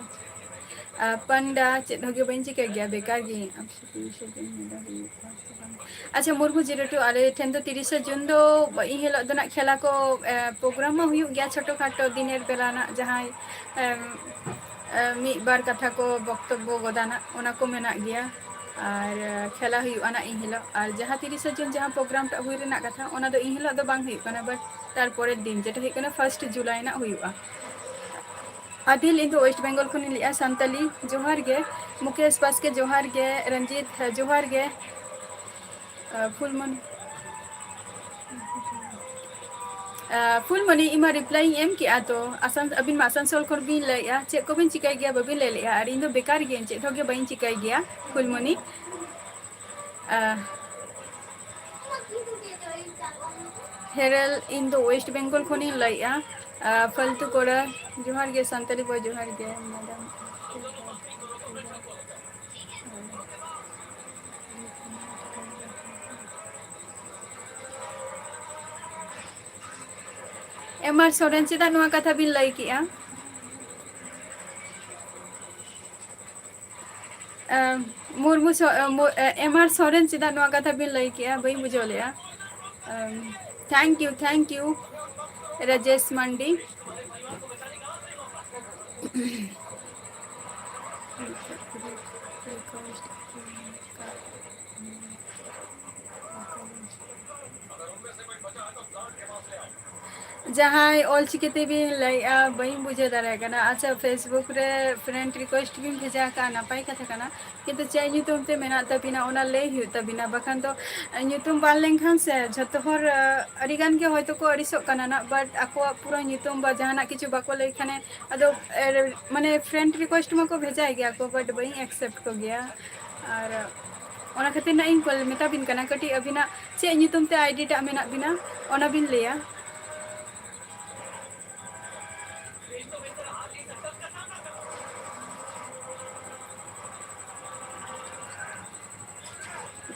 ᱟᱨ ᱯᱟᱱᱰᱟ ᱪᱮᱫ ᱦᱚᱸᱜᱮ ᱵᱟᱹᱧ ᱪᱤᱠᱟᱹᱭ ᱜᱮᱭᱟ, ᱵᱮᱠᱟᱨ ᱜᱮ᱾ ᱟᱪᱪᱷᱟ, ᱢᱩᱨᱢᱩ ᱡᱤᱨᱟᱹᱴᱩ, ᱟᱞᱮ ᱴᱷᱮᱱ ᱫᱚ ᱛᱤᱨᱤᱥᱟ ᱡᱩᱱ ᱫᱚ ᱤᱱ ᱦᱤᱞᱳᱜ ᱫᱚ ᱱᱟᱜ ᱠᱷᱮᱞᱟ ᱠᱚ, ᱮ, program ᱢᱟ ᱦᱩᱭᱩᱜ ᱜᱮᱭᱟ, ᱪᱷᱳᱴᱳ ᱠᱷᱟᱴᱳ ᱫᱤᱱᱮᱨ ᱵᱮᱞᱟ ᱱᱟᱜ ᱡᱟᱦᱟᱸᱭ, ᱮᱢ, ᱮ, ᱢᱤᱫ ᱵᱟᱨ ᱠᱟᱛᱷᱟ ᱠᱚ ᱵᱚᱠᱛᱚᱵᱵᱚ ᱜᱚᱫᱟ ᱱᱟᱜ, ᱚᱱᱟ ᱠᱚ ᱢᱮᱱᱟᱜ ᱜᱮᱭᱟ᱾ ᱟᱨ, ᱮ, ᱠᱷᱮᱞᱟ ᱦᱩᱭᱩᱜᱼᱟ ᱱᱟᱜ ᱤᱱ ᱦᱤᱞᱳᱜ᱾ ᱟᱨ ᱡᱟᱦᱟᱸ ᱛᱤᱨᱤᱥᱟ ᱡᱩᱱ ᱡᱟᱦᱟᱸ program ᱴᱟᱜ ᱦᱩᱭ ᱨᱮᱱᱟᱜ ᱠᱟᱛᱷᱟ, ᱚᱱᱟ ᱫᱚ ᱤᱱ ᱦᱤᱞᱳᱜ ᱫᱚ ᱵᱟᱝ ᱦᱩᱭᱩᱜ ᱠᱟᱱᱟ, but ᱛᱟᱨᱯᱚᱨᱮᱨ ᱫᱤᱱ, ᱡᱮᱴᱟ ᱦᱩᱭᱩᱜ ᱠᱟᱱᱟ first July ᱱᱟᱜ ᱦᱩᱭᱩᱜᱼᱟ᱾ ᱟᱫᱤᱞ, ᱤᱧ ᱫᱚ West Bengal ᱠᱷᱚᱱᱤᱧ ᱞᱟᱹᱭᱮᱜᱼᱟ, ᱥᱟᱱᱛᱟᱞᱤ, ᱡᱚᱦᱟᱨ ᱜᱮ᱾ ᱢᱩᱠᱮᱥ ᱵᱟᱥᱠᱮ, ᱡᱚᱦᱟᱨ ᱜᱮ᱾ ᱨᱚᱧᱡᱤᱛ, ᱡᱚᱦᱟᱨ ᱜᱮ᱾ ᱟ, ᱯᱷᱩᱞᱢᱚᱱᱤ, ᱟ, ᱯᱷᱩᱞᱢᱚᱱᱤ, ᱤᱧ ᱢᱟ reply ᱤᱧ ᱮᱢ ᱠᱮᱜᱼᱟ ᱛᱚ, ᱟᱥᱟᱱ-, ᱟᱹᱵᱤᱱ ᱢᱟ ᱟᱥᱟᱱᱥᱳᱞ ᱠᱷᱚᱱ ᱵᱤᱱ ᱞᱟᱹᱭᱮᱜᱼᱟ, ᱪᱮᱫ ᱠᱚᱵᱤᱱ ᱪᱤᱠᱟᱹᱭ ᱜᱮᱭᱟ ᱵᱟᱹᱵᱤᱱ ᱞᱟᱹᱭ ᱞᱮᱜᱼᱟ, ᱟᱨ ᱤᱧ ᱫᱚ ᱵᱮᱠᱟᱨ ᱜᱤᱭᱟᱹᱧ, ᱪᱮᱫ ᱦᱚᱸ ᱜᱮ ᱵᱟᱹᱧ ᱪᱤᱠᱟᱹᱭ ᱜᱮᱭᱟ, ᱯᱷᱩᱞᱢᱚᱱᱤ᱾ ᱟ, ᱦᱮᱨᱮᱞ, ᱤᱧ ᱫᱚ West Bengal ᱠᱷᱚᱱᱤᱧ ᱞᱟᱹᱭᱮᱜᱼᱟ, ᱟ, ᱯᱷᱟᱞᱛᱩ ᱠᱚᱲᱟ, ᱡᱚᱦᱟᱨ ᱜᱮ, ᱥᱟᱱᱛᱟᱞᱤ boy, ᱡᱚᱦᱟᱨ ᱜᱮ, madam᱾ ᱮᱢ ᱟᱨ ᱥᱚᱨᱮᱱ, ᱪᱮᱫᱟᱜ ᱱᱚᱣᱟ ᱠᱟᱛᱷᱟ ᱵᱤᱱ ᱞᱟᱹᱭ ᱠᱮᱜᱼᱟ? ᱮᱢ, ᱢᱩᱨᱢᱩ ᱥᱚ-, ᱮᱢ, ᱮᱢ ᱟᱨ ᱥᱚᱨᱮᱱ, ᱪᱮᱫᱟᱜ ᱱᱚᱣᱟ ᱠᱟᱛᱷᱟ ᱵᱤᱱ ᱞᱟᱹᱭ ᱠᱮᱜᱼᱟ? ᱵᱟᱹᱧ ᱵᱩᱡᱷᱟᱹᱣ ᱞᱮᱜᱼᱟ᱾ ᱮᱢ, thank you, thank you, Rajesh ᱢᱟᱱᱰᱤ᱾ ᱡᱟᱦᱟᱸᱭ ᱚᱞᱪᱤᱠᱤ ᱛᱮᱵᱤᱱ ᱞᱟᱹᱭᱮᱜᱼᱟ, ᱵᱟᱹᱧ ᱵᱩᱡᱷᱟᱹᱣ ᱫᱟᱲᱮᱭᱟᱜ ᱠᱟᱱᱟ᱾ ᱟᱪᱪᱷᱟ, Facebook ᱨᱮ friend request ᱵᱤᱱ ᱵᱷᱮᱡᱟ ᱟᱠᱟᱫᱼᱟ, ᱱᱟᱯᱟᱭ ᱠᱟᱛᱷᱟ ᱠᱟᱱᱟ, ᱠᱤᱱᱛᱩ ᱪᱮᱫ ᱧᱩᱛᱩᱢ ᱛᱮ ᱢᱮᱱᱟᱜ ᱛᱟᱹᱵᱤᱱᱟ, ᱚᱱᱟ ᱞᱟᱹᱭ ᱦᱩᱭᱩᱜ ᱛᱟᱹᱵᱤᱱᱟ᱾ ᱵᱟᱠᱷᱟᱱ ᱫᱚ ᱧᱩᱛᱩᱢ ᱵᱟᱝ ᱞᱮᱱᱠᱷᱟᱱ ᱥᱮ ᱡᱷᱚᱛᱚ ᱦᱚᱲ, ᱟᱹᱰᱤ ᱜᱟᱱ ᱜᱮ ᱦᱚᱭᱛᱳ ᱠᱚ ᱟᱹᱲᱤᱥᱚᱜ ᱠᱟᱱᱟ ᱱᱟᱜ, but ᱟᱠᱚᱣᱟᱜ ᱯᱩᱨᱟᱹ ᱧᱩᱛᱩᱢ ᱵᱟ ᱡᱟᱦᱟᱱᱟᱜ ᱠᱤᱪᱷᱩ ᱵᱟᱠᱚ ᱞᱟᱹᱭ ᱠᱷᱟᱱᱮ ᱟᱫᱚ, ᱮᱨ, ᱢᱟᱱᱮ friend request ᱢᱟᱠᱚ ᱵᱷᱮᱡᱟᱭ ᱜᱮᱭᱟ ᱠᱚ, but ᱵᱟᱹᱧ accept ᱠᱚᱜᱮᱭᱟ᱾ ᱟᱨ ᱚᱱᱟ ᱠᱷᱟᱹᱛᱤᱨ ᱱᱟᱜ ᱤᱧ ᱠᱚᱞ, ᱢᱮᱛᱟ ᱵᱤᱱ ᱠᱟᱱᱟ, ᱠᱟᱹᱴᱤᱡ ᱟᱹᱵᱤᱱᱟᱜ ᱪᱮᱫ ᱧᱩᱛᱩᱢ ᱛᱮ ID ᱴᱟᱜ ᱢᱮᱱᱟᱜ ᱵᱤᱱᱟ, ᱚᱱᱟ ᱵᱤᱱ ᱞᱟᱹᱭᱟ᱾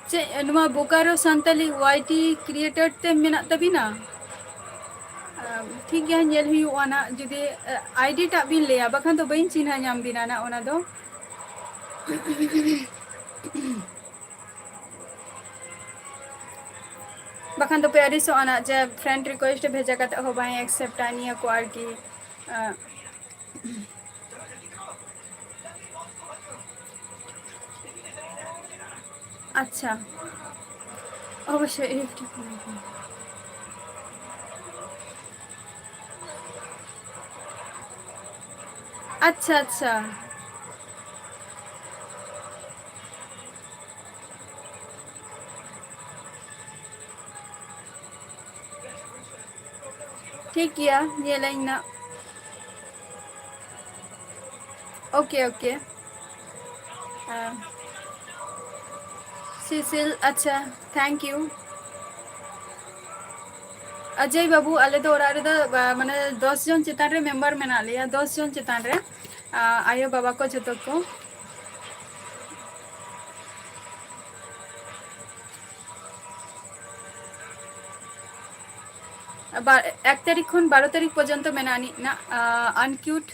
ᱪᱮᱫ ᱱᱚᱣᱟ ᱵᱳᱠᱟᱨᱳ ᱥᱟᱱᱛᱟᱞᱤ YT creator ᱛᱮ ᱢᱮᱱᱟᱜ ᱛᱟᱵᱤᱱᱟ? ᱟᱢ, ᱴᱷᱤᱠ ᱜᱮᱭᱟ, ᱧᱮᱞ ᱦᱩᱭᱩᱜᱼᱟ ᱱᱟᱜ, ᱡᱩᱫᱤ, ᱮ, ID ᱴᱟᱜ ᱵᱤᱱ ᱞᱟᱹᱭᱟ, ᱵᱟᱠᱷᱟᱱ ᱫᱚ ᱵᱟᱹᱧ ᱪᱤᱱᱦᱟᱹ ᱧᱟᱢ ᱵᱤᱱᱟ ᱱᱟᱜ ᱚᱱᱟ ᱫᱚ᱾ ᱵᱟᱠᱷᱟᱱ ᱫᱚᱯᱮ ᱟᱹᱲᱤᱥᱚᱜᱼᱟ ᱱᱟᱜ ᱡᱮ friend request ᱵᱷᱮᱡᱟ ᱠᱟᱛᱮ ᱦᱚᱸ ᱵᱟᱭ accept ᱟ, ᱱᱤᱭᱟᱹ ᱠᱚ ᱟᱨᱠᱤ᱾ ᱟᱸ, ᱟᱪᱪᱷᱟ, ᱚᱵᱚᱥᱥᱳᱭ ᱮᱯ ᱴᱤ ᱠᱚ᱾ ᱟᱪᱪᱷᱟ, ᱟᱪᱪᱷᱟ᱾ ᱴᱷᱤᱠ ᱜᱮᱭᱟ, ᱧᱮᱞᱟᱹᱧ ᱱᱟᱜ᱾ OK, OK᱾ ᱦᱮᱸ᱾ ᱥᱤᱥᱤᱞ, ᱟᱪᱪᱷᱟ, thank you᱾ ᱚᱡᱚᱭ ᱵᱟᱹᱵᱩ, ᱟᱞᱮ ᱫᱚ ᱚᱲᱟᱜ ᱨᱮᱫᱚ, ᱵᱟ, ᱢᱟᱱᱮ, ᱫᱚᱥ ᱡᱚᱱ ᱪᱮᱛᱟᱱ ᱨᱮ member ᱢᱮᱱᱟᱜ ᱞᱮᱭᱟ, ᱫᱚᱥ ᱡᱚᱱ ᱪᱮᱛᱟᱱ ᱨᱮ, ᱟ, ᱟᱭᱳ ᱵᱟᱵᱟ ᱠᱚ ᱡᱷᱚᱛᱚ ᱠᱚ᱾ ᱵᱟ-, ᱮᱠ ᱛᱟᱹᱨᱤᱠᱷ ᱠᱷᱚᱱ ᱵᱟᱨᱚ ᱛᱟᱹᱨᱤᱠᱷ ᱯᱚᱨᱡᱚᱱᱛᱚ ᱢᱮᱱᱟᱜ ᱟᱹᱱᱤᱡ ᱱᱟᱜ, ᱟ, Uncute,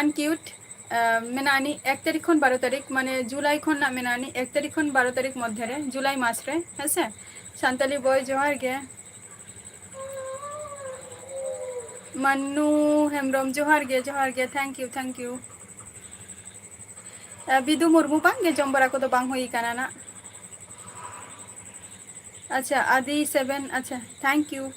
Uncute, ᱟ, ᱢᱮᱱᱟᱜ ᱟᱹᱱᱤᱡ ᱮᱠ ᱛᱟᱹᱨᱤᱠᱷ ᱠᱷᱚᱱ ᱵᱟᱨᱚ ᱛᱟᱹᱨᱤᱠᱷ, ᱢᱟᱱᱮ ᱡᱩᱞᱟᱭ ᱠᱷᱚᱱ ᱱᱟᱜ ᱢᱮᱱᱟᱜ ᱟᱹᱱᱤᱡ, ᱮᱠ ᱛᱟᱹᱨᱤᱠᱷ ᱠᱷᱚᱱ ᱵᱟᱨᱚ ᱛᱟᱹᱨᱤᱠᱷ ᱢᱚᱫᱽᱫᱷᱮ ᱨᱮ, ᱡᱩᱞᱟᱭ ᱢᱟᱥ ᱨᱮ, ᱦᱮᱸ ᱥᱮ᱾ ᱥᱟᱱᱛᱟᱞᱤ boy, ᱡᱚᱦᱟᱨ ᱜᱮ᱾ ᱢᱟᱱᱱᱩ ᱦᱮᱢᱵᱨᱚᱢ, ᱡᱚᱦᱟᱨ ᱜᱮ, ᱡᱚᱦᱟᱨ ᱜᱮ, thank you, thank you᱾ ᱟᱨ ᱵᱤᱫᱩ ᱢᱩᱨᱢᱩ, ᱵᱟᱝ ᱜᱮ, ᱡᱚᱢ ᱵᱟᱲᱟ ᱠᱚᱫᱚ ᱵᱟᱝ ᱦᱩᱭ ᱠᱟᱱᱟ ᱱᱟᱜ᱾ ᱟᱪᱪᱷᱟ, ᱟᱫᱤ ᱥᱮᱵᱷᱮᱱ, ᱟᱪᱪᱷᱟ, thank you᱾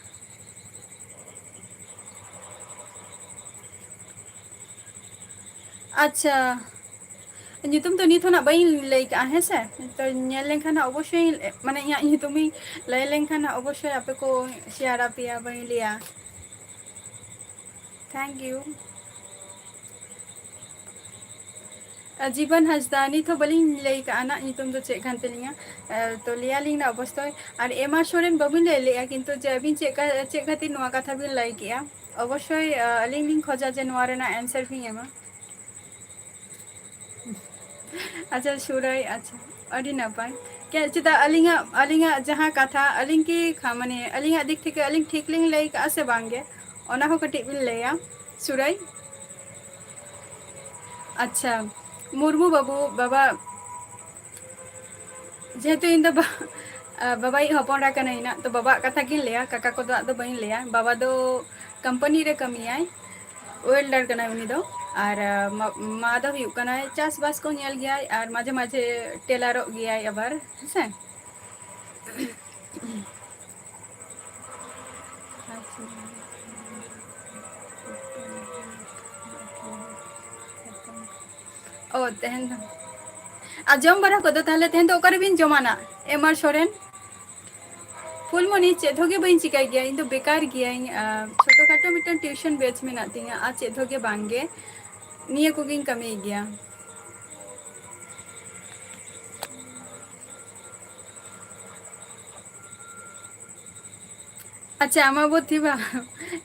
ᱟᱪᱪᱷᱟ, ᱧᱩᱛᱩᱢ ᱫᱚ ᱱᱤᱛ ᱦᱚᱸ ᱱᱟᱜ ᱵᱟᱹᱧ ᱞᱟᱹᱭ ᱠᱟᱜᱼᱟ, ᱦᱮᱸ ᱥᱮ? ᱛᱚ ᱧᱮᱞ ᱞᱮᱱᱠᱷᱟᱱ ᱦᱟᱸᱜ ᱚᱵᱚᱥᱥᱳᱭ, ᱢᱟᱱᱮ ᱤᱧᱟᱹᱜ ᱧᱩᱛᱩᱢᱤᱧ ᱞᱟᱹᱭ ᱞᱮᱱᱠᱷᱟᱱ ᱦᱟᱸᱜ ᱚᱵᱚᱥᱥᱳᱭ ᱟᱯᱮ ᱠᱚ share ᱟᱯᱮᱭᱟ, ᱵᱟᱹᱧ ᱞᱟᱹᱭᱟ᱾ Thank you᱾ ᱟᱨ ᱡᱤᱵᱚᱱ ᱦᱟᱸᱥᱫᱟ, ᱱᱤᱛ ᱦᱚᱸ ᱵᱟᱹᱞᱤᱧ ᱞᱟᱹᱭ ᱠᱟᱜᱼᱟ ᱱᱟᱜ ᱧᱩᱛᱩᱢ ᱫᱚ ᱪᱮᱫ ᱠᱟᱱ ᱛᱟᱹᱞᱤᱧᱟ᱾ ᱮ, ᱛᱚ ᱞᱟᱹᱭᱟᱞᱤᱧ ᱱᱟᱜ ᱚᱵᱚᱥᱥᱳᱭ᱾ ᱟᱨ ᱮᱢ ᱟᱨ ᱥᱚᱨᱮᱱ ᱵᱟᱹᱵᱤᱱ ᱞᱟᱹᱭ ᱞᱮᱜᱼᱟ, ᱠᱤᱱᱛᱩ ᱡᱮ ᱟᱹᱵᱤᱱ ᱪᱮᱫ ᱠᱟ-, ᱪᱮᱫ ᱠᱷᱟᱹᱛᱤᱨ ᱱᱚᱣᱟ ᱠᱟᱛᱷᱟ ᱵᱤᱱ ᱞᱟᱹᱭ ᱠᱮᱜᱼᱟ? ᱚᱵᱚᱥᱥᱳᱭ, ᱟ, ᱟᱹᱞᱤᱧ ᱞᱤᱧ ᱠᱷᱚᱡᱟ ᱡᱮ ᱱᱚᱣᱟ ᱨᱮᱱᱟᱜ answer ᱵᱤᱱ ᱮᱢᱟ᱾ ᱟᱪᱪᱷᱟ, ᱥᱩᱨᱟᱹᱭ, ᱟᱪᱪᱷᱟ, ᱟᱹᱰᱤ ᱱᱟᱯᱟᱭ᱾ ᱠᱮ-, ᱪᱮᱫᱟᱜ ᱟᱹᱞᱤᱧᱟᱜ, ᱟᱹᱞᱤᱧᱟᱜ ᱡᱟᱦᱟᱸ ᱠᱟᱛᱷᱟ, ᱟᱹᱞᱤᱧ ᱠᱤ ᱠᱷᱟ-, ᱢᱟᱱᱮ, ᱟᱹᱞᱤᱧᱟᱜ ᱫᱤᱠ ᱛᱷᱮᱠᱮ ᱟᱹᱞᱤᱧ ᱴᱷᱤᱠ ᱞᱤᱧ ᱞᱟᱹᱭ ᱠᱟᱜᱼᱟ ᱥᱮ ᱵᱟᱝ ᱜᱮ? ᱚᱱᱟ ᱦᱚᱸ ᱠᱟᱹᱴᱤᱡ ᱵᱤᱱ ᱞᱟᱹᱭᱟ, ᱥᱩᱨᱟᱹᱭ᱾ ᱟᱪᱪᱷᱟ, ᱢᱩᱨᱢᱩ ᱵᱟᱹᱵᱩ, ᱵᱟᱵᱟ, ᱡᱮᱦᱮᱛᱩ ᱤᱧ ᱫᱚ ᱵᱟ-, ᱟ, ᱵᱟᱵᱟᱭᱤᱡ ᱦᱚᱯᱚᱱ ᱮᱨᱟ ᱠᱟᱹᱱᱟᱹᱧ ᱱᱟᱜ, ᱛᱚ ᱵᱟᱵᱟᱣᱟᱜ ᱠᱟᱛᱷᱟ ᱜᱤᱧ ᱞᱟᱹᱭᱟ, ᱠᱟᱠᱟ ᱠᱚᱫᱚᱣᱟᱜ ᱫᱚ ᱵᱟᱹᱧ ᱞᱟᱹᱭᱟ᱾ ᱵᱟᱵᱟ ᱫᱚ company ᱨᱮ ᱠᱟᱹᱢᱤᱭᱟᱭ, welder ᱠᱟᱱᱟᱭ ᱩᱱᱤ ᱫᱚ, ᱟᱨ, ᱟ, ᱢᱟ-, ᱢᱟ ᱫᱚ ᱦᱩᱭᱩᱜ ᱠᱟᱱᱟᱭ ᱪᱟᱥᱵᱟᱥ ᱠᱚ ᱧᱮᱞ ᱜᱮᱭᱟᱭ, ᱟᱨ ᱢᱟᱡᱷᱮ ᱢᱟᱡᱷᱮ ᱴᱮᱞᱟᱨᱚᱜ ᱜᱮᱭᱟᱭ ᱟᱵᱟᱨ, ᱦᱮᱸᱥᱮ᱾ ᱚ, ᱛᱮᱦᱮᱧ ᱫᱚ᱾ ᱟᱨ ᱡᱚᱢ ᱵᱟᱲᱟ ᱠᱚᱫᱚ ᱛᱟᱦᱞᱮ ᱛᱮᱦᱮᱧ ᱫᱚ ᱚᱠᱟᱨᱮᱵᱤᱱ ᱡᱚᱢᱟ ᱱᱟᱜ? ᱮᱢ ᱟᱨ ᱥᱚᱨᱮᱱ? ᱯᱷᱩᱞᱢᱚᱱᱤ, ᱪᱮᱫ ᱦᱚᱸ ᱜᱮ ᱵᱟᱹᱧ ᱪᱤᱠᱟᱹᱭ ᱜᱮᱭᱟ, ᱤᱧ ᱫᱚ ᱵᱮᱠᱟᱨ ᱜᱤᱭᱟᱹᱧ᱾ ᱟᱨ ᱪᱷᱳᱴᱳ ᱠᱷᱟᱴᱳ ᱢᱤᱫᱴᱟᱝ tuition batch ᱢᱮᱱᱟᱜ ᱛᱤᱧᱟᱹ, ᱟᱨ ᱪᱮᱫ ᱦᱚᱸ ᱜᱮ ᱵᱟᱝ ᱜᱮ᱾ ᱱᱤᱭᱟᱹ ᱠᱚᱜᱮᱧ ᱠᱟᱹᱢᱤᱭ ᱜᱮᱭᱟ᱾ ᱟᱪᱪᱷᱟ, ᱟᱢᱟᱵᱚᱛᱤ ᱵᱟ-,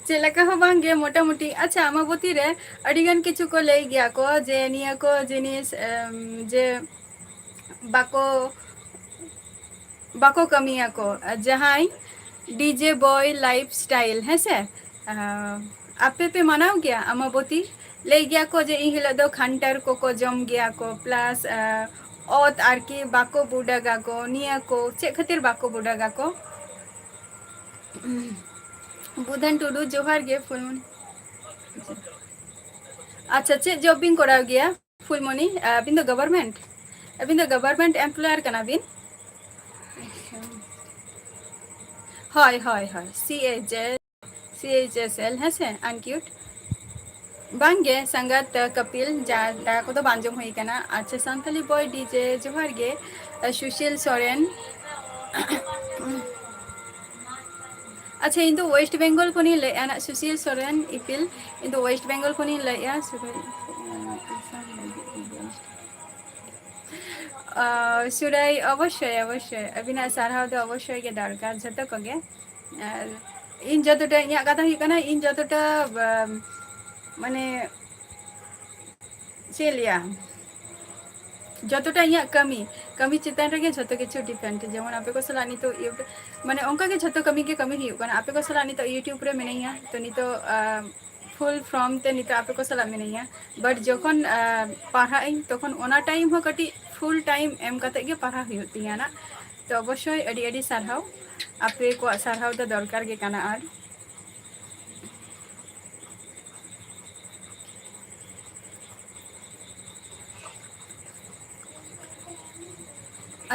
ᱪᱮᱫ ᱞᱮᱠᱟ ᱦᱚᱸ ᱵᱟᱝ ᱜᱮ, ᱢᱚᱴᱟᱢᱩᱴᱤ᱾ ᱟᱪᱪᱷᱟ, ᱟᱢᱟᱵᱚᱛᱤ ᱨᱮ ᱟᱹᱰᱤ ᱜᱟᱱ ᱠᱤᱪᱷᱩ ᱠᱚ ᱞᱟᱹᱭ ᱜᱮᱭᱟ ᱠᱚ ᱡᱮ ᱱᱤᱭᱟᱹ ᱠᱚ ᱡᱤᱱᱤᱥ, ᱮᱢ, ᱡᱮ ᱵᱟᱠᱚ, ᱵᱟᱠᱚ ᱠᱟᱹᱢᱤᱭᱟᱠᱚ᱾ ᱡᱟᱦᱟᱸᱭ DJ boy lifestyle, ᱦᱮᱸ ᱥᱮ? ᱟᱸ, ᱟᱯᱮ ᱯᱮ ᱢᱟᱱᱟᱣ ᱜᱮᱭᱟ ᱟᱢᱟᱵᱚᱛᱤ? ᱞᱟᱹᱭ ᱜᱮᱭᱟ ᱠᱚ ᱡᱮ ᱤᱱ ᱦᱤᱞᱳᱜ ᱫᱚ ᱠᱷᱟᱱᱴᱟᱲ ᱠᱚᱠᱚ ᱡᱚᱢ ᱜᱮᱭᱟ ᱠᱚ, plus, ᱟᱸ, ᱚᱛ ᱟᱨᱠᱤ ᱵᱟᱠᱚ ᱵᱩᱰᱟᱹᱜᱟᱠᱚ, ᱱᱤᱭᱟᱹ ᱠᱚ ᱪᱮᱫ ᱠᱷᱟᱹᱛᱤᱨ ᱵᱟᱠᱚ ᱵᱩᱰᱟᱹᱜᱟᱠᱚ? ᱵᱩᱫᱷᱟᱱ ᱴᱩᱰᱩ, ᱡᱚᱦᱟᱨ ᱜᱮ ᱯᱷᱩᱞᱢᱚᱱᱤ᱾ ᱟᱪᱪᱷᱟ, ᱪᱮᱫ ᱡᱚᱵ ᱵᱤᱱ ᱠᱚᱨᱟᱣ ᱜᱮᱭᱟ ᱯᱷᱩᱞᱢᱚᱱᱤ? ᱟᱹᱵᱤᱱ ᱫᱚ ᱜᱚᱵᱷᱚᱨᱱᱢᱮᱱᱴ, ᱟᱹᱵᱤᱱ ᱫᱚ ᱜᱚᱵᱷᱚᱨᱱᱢᱮᱱᱴ ᱮᱢᱯᱞᱚᱭᱟᱨ ᱠᱟᱱᱟ ᱵᱤᱱ? ᱟᱪᱪᱷᱟ᱾ ᱦᱳᱭ, ᱦᱳᱭ, ᱦᱳᱭ, C H S, C H S L, ᱦᱮᱸ ᱥᱮ, ᱟᱱᱠᱤᱭᱩᱴ᱾ ᱵᱟᱝ ᱜᱮ ᱥᱟᱸᱜᱟᱛ, ᱠᱟᱯᱤᱞ, ᱡᱟ, ᱫᱟᱠᱟ ᱠᱚᱫᱚ ᱵᱟᱝ ᱡᱚᱢ ᱦᱩᱭ ᱠᱟᱱᱟ᱾ ᱟᱪᱪᱷᱟ, ᱥᱟᱱᱛᱟᱞᱤ ᱵᱚᱭ ᱰᱤᱡᱮ, ᱡᱚᱦᱟᱨ ᱜᱮ᱾ ᱥᱩᱥᱤᱞ ᱥᱚᱨᱮᱱ᱾ ᱟᱪᱪᱷᱟ, ᱤᱧ ᱫᱚ ᱳᱭᱮᱥᱴ ᱵᱮᱝᱜᱚᱞ ᱠᱷᱚᱱᱤᱧ ᱞᱟᱹᱭᱮᱫᱼᱟ ᱱᱟᱜ, ᱥᱩᱥᱤᱞ ᱥᱚᱨᱮᱱ ᱤᱯᱤᱞ᱾ ᱤᱧ ᱫᱚ ᱳᱭᱮᱥᱴ ᱵᱮᱝᱜᱚᱞ ᱠᱷᱚᱱᱤᱧ ᱞᱟᱹᱭᱮᱫᱼᱟ᱾ ᱥᱩᱨᱟᱹᱭ, ᱟᱸ, ᱥᱩᱨᱟᱹᱭ, ᱚᱵᱚᱥᱥᱳᱭ, ᱚᱵᱚᱥᱥᱳᱭ᱾ ᱟᱹᱵᱤᱱᱟᱜ ᱥᱟᱨᱦᱟᱣ ᱫᱚ ᱚᱵᱚᱥᱥᱳᱭ ᱜᱮ ᱫᱚᱨᱠᱟᱨ ᱡᱷᱚᱛᱚ ᱠᱚᱜᱮ᱾ ᱟᱨ ᱤᱧ ᱡᱚᱛᱚᱴᱟ, ᱤᱧᱟᱹᱜ ᱠᱟᱛᱷᱟ ᱦᱩᱭᱩᱜ ᱠᱟᱱᱟ, ᱤᱧ ᱡᱚᱛᱚᱴᱟ, ᱵᱟ-, ᱢᱟᱱᱮ, ᱪᱮᱫ ᱞᱟᱹᱭᱟ, ᱡᱚᱛᱚᱴᱟ ᱤᱧᱟᱹᱜ ᱠᱟᱹᱢᱤ, ᱠᱟᱹᱢᱤ ᱪᱮᱛᱟᱱ ᱨᱮᱜᱮ ᱡᱷᱚᱛᱚ ᱠᱤᱪᱷᱩ ᱰᱤᱯᱮᱱᱰ᱾ ᱡᱮᱢᱚᱱ ᱟᱯᱮ ᱠᱚ ᱥᱟᱞᱟᱜ ᱱᱤᱛᱚᱜ ᱤᱭᱩ-, ᱢᱟᱱᱮ, ᱚᱱᱠᱟ ᱜᱮ ᱡᱷᱚᱛᱚ ᱠᱟᱹᱢᱤ ᱜᱮ ᱠᱟᱹᱢᱤ ᱦᱩᱭᱩᱜ ᱠᱟᱱᱟ᱾ ᱟᱯᱮ ᱠᱚ ᱥᱟᱞᱟᱜ ᱱᱤᱛᱚᱜ YouTube ᱨᱮ ᱢᱤᱱᱟᱹᱧᱟ, ᱛᱚ ᱱᱤᱛᱚᱜ, ᱟᱸ, ᱯᱷᱩᱞ ᱯᱷᱨᱚᱢ ᱛᱮ ᱱᱤᱛᱚᱜ ᱟᱯᱮ ᱠᱚ ᱥᱟᱞᱟᱜ ᱢᱤᱱᱟᱹᱧᱟ᱾ But ᱡᱚᱠᱷᱚᱱ, ᱟᱸ, ᱯᱟᱲᱦᱟᱜ ᱟᱹᱧ, ᱛᱚᱠᱷᱚᱱ ᱚᱱᱟ ᱴᱟᱭᱤᱢ ᱦᱚᱸ ᱠᱟᱹᱴᱤᱡ ᱯᱷᱩᱞ ᱴᱟᱭᱤᱢ ᱮᱢ ᱠᱟᱛᱮ ᱜᱮ ᱯᱟᱲᱦᱟᱣ ᱦᱩᱭᱩᱜ ᱛᱤᱧᱟ ᱱᱟᱜ᱾ ᱛᱚ ᱚᱵᱚᱥᱥᱳᱭ ᱟᱹᱰᱤ ᱟᱹᱰᱤ ᱥᱟᱨᱦᱟᱣ, ᱟᱯᱮ ᱠᱚᱣᱟᱜ ᱥᱟᱨᱦᱟᱣ ᱫᱚ ᱫᱚᱨᱠᱟᱨ ᱜᱮ ᱠᱟᱱᱟ᱾ ᱟᱨ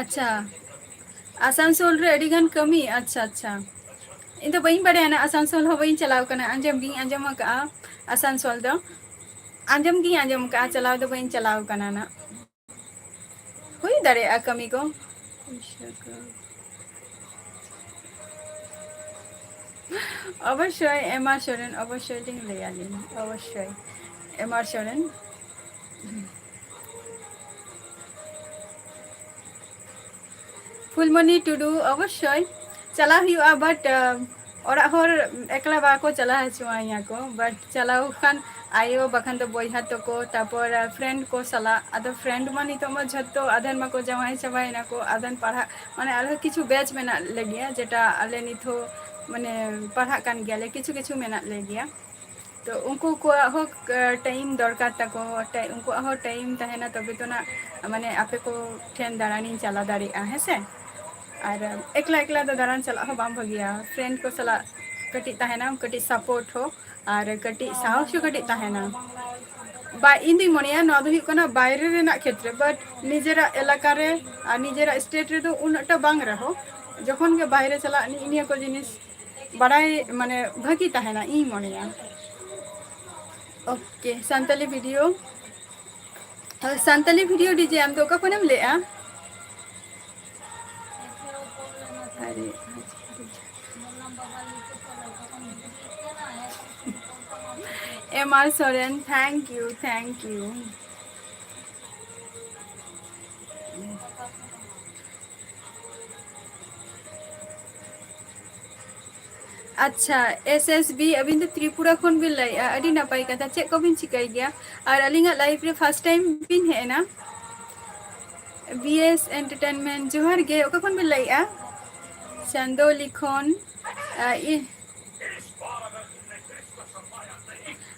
ᱟᱪᱪᱷᱟ, ᱟᱥᱟᱱᱥᱳᱞ ᱨᱮ ᱟᱹᱰᱤ ᱜᱟᱱ ᱠᱟᱹᱢᱤ᱾ ᱟᱪᱪᱷᱟ, ᱟᱪᱪᱷᱟ, ᱤᱧ ᱫᱚ ᱵᱟᱹᱧ ᱵᱟᱲᱟᱭᱟ ᱱᱟᱜ, ᱟᱥᱟᱱᱥᱳᱞ ᱦᱚᱸ ᱵᱟᱹᱧ ᱪᱟᱞᱟᱣ ᱠᱟᱱᱟ, ᱟᱸᱡᱚᱢ ᱜᱤᱧ ᱟᱸᱡᱚᱢ ᱟᱠᱟᱫᱼᱟ ᱟᱥᱟᱱᱥᱳᱞ ᱫᱚ, ᱟᱸᱡᱚᱢ ᱜᱤᱧ ᱟᱸᱡᱚᱢ ᱟᱠᱟᱫᱼᱟ, ᱪᱟᱞᱟᱣ ᱫᱚ ᱵᱟᱹᱧ ᱪᱟᱞᱟᱣ ᱠᱟᱱᱟ ᱱᱟᱜ᱾ ᱦᱩᱭ ᱫᱟᱲᱮᱭᱟᱜᱼᱟ ᱠᱟᱹᱢᱤ ᱠᱚ᱾ ᱚᱵᱚᱥᱥᱳᱭ, ᱮᱢ ᱟᱨ ᱥᱚᱨᱮᱱ, ᱚᱵᱚᱥᱥᱳᱭ ᱞᱤᱧ ᱞᱟᱹᱭ ᱟᱹᱞᱤᱧ, ᱚᱵᱚᱥᱥᱳᱭ, ᱮᱢ ᱟᱨ ᱥᱚᱨᱮᱱ᱾ ᱯᱷᱩᱞᱢᱚᱱᱤ ᱴᱩᱰᱩ, ᱚᱵᱚᱥᱥᱳᱭ ᱪᱟᱞᱟᱣ ᱦᱩᱭᱩᱜᱼᱟ, but, ᱟᱸ, ᱚᱲᱟᱜ ᱦᱚᱲ ᱮᱠᱞᱟ ᱵᱟᱠᱚ ᱪᱟᱞᱟᱣ ᱦᱚᱪᱚᱣᱟᱹᱧᱟ ᱠᱚ, but ᱪᱟᱞᱟᱣ ᱠᱷᱟᱱ ᱟᱭᱳ ᱵᱟᱠᱷᱟᱱ ᱫᱚ ᱵᱚᱭᱦᱟ ᱛᱟᱠᱚ, ᱛᱟᱯᱚᱨ, ᱟᱸ, friend ᱠᱚ ᱥᱟᱞᱟᱜ᱾ ᱟᱫᱚ friend ᱢᱟ ᱱᱤᱛᱚᱜ ᱢᱟ ᱡᱷᱚᱛᱚ ᱟᱫᱷᱮᱱ ᱢᱟᱠᱚ ᱡᱟᱶᱟᱭ ᱪᱟᱵᱟᱭᱮᱱᱟ ᱠᱚ, ᱟᱫᱷᱮᱱ ᱯᱟᱲᱦᱟᱜ, ᱢᱟᱱᱮ ᱟᱨᱦᱚᱸ ᱠᱤᱪᱷᱩ batch ᱢᱮᱱᱟᱜ ᱞᱮᱜᱮᱭᱟ, ᱡᱮᱴᱟ ᱟᱞᱮ ᱱᱤᱛ ᱦᱚᱸ ᱢᱟᱱᱮ ᱯᱟᱲᱦᱟᱜ ᱠᱟᱱ ᱜᱮᱭᱟᱞᱮ, ᱠᱤᱪᱷᱩ ᱠᱤᱪᱷᱩ ᱢᱮᱱᱟᱜ ᱞᱮᱜᱮᱭᱟ᱾ ᱛᱚ ᱩᱱᱠᱩ ᱠᱚᱣᱟᱜ ᱦᱚᱸ, ᱟᱸ, time ᱫᱚᱨᱠᱟᱨ ᱛᱟᱠᱚ, ᱴᱟᱭ-, ᱩᱱᱠᱩᱣᱟᱜ ᱦᱚᱸ time ᱛᱟᱦᱮᱱᱟ, ᱛᱚᱵᱮ ᱛᱚ ᱱᱟᱜ, ᱢᱟᱱᱮ, ᱟᱯᱮ ᱠᱚ ᱴᱷᱮᱱ ᱫᱟᱬᱟᱱᱤᱧ ᱪᱟᱞᱟᱣ ᱫᱟᱲᱮᱭᱟᱜᱼᱟ, ᱦᱮᱸ ᱥᱮ? ᱟᱨ ᱮᱠᱞᱟ ᱮᱠᱞᱟ ᱫᱚ ᱫᱟᱬᱟᱱ ᱪᱟᱞᱟᱜ ᱦᱚᱸ ᱵᱟᱝ ᱵᱷᱟᱹᱜᱤᱭᱟ, friend ᱠᱚ ᱥᱟᱞᱟᱜ ᱠᱟᱹᱴᱤᱡ ᱛᱟᱦᱮᱱᱟ, ᱠᱟᱹᱴᱤᱡ support ᱦᱚᱸ ᱟᱨ ᱠᱟᱹᱴᱤᱡ ᱥᱟᱦᱚᱥ ᱦᱚᱸ ᱠᱟᱹᱴᱤᱡ ᱛᱟᱦᱮᱱᱟ᱾ ᱵᱟ, ᱤᱧ ᱫᱩᱧ ᱢᱚᱱᱮᱭᱟ ᱱᱚᱣᱟ ᱫᱚ ᱦᱩᱭᱩᱜ ᱠᱟᱱᱟ ᱵᱟᱭᱨᱮ ᱨᱮᱱᱟᱜ ᱠᱷᱮᱛᱨᱮ, but ᱱᱤᱡᱮᱨᱟᱜ ᱮᱞᱟᱠᱟ ᱨᱮ ᱟᱨ ᱱᱤᱡᱮᱨᱟᱜ state ᱨᱮᱫᱚ ᱩᱱᱟᱹᱜ ᱴᱟ ᱵᱟᱝ ᱨᱮᱦᱚᱸ, ᱡᱚᱠᱷᱚᱱ ᱜᱮ ᱵᱟᱭᱨᱮ ᱪᱟᱞᱟᱜ ᱱᱤᱭᱟᱹ ᱠᱚ ᱡᱤᱱᱤᱥ ᱵᱟᱲᱟᱭ ᱢᱟᱱᱮ ᱵᱷᱟᱹᱜᱤ ᱛᱟᱦᱮᱱᱟ ᱤᱧ ᱢᱚᱱᱮᱭᱟ᱾ OK, Santali video, Santali video DJ ᱟᱢ ᱫᱚ ᱚᱠᱟ ᱠᱷᱚᱱᱮᱢ ᱞᱟᱹᱭᱮᱜᱼᱟ? ᱟᱨᱮ, ᱮᱢ ᱟᱨ Soren, thank you, thank you. ᱟᱪᱪᱷᱟ, S S B, ᱟᱹᱵᱤᱱ ᱫᱚ ᱛᱨᱤᱯᱩᱨᱟ ᱠᱷᱚᱱ ᱵᱤᱱ ᱞᱟᱹᱭᱮᱜᱼᱟ, ᱟᱹᱰᱤ ᱱᱟᱯᱟᱭ ᱠᱟᱛᱷᱟ᱾ ᱪᱮᱫ ᱠᱚᱵᱤᱱ ᱪᱤᱠᱟᱹᱭ ᱜᱮᱭᱟ? ᱟᱨ ᱟᱹᱞᱤᱧᱟᱜ live ᱨᱮ first time ᱵᱤᱱ ᱦᱮᱡ ᱮᱱᱟ? B S Entertainment, ᱡᱚᱦᱟᱨ ᱜᱮ, ᱚᱠᱟ ᱠᱷᱚᱱ ᱵᱤᱱ ᱞᱟᱹᱭᱮᱜᱼᱟ? ᱪᱟᱸᱫᱳᱞᱤ ᱠᱷᱚᱱ, ᱟ, ᱤ-,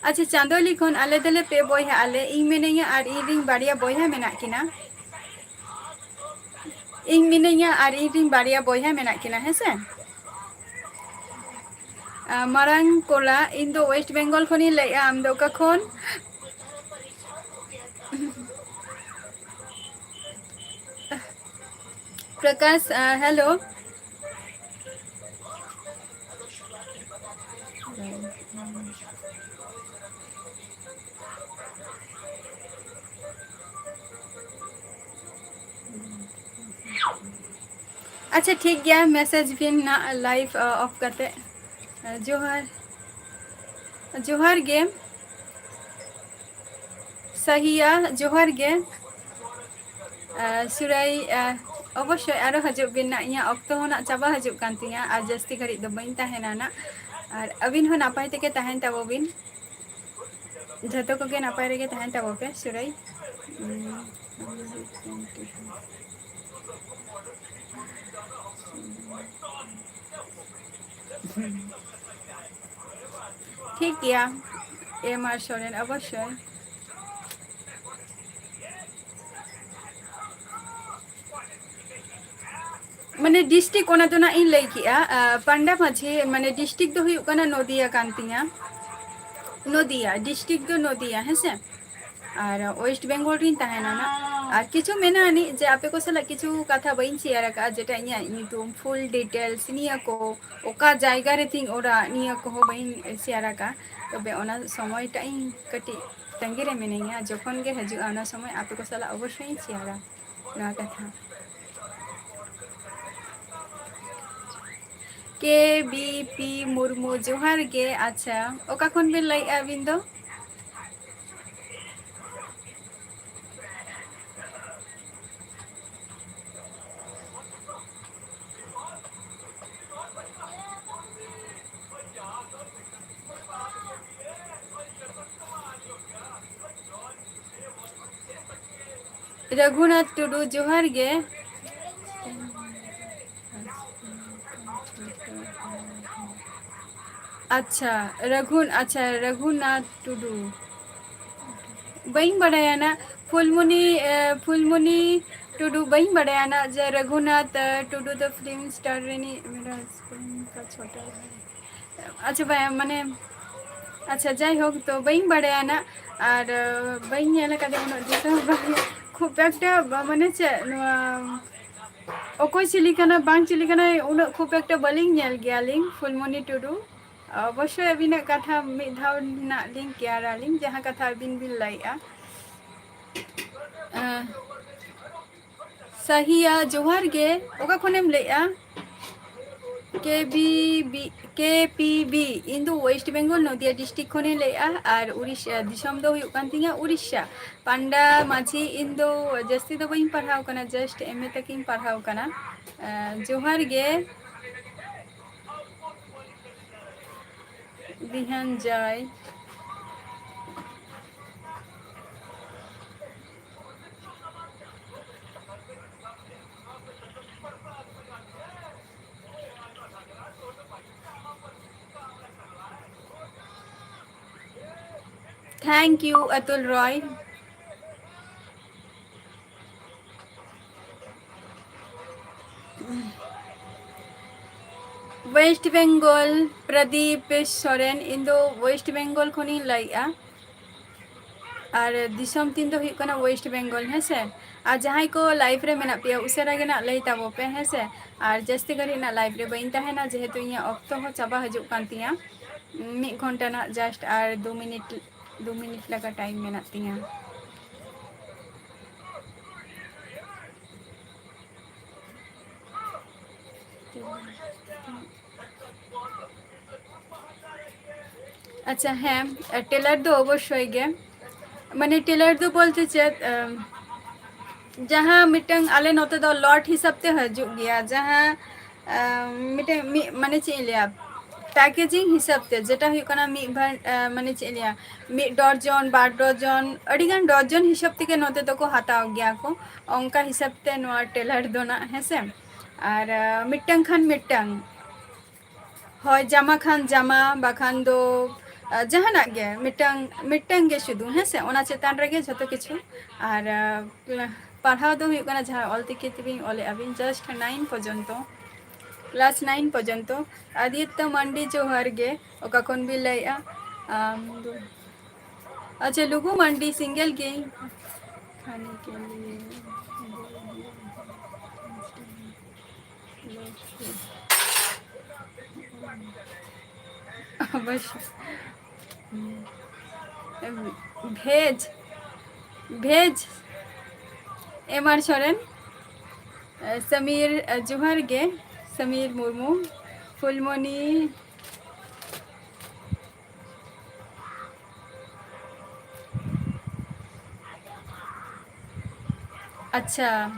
ᱟᱪᱪᱷᱟ, ᱪᱟᱸᱫᱳᱞᱤ ᱠᱷᱚᱱ ᱟᱞᱮ ᱫᱚᱞᱮ ᱯᱮ ᱵᱚᱭᱦᱟ ᱟᱞᱮ, ᱤᱧ ᱢᱤᱱᱟᱹᱧᱟ ᱟᱨ ᱤᱧ ᱨᱤᱱ ᱵᱟᱨᱭᱟ ᱵᱚᱭᱦᱟ ᱢᱮᱱᱟᱜ ᱠᱤᱱᱟ᱾ ᱤᱧ ᱢᱤᱱᱟᱹᱧᱟ ᱟᱨ ᱤᱧ ᱨᱤᱱ ᱵᱟᱨᱭᱟ ᱵᱚᱭᱦᱟ ᱢᱮᱱᱟᱜ ᱠᱤᱱᱟ, ᱦᱮᱸ ᱥᱮ? ᱟ, ᱢᱟᱨᱟᱝ ᱠᱚᱞᱟ, ᱤᱧ ᱫᱚ West Bengal ᱠᱷᱚᱱᱤᱧ ᱞᱟᱹᱭᱮᱜᱼᱟ, ᱟᱢ ᱫᱚ ᱚᱠᱟ ᱠᱷᱚᱱ? ᱯᱨᱚᱠᱟᱥ, ᱟ, hello᱾ ᱟᱪᱪᱷᱟ, ᱴᱷᱤᱠ ᱜᱮᱭᱟ, message ᱵᱤᱱ ᱱᱟᱜ live, ᱟ, off ᱠᱟᱛᱮ᱾ ᱟ, ᱡᱚᱦᱟᱨ, ᱡᱚᱦᱟᱨ ᱜᱮ᱾ ᱥᱟᱦᱤᱭᱟ, ᱡᱚᱦᱟᱨ ᱜᱮ᱾ ᱟ, ᱥᱩᱨᱟᱭ, ᱟ, ᱚᱵᱚᱥᱥᱳᱭ ᱟᱨᱚ ᱦᱤᱡᱩᱜ ᱵᱤᱱ ᱱᱟᱜ, ᱤᱧᱟᱹᱜ ᱚᱠᱛᱚ ᱦᱚᱸ ᱱᱟᱜ ᱪᱟᱵᱟ ᱦᱤᱡᱩᱜ ᱠᱟᱱ ᱛᱤᱧᱟᱹ, ᱟᱨ ᱡᱟᱹᱥᱛᱤ ᱜᱷᱟᱹᱲᱤᱡ ᱫᱚ ᱵᱟᱹᱧ ᱛᱟᱦᱮᱱᱟ ᱱᱟᱜ᱾ ᱟᱨ ᱟᱹᱵᱤᱱ ᱦᱚᱸ ᱱᱟᱯᱟᱭ ᱛᱮᱜᱮ ᱛᱟᱦᱮᱱ ᱛᱟᱵᱚ ᱵᱤᱱ, ᱡᱷᱚᱛᱚ ᱠᱚᱜᱮ ᱱᱟᱯᱟᱭ ᱨᱮᱜᱮ ᱛᱟᱦᱮᱱ ᱛᱟᱵᱚ ᱯᱮ, ᱥᱩᱨᱟᱭ᱾ ᱴᱷᱤᱠ ᱜᱮᱭᱟ, ᱮᱢ ᱟᱨ ᱥᱚᱨᱮᱱ, ᱚᱵᱚᱥᱥᱳᱭ᱾ ᱢᱟᱱᱮ ᱰᱤᱥᱴᱨᱤᱠᱴ ᱚᱱᱟ ᱫᱚ ᱱᱟᱜ ᱤᱧ ᱞᱟᱹᱭ ᱠᱮᱜᱼᱟ, ᱟᱸ, ᱯᱟᱱᱰᱟ ᱢᱟᱹᱡᱷᱤ, ᱢᱟᱱᱮ ᱰᱤᱥᱴᱨᱤᱠᱴ ᱫᱚ ᱦᱩᱭᱩᱜ ᱠᱟᱱᱟ ᱱᱚᱫᱤᱭᱟ ᱠᱟᱱ ᱛᱤᱧᱟ᱾ ᱱᱚᱫᱤᱭᱟ, ᱰᱤᱥᱴᱨᱤᱠᱴ ᱫᱚ ᱱᱚᱫᱤᱭᱟ, ᱦᱮᱸᱥᱮ? ᱟᱨ ᱳᱭᱮᱥᱴ ᱵᱮᱝᱜᱚᱞ ᱨᱤᱧ ᱛᱟᱦᱮᱱᱟ ᱱᱟᱜ᱾ ᱟᱨ ᱠᱤᱪᱷᱩ ᱢᱮᱱᱟᱜᱼᱟ ᱟᱹᱱᱤᱡ ᱡᱮ ᱟᱯᱮ ᱠᱚ ᱥᱟᱞᱟᱜ ᱠᱤᱪᱷᱩ ᱠᱟᱛᱷᱟ ᱵᱟᱹᱧ ᱥᱮᱭᱟᱨ ᱟᱠᱟᱫᱼᱟ, ᱡᱮᱴᱟ ᱤᱧᱟᱹᱜ ᱧᱩᱛᱩᱢ, ᱯᱷᱩᱞ ᱰᱤᱴᱮᱞᱥ, ᱱᱤᱭᱟᱹ ᱠᱚ, ᱚᱠᱟ ᱡᱟᱭᱜᱟ ᱨᱮ ᱛᱤᱧ ᱚᱲᱟᱜ, ᱱᱤᱭᱟᱹ ᱠᱚᱦᱚᱸ ᱵᱟᱹᱧ ᱥᱮᱭᱟᱨ ᱟᱠᱟᱫᱼᱟ᱾ ᱛᱚᱵᱮ ᱚᱱᱟ ᱥᱚᱢᱚᱭᱴᱟᱜ ᱤᱧ ᱠᱟᱹᱴᱤᱡ ᱛᱟᱺᱜᱤ ᱨᱮ ᱢᱤᱱᱟᱹᱧᱟ, ᱡᱚᱠᱷᱚᱱ ᱜᱮ ᱦᱤᱡᱩᱜᱼᱟ ᱚᱱᱟ ᱥᱚᱢᱚᱭ ᱟᱯᱮ ᱠᱚ ᱥᱟᱞᱟᱜ ᱚᱵᱚᱥᱥᱳᱭ ᱤᱧ ᱥᱮᱭᱟᱨᱟ ᱱᱚᱣᱟ ᱠᱟᱛᱷᱟ᱾ ᱠᱮ ᱵᱤ ᱯᱤ ᱢᱩᱨᱢᱩ, ᱡᱚᱦᱟᱨ ᱜᱮ᱾ ᱟᱪᱪᱷᱟ, ᱚᱠᱟ ᱠᱷᱚᱱ ᱵᱤᱱ ᱞᱟᱹᱭᱮᱫᱼᱟ ᱟᱹᱵᱤᱱ ᱫᱚ? ᱨᱟᱹᱜᱷᱩᱱᱟᱛᱷ ᱴᱩᱰᱩ, ᱡᱚᱦᱟᱨ ᱜᱮ᱾ ᱟᱪᱪᱷᱟ, ᱨᱟᱹᱜᱷᱩᱱ-, ᱟᱪᱪᱷᱟ, ᱨᱟᱹᱜᱷᱩᱱᱟᱛᱷ ᱴᱩᱰᱩ᱾ ᱵᱟᱹᱧ ᱵᱟᱰᱟᱭᱟ ᱱᱟᱜ, ᱯᱷᱩᱞᱢᱩᱱᱤ, ᱮ, ᱯᱷᱩᱞᱢᱩᱱᱤ ᱴᱩᱰᱩ, ᱵᱟᱹᱧ ᱵᱟᱰᱟᱭᱟ ᱱᱟᱜ ᱡᱮ ᱨᱟᱹᱜᱷᱩᱱᱟᱛᱷ, ᱮ, ᱴᱩᱰᱩ ᱫᱚ ᱯᱷᱤᱞᱢ ᱥᱴᱟᱨ ᱨᱤᱱᱤᱡ ᱢᱮᱨᱟ ᱦᱟᱥᱵᱮᱱᱰ ᱠᱟ ᱪᱷᱳᱴᱟ ᱵᱷᱟᱭ᱾ ᱟᱪᱪᱷᱟ, ᱵᱟ-, ᱢᱟᱱᱮ, ᱟᱪᱪᱷᱟ, ᱡᱟᱭᱦᱳᱠ, ᱛᱚ ᱵᱟᱹᱧ ᱵᱟᱰᱟᱭᱟ ᱱᱟᱜ, ᱟᱨ, ᱮ, ᱵᱟᱹᱧ ᱧᱮᱞ ᱟᱠᱟᱫᱮᱭᱟ, ᱩᱱᱟᱹᱜ ᱫᱤᱥᱟᱹ ᱦᱚᱸ ᱵᱟᱝ, ᱠᱷᱩᱵ ᱮᱠᱴᱟ, ᱵᱟ-, ᱢᱟᱱᱮ ᱪᱮᱫ, ᱱᱚᱣᱟ ᱚᱠᱚᱭ ᱪᱤᱞᱤ ᱠᱟᱱᱟ, ᱵᱟᱝ ᱪᱤᱞᱤ ᱠᱟᱱᱟᱭ, ᱩᱱᱟᱹᱜ ᱠᱷᱩᱵ ᱮᱠᱴᱟ ᱵᱟᱹᱞᱤᱧ ᱧᱮᱞ ᱜᱮᱭᱟᱞᱤᱧ ᱯᱷᱩᱞᱢᱚᱱᱤ ᱴᱩᱰᱩ᱾ ᱚᱵᱚᱥᱥᱳᱭ ᱟᱹᱵᱤᱱᱟᱜ ᱠᱟᱛᱷᱟ ᱢᱤᱫ ᱫᱷᱟᱣ ᱱᱟᱜ ᱞᱤᱧ ᱠᱮᱭᱟᱨᱟᱞᱤᱧ, ᱡᱟᱦᱟᱸ ᱠᱟᱛᱷᱟ ᱟᱹᱵᱤᱱ ᱵᱤᱱ ᱞᱟᱹᱭᱮᱜᱼᱟ᱾ ᱟᱸ, ᱥᱟᱦᱤᱭᱟ, ᱡᱚᱦᱟᱨ ᱜᱮ᱾ ᱚᱠᱟ ᱠᱷᱚᱱᱮᱢ ᱞᱟᱹᱭᱮᱜᱼᱟ? ᱠᱮ ᱵᱤ ᱵᱤ, ᱠᱮ ᱯᱤ ᱵᱤ, ᱤᱧ ᱫᱚ ᱳᱭᱮᱥᱴ ᱵᱮᱝᱜᱚᱞ, ᱱᱚᱫᱤᱭᱟ ᱰᱤᱥᱴᱨᱤᱠᱴ ᱠᱷᱚᱱᱤᱧ ᱞᱟᱹᱭᱮᱜᱼᱟ, ᱟᱨ ᱩᱲᱤᱥᱥᱟ ᱫᱤᱥᱚᱢ ᱫᱚ ᱦᱩᱭᱩᱜ ᱠᱟᱱ ᱛᱤᱧᱟ ᱩᱲᱤᱥᱥᱟ᱾ ᱯᱟᱱᱰᱟ ᱢᱟᱹᱡᱷᱤ, ᱤᱧ ᱫᱚ ᱡᱟᱹᱥᱛᱤ ᱫᱚ ᱵᱟᱹᱧ ᱯᱟᱲᱦᱟᱣ ᱠᱟᱱᱟ, just ᱮᱢ ᱮ ᱛᱟᱹᱠᱤᱧ ᱯᱟᱲᱦᱟᱣ ᱠᱟᱱᱟ᱾ ᱟᱸ, ᱡᱚᱦᱟᱨ ᱜᱮ᱾ ᱵᱤᱦᱟᱱ ᱡᱟᱭ᱾ Thank you, Atul Roy. West Bengal, Pradip Soren, ᱤᱧ ᱫᱚ ᱳᱭᱮᱥᱴ ᱵᱮᱝᱜᱚᱞ ᱠᱷᱚᱱᱤᱧ ᱞᱟᱹᱭᱮᱜᱼᱟ᱾ ᱟᱨ ᱫᱤᱥᱚᱢ ᱛᱤᱧ ᱫᱚ ᱦᱩᱭᱩᱜ ᱠᱟᱱᱟ ᱳᱭᱮᱥᱴ ᱵᱮᱝᱜᱚᱞ, ᱦᱮᱸ ᱥᱮ᱾ ᱟᱨ ᱡᱟᱦᱟᱸᱭ ᱠᱚ ᱞᱟᱭᱤᱵᱷ ᱨᱮ ᱢᱮᱱᱟᱜ ᱯᱮᱭᱟ, ᱩᱥᱟᱹᱨᱟ ᱜᱮ ᱱᱟᱜ ᱞᱟᱹᱭ ᱛᱟᱵᱚ ᱯᱮ, ᱦᱮᱸ ᱥᱮ᱾ ᱟᱨ ᱡᱟᱹᱥᱛᱤ ᱜᱷᱟᱹᱲᱤᱡ ᱱᱟᱜ ᱞᱟᱭᱤᱵᱷ ᱨᱮ ᱵᱟᱹᱧ ᱛᱟᱦᱮᱱᱟ, ᱡᱮᱦᱮᱛᱩ ᱤᱧᱟᱹᱜ ᱚᱠᱛᱚ ᱦᱚᱸ ᱪᱟᱵᱟ ᱦᱤᱡᱩᱜ ᱠᱟᱱ ᱛᱤᱧᱟ᱾ ᱢᱤᱫ ᱜᱷᱚᱱᱴᱟ ᱱᱟᱜ just ᱟᱨ ᱫᱩ ᱢᱤᱱᱤᱴ, ᱫᱩ ᱢᱤᱱᱤᱴ ᱞᱮᱠᱟ ᱴᱟᱭᱤᱢ ᱢᱮᱱᱟᱜ ᱛᱤᱧᱟ᱾ ᱟᱪᱪᱷᱟ, ᱦᱮᱸ, ᱴᱮᱞᱟᱨ ᱫᱚ ᱚᱵᱚᱥᱥᱳᱭ ᱜᱮ, ᱢᱟᱱᱮ ᱴᱮᱞᱟᱨ ᱫᱚ ᱵᱚᱞᱛᱮ ᱪᱮᱫ, ᱮᱢ, ᱡᱟᱦᱟᱸ ᱢᱤᱫᱴᱟᱝ ᱟᱞᱮ ᱱᱚᱛᱮ ᱫᱚ ᱞᱚᱴ ᱦᱤᱥᱟᱹᱵ ᱛᱮ ᱦᱤᱡᱩᱜ ᱜᱮᱭᱟ, ᱡᱟᱦᱟᱸ, ᱮᱢ, ᱢᱤᱫᱴᱟᱝ ᱢᱤᱫ, ᱢᱟᱱᱮ ᱪᱮᱫ ᱤᱧ ᱞᱟᱹᱭᱟ, ᱯᱮᱠᱮᱡᱤᱝ ᱦᱤᱥᱟᱹᱵ ᱛᱮ, ᱡᱮᱴᱟ ᱦᱩᱭᱩᱜ ᱠᱟᱱᱟ ᱢᱤᱫ ᱵᱷᱟᱱ-, ᱮ, ᱢᱟᱱᱮ ᱪᱮᱫ ᱤᱧ ᱞᱟᱹᱭᱟ, ᱢᱤᱫ ᱰᱚᱨᱡᱚᱱ, ᱵᱟᱨ ᱰᱚᱨᱡᱚᱱ, ᱟᱹᱰᱤᱜᱟᱱ ᱰᱚᱨᱡᱚᱱ ᱦᱤᱥᱟᱹᱵ ᱛᱮᱜᱮ ᱱᱚᱛᱮ ᱫᱚᱠᱚ ᱦᱟᱛᱟᱣ ᱜᱮᱭᱟ ᱠᱚ᱾ ᱚᱱᱠᱟ ᱦᱤᱥᱟᱹᱵ ᱛᱮ ᱱᱚᱣᱟ ᱴᱮᱞᱟᱨ ᱫᱚ ᱱᱟᱜ, ᱦᱮᱸ ᱥᱮ᱾ ᱟᱨ, ᱮ, ᱢᱤᱫᱴᱟᱝ ᱠᱷᱟᱱ ᱢᱤᱫᱴᱟᱝ, ᱦᱳᱭ, ᱡᱟᱢᱟ ᱠᱷᱟᱱ ᱡᱟᱢᱟ, ᱵᱟᱠᱷᱟᱱ ᱫᱚ, ᱟ, ᱡᱟᱦᱟᱱᱟᱜ ᱜᱮ, ᱢᱤᱫᱴᱟᱝ, ᱢᱤᱫᱴᱟᱝ ᱜᱮ ᱥᱩᱫᱷᱩ, ᱦᱮᱸ ᱥᱮ, ᱚᱱᱟ ᱪᱮᱛᱟᱱ ᱨᱮᱜᱮ ᱡᱷᱚᱛᱚ ᱠᱤᱪᱷᱩ᱾ ᱟᱨ, ᱟ, ᱯᱟᱲᱦᱟᱣ ᱫᱚ ᱦᱩᱭᱩᱜ ᱠᱟᱱᱟ ᱡᱟᱦᱟᱸ ᱚᱞᱪᱤᱠᱤ ᱛᱮᱵᱤᱱ ᱚᱞᱮᱜᱼᱟ ᱵᱤᱱ, just nine ᱯᱚᱨᱡᱚᱱᱛᱚ, class nine ᱯᱚᱨᱡᱚᱱᱛᱚ᱾ ᱟᱫᱤᱛᱛᱚ ᱢᱟᱱᱰᱤ, ᱡᱚᱦᱟᱨ ᱜᱮ, ᱚᱠᱟ ᱠᱷᱚᱱ ᱵᱤᱱ ᱞᱟᱹᱭᱮᱜᱼᱟ? ᱟᱢ ᱫᱚ, ᱟᱪᱪᱷᱟ, ᱞᱩᱜᱩ ᱢᱟᱱᱰᱤ, single ᱜᱮ᱾ ᱠᱷᱟᱱᱤ ᱠᱮ ᱞᱤᱭᱮ ᱚᱵᱚᱥᱥᱳᱭ᱾ ᱵᱷᱮᱡᱽ, ᱵᱷᱮᱡᱽ, ᱮᱢ ᱟᱨ ᱥᱚᱨᱮᱱ, ᱥᱟᱢᱤᱨ, ᱡᱚᱦᱟᱨ ᱜᱮ, ᱥᱟᱢᱤᱨ ᱢᱩᱨᱢᱩ, ᱯᱷᱩᱞᱢᱚᱱᱤ᱾ ᱟᱪᱪᱷᱟ,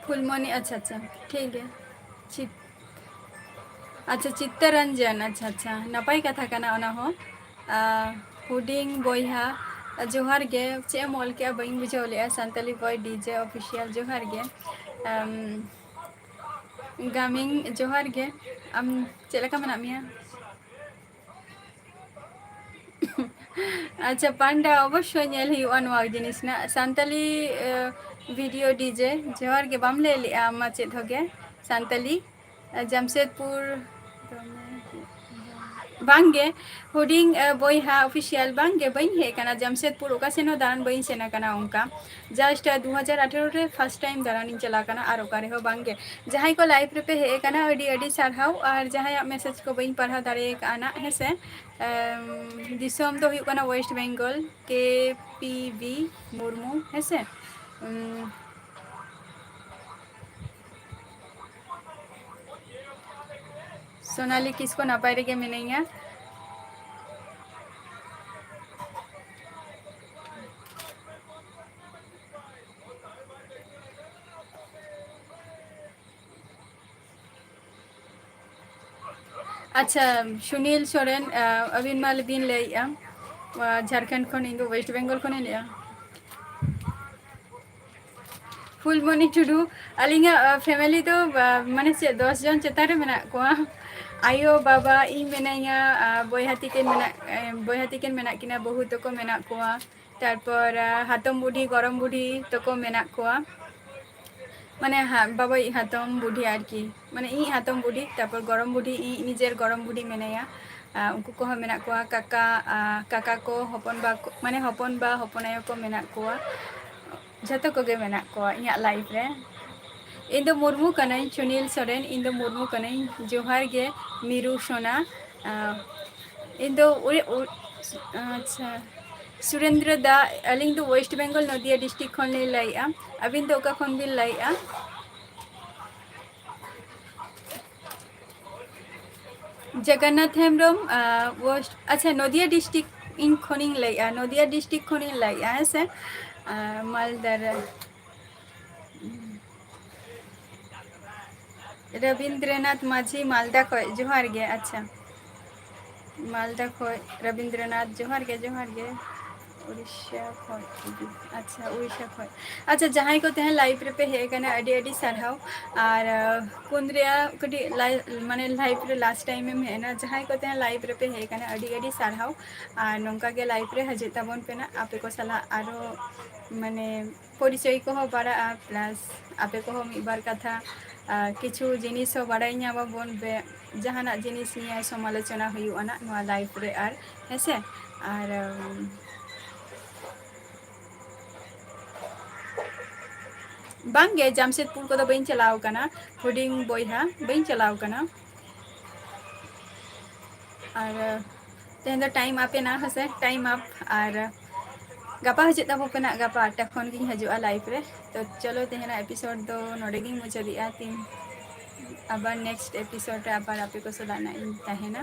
ᱯᱷᱩᱞᱢᱚᱱᱤ, ᱟᱪᱪᱷᱟ, ᱟᱪᱪᱷᱟ, ᱴᱷᱤᱠ ᱜᱮᱭᱟ᱾ ᱪᱤᱛ-, ᱟᱪᱪᱷᱟ, ᱪᱤᱛᱛᱚᱨᱚᱧᱡᱚᱱ, ᱟᱪᱪᱷᱟ, ᱟᱪᱪᱷᱟ, ᱱᱟᱯᱟᱭ ᱠᱟᱛᱷᱟ ᱠᱟᱱᱟ ᱚᱱᱟ ᱦᱚᱸ᱾ ᱟ, ᱦᱩᱰᱤᱧ ᱵᱚᱭᱦᱟ, ᱡᱚᱦᱟᱨ ᱜᱮ᱾ ᱪᱮᱫ ᱮᱢ ᱚᱞ ᱠᱮᱜᱼᱟ? ᱵᱟᱹᱧ ᱵᱩᱡᱷᱟᱹᱣ ᱞᱮᱜᱼᱟ᱾ ᱥᱟᱱᱛᱟᱞᱤ ᱵᱚᱭ ᱰᱤᱡᱮ ᱚᱯᱷᱤᱥᱤᱭᱟᱞ, ᱡᱚᱦᱟᱨ ᱜᱮ᱾ ᱟᱢ, ᱜᱟᱢᱤᱝ, ᱡᱚᱦᱟᱨ ᱜᱮ᱾ ᱟᱢ ᱪᱮᱫ ᱞᱮᱠᱟ ᱢᱮᱱᱟᱜ ᱢᱮᱭᱟ? ᱟᱪᱪᱷᱟ, ᱯᱟᱱᱰᱟ, ᱚᱵᱚᱥᱥᱳᱭ ᱧᱮᱞ ᱦᱩᱭᱩᱜᱼᱟ ᱱᱚᱣᱟ ᱡᱤᱱᱤᱥ ᱨᱮᱱᱟᱜ᱾ ᱥᱟᱱᱛᱟᱞᱤ, ᱮ, ᱵᱷᱤᱰᱤᱭᱳ ᱰᱤᱡᱮ, ᱡᱚᱦᱟᱨ ᱜᱮ, ᱵᱟᱢ ᱞᱟᱹᱭ ᱞᱮᱜᱼᱟ ᱟᱢ ᱢᱟ ᱪᱮᱫ ᱦᱚᱸ ᱜᱮ᱾ ᱥᱟᱱᱛᱟᱞᱤ, ᱡᱟᱢᱥᱮᱫᱽᱯᱩᱨ, ᱵᱟᱝᱜᱮ, ᱦᱩᱰᱤᱧ, ᱮ, ᱵᱚᱭᱦᱟ ᱚᱯᱷᱤᱥᱤᱭᱟᱞ, ᱵᱟᱝᱜᱮ, ᱵᱟᱹᱧ ᱦᱮᱡ ᱟᱠᱟᱱᱟ ᱡᱟᱢᱥᱮᱫᱽᱯᱩᱨ, ᱚᱠᱟ ᱥᱮᱱ ᱦᱚᱸ ᱫᱟᱬᱟᱱ ᱵᱟᱹᱧ ᱥᱮᱱ ᱟᱠᱟᱱᱟ ᱚᱱᱠᱟ᱾ Just, ᱮ, ᱫᱩ ᱦᱟᱡᱟᱨ ᱟᱴᱷᱟᱨᱚ ᱨᱮ first time ᱫᱟᱬᱟᱱᱤᱧ ᱪᱟᱞᱟᱣ ᱟᱠᱟᱱᱟ, ᱟᱨ ᱚᱠᱟ ᱨᱮᱦᱚᱸ ᱵᱟᱝᱜᱮ᱾ ᱡᱟᱦᱟᱸᱭ ᱠᱚ live ᱨᱮᱯᱮ ᱦᱮᱡ ᱟᱠᱟᱱᱟ, ᱟᱹᱰᱤ ᱟᱹᱰᱤ ᱥᱟᱨᱦᱟᱣ, ᱟᱨ ᱡᱟᱦᱟᱸᱭᱟᱜ message ᱠᱚ ᱵᱟᱹᱧ ᱯᱟᱲᱦᱟᱣ ᱫᱟᱲᱮ ᱟᱠᱟᱫᱼᱟ ᱱᱟᱜ, ᱦᱮᱸᱥᱮ᱾ ᱮᱢ, ᱫᱤᱥᱚᱢ ᱫᱚ ᱦᱩᱭᱩᱜ ᱠᱟᱱᱟ West Bengal, ᱠᱮ ᱯᱤ ᱵᱤ ᱢᱩᱨᱢᱩ, ᱦᱮᱸᱥᱮ᱾ ᱩᱢ, ᱥᱳᱱᱟᱞᱤ ᱠᱤᱥᱠᱩ ᱱᱟᱯᱟᱭ ᱨᱮᱜᱮ ᱢᱤᱱᱟᱹᱧᱟ᱾ ᱟᱪᱪᱷᱟ, ᱥᱩᱱᱤᱞ ᱥᱚᱨᱮᱱ, ᱟ, ᱟᱹᱵᱤᱱ ᱢᱟ ᱵᱤᱱ ᱞᱟᱹᱭᱮᱜᱼᱟ, ᱟ, ᱡᱷᱟᱲᱠᱷᱚᱸᱰ ᱠᱷᱚᱱ, ᱤᱧ ᱫᱚ West Bengal ᱠᱷᱚᱱᱤᱧ ᱞᱟᱹᱭᱮᱜᱼᱟ᱾ ᱯᱷᱩᱞᱢᱚᱱᱤ ᱴᱩᱰᱩ, ᱟᱹᱞᱤᱧᱟᱜ, ᱟ, family ᱫᱚ, ᱟ, ᱢᱟᱱᱮ ᱪᱮᱫ, ᱫᱚᱥ ᱡᱚᱱ ᱪᱮᱛᱟᱱ ᱨᱮ ᱢᱮᱱᱟᱜ ᱠᱚᱣᱟ᱾ ᱟᱭᱳ, ᱵᱟᱵᱟ, ᱤᱧ ᱢᱮᱱᱟᱧᱟ, ᱟ, ᱵᱚᱭᱦᱟ ᱛᱤᱠᱤᱱ ᱢᱮᱱᱟᱜ, ᱮ, ᱵᱚᱭᱦᱟ ᱛᱤᱠᱤᱱ ᱢᱮᱱᱟᱜ ᱠᱤᱱᱟ, ᱵᱟᱹᱦᱩ ᱛᱟᱠᱚ ᱢᱮᱱᱟᱜ ᱠᱚᱣᱟ᱾ ᱛᱟᱨᱯᱚᱨ, ᱟ, ᱦᱟᱛᱚᱢ ᱵᱩᱰᱷᱤ, ᱜᱚᱲᱚᱢ ᱵᱩᱰᱷᱤ ᱛᱟᱠᱚ ᱢᱮᱱᱟᱜ ᱠᱚᱣᱟ᱾ ᱢᱟᱱᱮ, ᱦᱟ-, ᱵᱟᱵᱟᱭᱤᱡ ᱦᱟᱛᱚᱢ ᱵᱩᱰᱷᱤ ᱟᱨᱠᱤ᱾ ᱢᱟᱱᱮ, ᱤᱧᱤᱡ ᱦᱟᱛᱚᱢ ᱵᱩᱰᱷᱤ, ᱛᱟᱨᱯᱚᱨ ᱜᱚᱲᱚᱢ ᱵᱩᱰᱷᱤ, ᱤᱧ ᱱᱤᱡᱮᱨ ᱜᱚᱲᱚᱢ ᱵᱩᱰᱷᱤ ᱢᱮᱱᱟᱭᱟ᱾ ᱟ, ᱩᱱᱠᱩ ᱠᱚᱦᱚᱸ ᱢᱮᱱᱟᱜ ᱠᱚᱣᱟ, ᱠᱟᱠᱟ, ᱟ, ᱠᱟᱠᱟ ᱠᱚ, ᱦᱚᱯᱚᱱ ᱵᱟ ᱠᱚ, ᱢᱟᱱᱮ, ᱦᱚᱯᱚᱱ ᱵᱟ, ᱦᱚᱯᱚᱱ ᱟᱭᱳ ᱠᱚ ᱢᱮᱱᱟᱜ ᱠᱚᱣᱟ᱾ ᱡᱷᱚᱛᱚ ᱠᱚᱜᱮ ᱢᱮᱱᱟᱜ ᱠᱚᱣᱟ ᱤᱧᱟᱹᱜ life ᱨᱮ᱾ ᱤᱧ ᱫᱚ ᱢᱩᱨᱢᱩ ᱠᱟᱹᱱᱟᱹᱧ, ᱥᱩᱱᱤᱞ ᱥᱚᱨᱮᱱ, ᱤᱧ ᱫᱚ ᱢᱩᱨᱢᱩ ᱠᱟᱹᱱᱟᱹᱧ᱾ ᱡᱚᱦᱟᱨ ᱜᱮ, ᱢᱤᱨᱩ ᱥᱳᱱᱟ᱾ ᱟ, ᱤᱧ ᱫᱚ ᱩᱲᱤ-, ᱩ-, ᱟᱪᱪᱷᱟ, ᱥᱩᱨᱮᱱᱫᱨᱚ ᱫᱟ, ᱟᱹᱞᱤᱧ ᱫᱚ West Bengal, ᱱᱚᱫᱤᱭᱟ district ᱠᱷᱚᱱ ᱞᱤᱧ ᱞᱟᱹᱭᱮᱜᱼᱟ᱾ ᱟᱹᱵᱤᱱ ᱫᱚ ᱚᱠᱟ ᱠᱷᱚᱱ ᱵᱤᱱ ᱞᱟᱹᱭᱮᱜᱼᱟ? ᱡᱚᱜᱚᱱᱱᱟᱛᱷ ᱦᱮᱢᱵᱨᱚᱢ, ᱟ, West, ᱟᱪᱪᱷᱟ, ᱱᱚᱫᱤᱭᱟ district ᱤᱧ ᱠᱷᱚᱱᱤᱧ ᱞᱟᱹᱭᱮᱜᱼᱟ, ᱱᱚᱫᱤᱭᱟ district ᱠᱷᱚᱱᱤᱧ ᱞᱟᱹᱭᱮᱜᱼᱟ, ᱦᱮᱸ ᱥᱮ? ᱟ, ᱢᱟᱞᱫᱟ ᱨᱮ᱾ ᱨᱚᱵᱤᱱᱫᱨᱚᱱᱟᱛᱷ ᱢᱟᱹᱡᱷᱤ, ᱢᱟᱞᱫᱟ ᱠᱷᱚᱡ, ᱡᱚᱦᱟᱨ ᱜᱮ᱾ ᱟᱪᱪᱷᱟ, ᱢᱟᱞᱫᱟ ᱠᱷᱚᱡ ᱨᱚᱵᱤᱱᱫᱨᱚᱱᱟᱛᱷ, ᱡᱚᱦᱟᱨ ᱜᱮ, ᱡᱚᱦᱟᱨ ᱜᱮ᱾ ᱩᱲᱤᱥᱥᱟ ᱠᱷᱚᱡ, ᱟᱪᱪᱷᱟ, ᱩᱲᱤᱥᱥᱟ ᱠᱷᱚᱡ᱾ ᱟᱪᱪᱷᱟ, ᱡᱟᱦᱟᱸᱭ ᱠᱚ ᱛᱮᱦᱮᱧ live ᱨᱮᱯᱮ ᱦᱮᱡ ᱟᱠᱟᱱᱟ, ᱟᱹᱰᱤ ᱟᱹᱰᱤ ᱥᱟᱨᱦᱟᱣ᱾ ᱟᱨ, ᱟ, ᱠᱩᱱᱫᱽᱨᱤᱭᱟ ᱠᱟᱹᱴᱤᱡ ᱞᱟᱭ-, ᱢᱟᱱᱮ, live ᱨᱮ last time ᱮᱢ ᱦᱮᱡ ᱮᱱᱟ, ᱡᱟᱦᱟᱸᱭ ᱠᱚ ᱛᱮᱦᱮᱧ live ᱨᱮᱯᱮ ᱦᱮᱡ ᱟᱠᱟᱱᱟ, ᱟᱹᱰᱤ ᱟᱹᱰᱤ ᱥᱟᱨᱦᱟᱣ᱾ ᱟᱨ ᱱᱚᱝᱠᱟ ᱜᱮ live ᱨᱮ ᱦᱤᱡᱩᱜ ᱛᱟᱵᱚᱱ ᱯᱮ ᱱᱟᱜ, ᱟᱯᱮ ᱠᱚ ᱥᱟᱞᱟᱜ ᱟᱨᱚ, ᱢᱟᱱᱮ, ᱯᱚᱨᱤᱪᱚᱭ ᱠᱚᱦᱚᱸ ᱵᱟᱲᱟᱜᱼᱟ, plus ᱟᱯᱮ ᱠᱚᱦᱚᱸ ᱢᱤᱫ ᱵᱟᱨ ᱠᱟᱛᱷᱟ, ᱟᱨ ᱠᱤᱪᱷᱩ ᱡᱤᱱᱤᱥ ᱦᱚᱸ ᱵᱟᱲᱟᱭ ᱧᱟᱢᱟᱵᱚᱱ ᱡᱮ ᱡᱟᱦᱟᱱᱟᱜ ᱡᱤᱱᱤᱥ ᱱᱤᱭᱮ ᱥᱚᱢᱟᱞᱳᱪᱚᱱᱟ ᱦᱩᱭᱩᱜᱼᱟ ᱱᱟᱜ ᱱᱚᱣᱟ live ᱨᱮ, ᱟᱨ ᱦᱮᱸ ᱥᱮ᱾ ᱟᱨ, ᱩᱢ, ᱵᱟᱝᱜᱮ, ᱡᱟᱢᱥᱮᱫᱽᱯᱩᱨ ᱠᱚᱫᱚ ᱵᱟᱹᱧ ᱪᱟᱞᱟᱣ ᱠᱟᱱᱟ, ᱦᱩᱰᱤᱧ ᱵᱚᱭᱦᱟ, ᱵᱟᱹᱧ ᱪᱟᱞᱟᱣ ᱠᱟᱱᱟ᱾ ᱟᱨ ᱛᱮᱦᱮᱧ ᱫᱚ time up ᱮᱱᱟ, ᱦᱮᱸ ᱥᱮ, time up᱾ ᱟᱨ ᱜᱟᱯᱟ ᱦᱤᱡᱩᱜ ᱛᱟᱵᱚ ᱯᱮ ᱱᱟᱜ, ᱜᱟᱯᱟ ᱟᱴ ᱴᱟ ᱠᱷᱚᱱ ᱜᱤᱧ ᱦᱤᱡᱩᱜᱼᱟ live ᱨᱮ᱾ ᱛᱚ ᱪᱚᱞᱚ, ᱛᱮᱦᱮᱧᱟᱜ episode ᱫᱚ ᱱᱚᱰᱮ ᱜᱤᱧ ᱢᱩᱪᱟᱹᱫᱮᱜᱼᱟ᱾ ᱛᱤᱱ ᱟᱵᱟᱨ next episode ᱨᱮ ᱟᱵᱟᱨ ᱟᱯᱮ ᱠᱚ ᱥᱟᱞᱟᱜ ᱱᱟᱜ ᱤᱧ ᱛᱟᱦᱮᱱᱟ᱾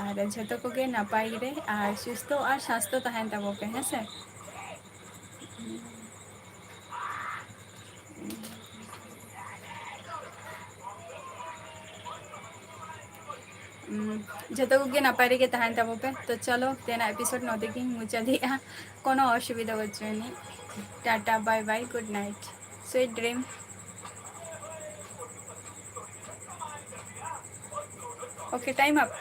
ᱟᱨ ᱡᱷᱚᱛᱚ ᱠᱚᱜᱮ ᱱᱟᱯᱟᱭ ᱨᱮ ᱟᱨ ᱥᱩᱥᱛᱷᱚ ᱟᱨ ᱥᱟᱥᱛᱷᱚ ᱛᱟᱦᱮᱱ ᱛᱟᱵᱚ ᱯᱮ, ᱦᱮᱸ ᱥᱮ᱾ ᱩᱢ, ᱡᱷᱚᱛᱚ ᱠᱚᱜᱮ ᱱᱟᱯᱟᱭ ᱨᱮᱜᱮ ᱛᱟᱦᱮᱱ ᱛᱟᱵᱚ ᱯᱮ᱾ ᱛᱚ ᱪᱚᱞᱚ, ᱛᱮᱦᱮᱧᱟᱜ episode ᱱᱚᱰᱮ ᱜᱤᱧ ᱢᱩᱪᱟᱹᱫᱮᱜᱼᱟ᱾ ᱠᱳᱱᱳ ᱚᱥᱩᱵᱤᱫᱷᱟ ᱵᱟᱹᱪᱩᱜ ᱟᱹᱱᱤᱡ᱾ Tata, bye bye, good night, sweet dream. Okay, time up.